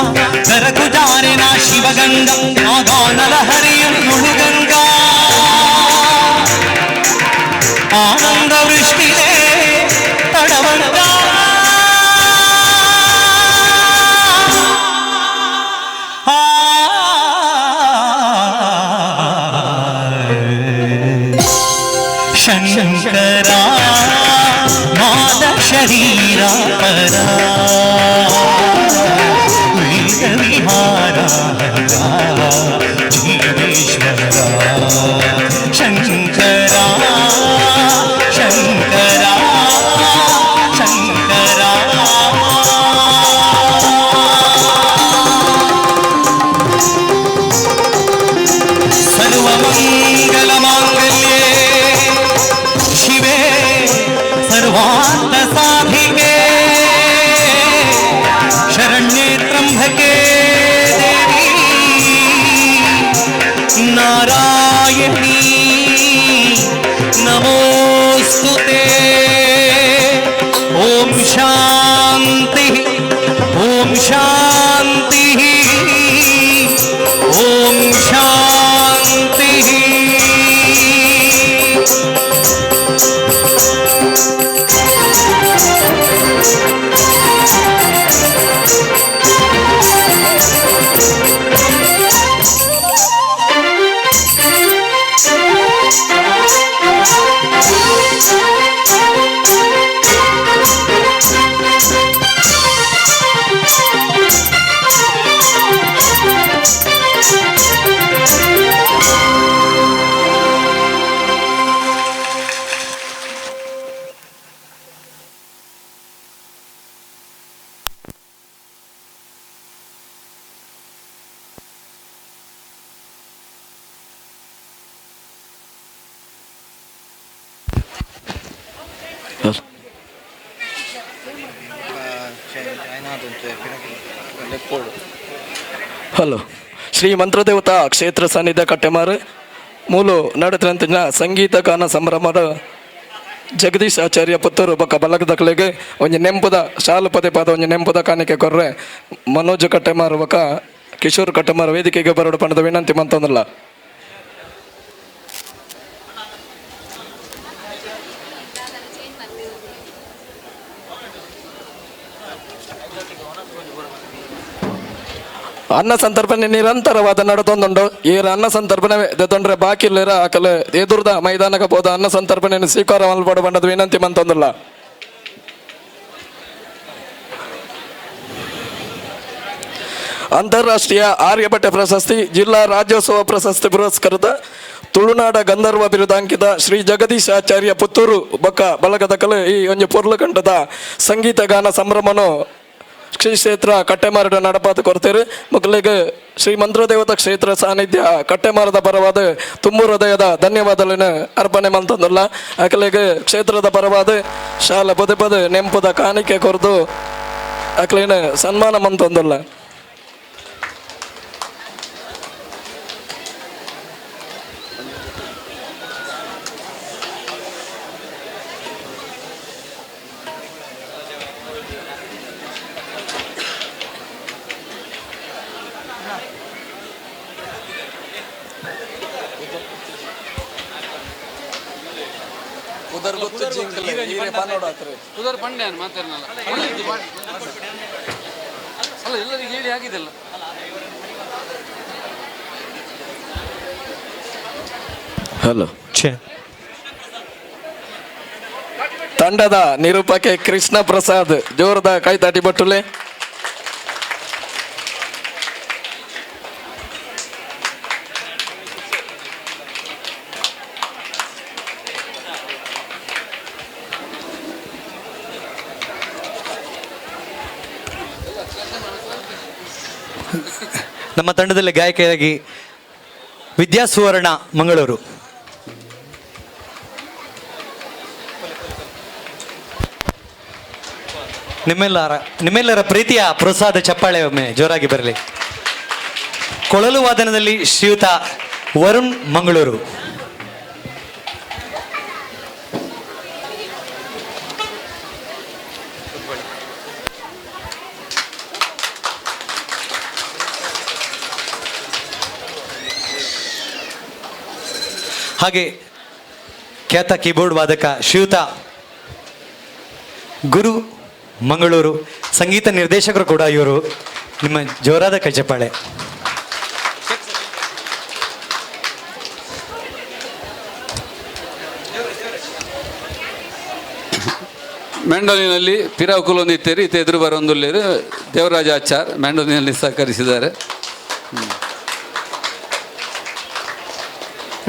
కరకుదారిన శివగంగా నాగానల హరియుడు గంగా ఆనంద వృష్టిలే తడవంగా శంకరా నాద శరీరా పరా వేద విహారా జీవేశ్వర శంకరా శంకరా శంకరా. ತ್ರ್ಯಂಬಕೆ ದೇವಿ ನಾರಾಯಣಿ ನಮೋಸ್ತುತೆ. ಓಂ ಶಾಂತಿ ಓಂ ಶಾಂತಿ ಓಂ ಶಾಂತಿ. ಹಲೋ ಶ್ರೀ ಮಂತ್ರದೇವತಾ ಕ್ಷೇತ್ರ ಸಾನ್ನಿಧ್ಯ ಕಟ್ಟೆಮಾರು ಮೂಲು ನಡತಂತಿನ ಸಂಗೀತ ಗಾನ ಸಂಭ್ರಮದ ಜಗದೀಶ್ ಆಚಾರ್ಯ ಪುತ್ತೂರು ಬೊಕ್ಕ ಬಲಗದಕ್ಲೆಗೆ ಒಂಜಿ ನೆಂಪುದ ಶಾಲು ಪದೇ ಪದ ಒಂಜಿ ನೆಂಪುದ ಕಾಣಿಕೆ ಕೊರ್ರೆ ಮನೋಜ್ ಕಟ್ಟೆಮಾರು ಬೊಕ್ಕ ಕಿಶೋರ್ ಕಟ್ಟೆಮಾರು ವೇದಿಕೆಗೆ ಬರೋಡು ಪಣದ ವಿನಂತಿ ಮಂತೊಂದಲ್ಲ. ಅನ್ನ ಸಂತರ್ಪಣೆ ನಿರಂತರವಾದ ನಡತೊಂದುಂಡು. ಏರ ಅನ್ನ ಸಂತರ್ಪಣೆ ದೆತೊಂಡ್ರೆ ಬಾಕಿ ಇಲ್ಲೇರ ಆಕಲೆ ಎದುರ್ದ ಮೈದಾನಕ್ಕೆ ಹೋದ ಅನ್ನ ಸಂತರ್ಪಣೆಯನ್ನು ಸ್ವೀಕಾರ ಮಲ್ಪಡ ಬಂಡದ ವಿನಂತಿ ಮಂತೊಂದಿಲ್ಲ. ಅಂತಾರಾಷ್ಟ್ರೀಯ ಆರ್ಯಭಟ ಪ್ರಶಸ್ತಿ, ಜಿಲ್ಲಾ ರಾಜ್ಯೋತ್ಸವ ಪ್ರಶಸ್ತಿ ಪುರಸ್ಕೃತ ತುಳುನಾಡ ಗಂಧರ್ವ ಬಿರುದಾಂಕಿತ ಶ್ರೀ ಜಗದೀಶ್ ಆಚಾರ್ಯ ಪುತ್ತೂರು ಬೊಕ್ಕ ಬಳಗದ ಕಲೆ ಈ ಒಂಜಿ ಪೊರ್ಲುಕಂಠದ ಸಂಗೀತ ಗಾನ ಸಂಭ್ರಮನು ಶ್ರೀ ಕ್ಷೇತ್ರ ಕಟ್ಟೆಮಾರದ ನಡಪಾತ ಕೊಡ್ತೇವೆ. ಮಕ್ಕಳಿಗೆ ಶ್ರೀ ಮಂತ್ರದೇವತಾ ಕ್ಷೇತ್ರ ಸಾನ್ನಿಧ್ಯ ಕಟ್ಟೆಮಾರದ ಪರವಾದ ತುಂಬು ಹೃದಯದ ಧನ್ಯವಾದಗಳನ್ನು ಅರ್ಪಣೆ ಮಂತಂದಲ್ಲ. ಅಕಲಿಗೆ ಕ್ಷೇತ್ರದ ಪರವಾದ ಶಾಲೆ ಪದೇ ಪದೇ ನೆಂಪುದ ಕಾಣಿಕೆ ಕೊರದು ಅಕಲಿನ ಸನ್ಮಾನ ಮಂತಂದಲ್ಲ. ಉದರ್ ಪಂಡ್ಯಾನ್ ಮಾತಾಡಲ್ಲ ಅಲ್ಲ, ಎಲ್ಲರಿಗೆ ಹೇಳಿ ಆಗಿದೆಲ್ಲ. ಹಲೋ ತಂಡದ ನಿರೂಪಕೆ ಕೃಷ್ಣ ಪ್ರಸಾದ್ ಜೋರದ ಕೈ ತಾಟಿ ಬಟ್ಟುಲೆ. ನಮ್ಮ ತಂಡದಲ್ಲಿ ಗಾಯಕಿಯಾಗಿ ವಿದ್ಯಾ ಸುವರ್ಣ ಮಂಗಳೂರು. ನಿಮ್ಮೆಲ್ಲರ ಪ್ರೀತಿಯ ಪ್ರೋತ್ಸಾಹದ ಚಪ್ಪಾಳೆ ಒಮ್ಮೆ ಜೋರಾಗಿ ಬರಲಿ. ಕೊಳಲು ವಾದನದಲ್ಲಿ ಶ್ರೀಯುತ ವರುಣ್ ಮಂಗಳೂರು. ಹಾಗೆ ಖ್ಯಾತ ಕೀಬೋರ್ಡ್ ವಾದಕ ಶ್ರೀಯುತ ಗುರು ಮಂಗಳೂರು, ಸಂಗೀತ ನಿರ್ದೇಶಕರು ಕೂಡ ಇವರು. ನಿಮ್ಮ ಜೋರಾದ ಕೈಚಪ್ಪಾಳೆ. ಮ್ಯಾಂಡೋಲಿನಲ್ಲಿ ಪಿರಾವ್ ಕುಲೊಂದಿತ್ತೇರಿ ಇತ್ತೆ ಎದುರು ಬರೊಂದುಲ್ಲೇರು ದೇವರಾಜ ಆಚಾರ್ ಮ್ಯಾಂಡೋಲಿನಲ್ಲಿ ಸಹಕರಿಸಿದ್ದಾರೆ.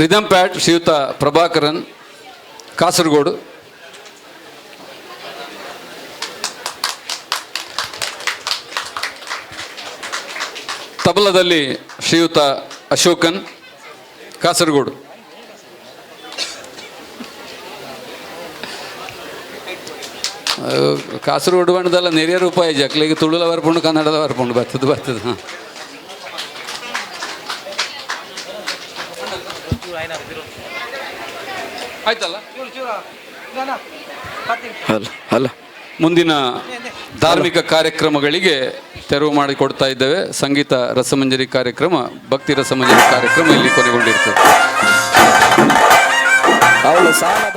ರಿದಮ್ ಪ್ಯಾಡ್ ಶ್ರೀಯುತ ಪ್ರಭಾಕರನ್ ಕಾಸರಗೋಡು. ತಬಲದಲ್ಲಿ ಶ್ರೀಯುತ ಅಶೋಕನ್ ಕಾಸರಗೋಡು. ಕಾಸರಗೋಡು ಬಣ್ಣದಲ್ಲ ನೆರಿಯ ರೂಪಾಯಿ ಜಕ್ಲಿಗೆ ತುಳುಲ ಬರ್ಪುಂಡು, ಕನ್ನಡದ ಬರ್ಪುಂಡು, ಬರ್ತದೆ ಬರ್ತದೆ. ಹಾಂ, ಆಯ್ತಲ್ಲ. ಅಲ್ಲ ಅಲ್ಲ. ಮುಂದಿನ ಧಾರ್ಮಿಕ ಕಾರ್ಯಕ್ರಮಗಳಿಗೆ ತೆರವು ಮಾಡಿಕೊಡ್ತಾ ಇದ್ದೇವೆ. ಸಂಗೀತ ರಸಮಂಜರಿ ಕಾರ್ಯಕ್ರಮ, ಭಕ್ತಿ ರಸಮಂಜರಿ ಕಾರ್ಯಕ್ರಮ ಇಲ್ಲಿ ಕೊನೆಗೊಂಡಿರ್ತದೆ. ಅವಳು ಸಾಲದ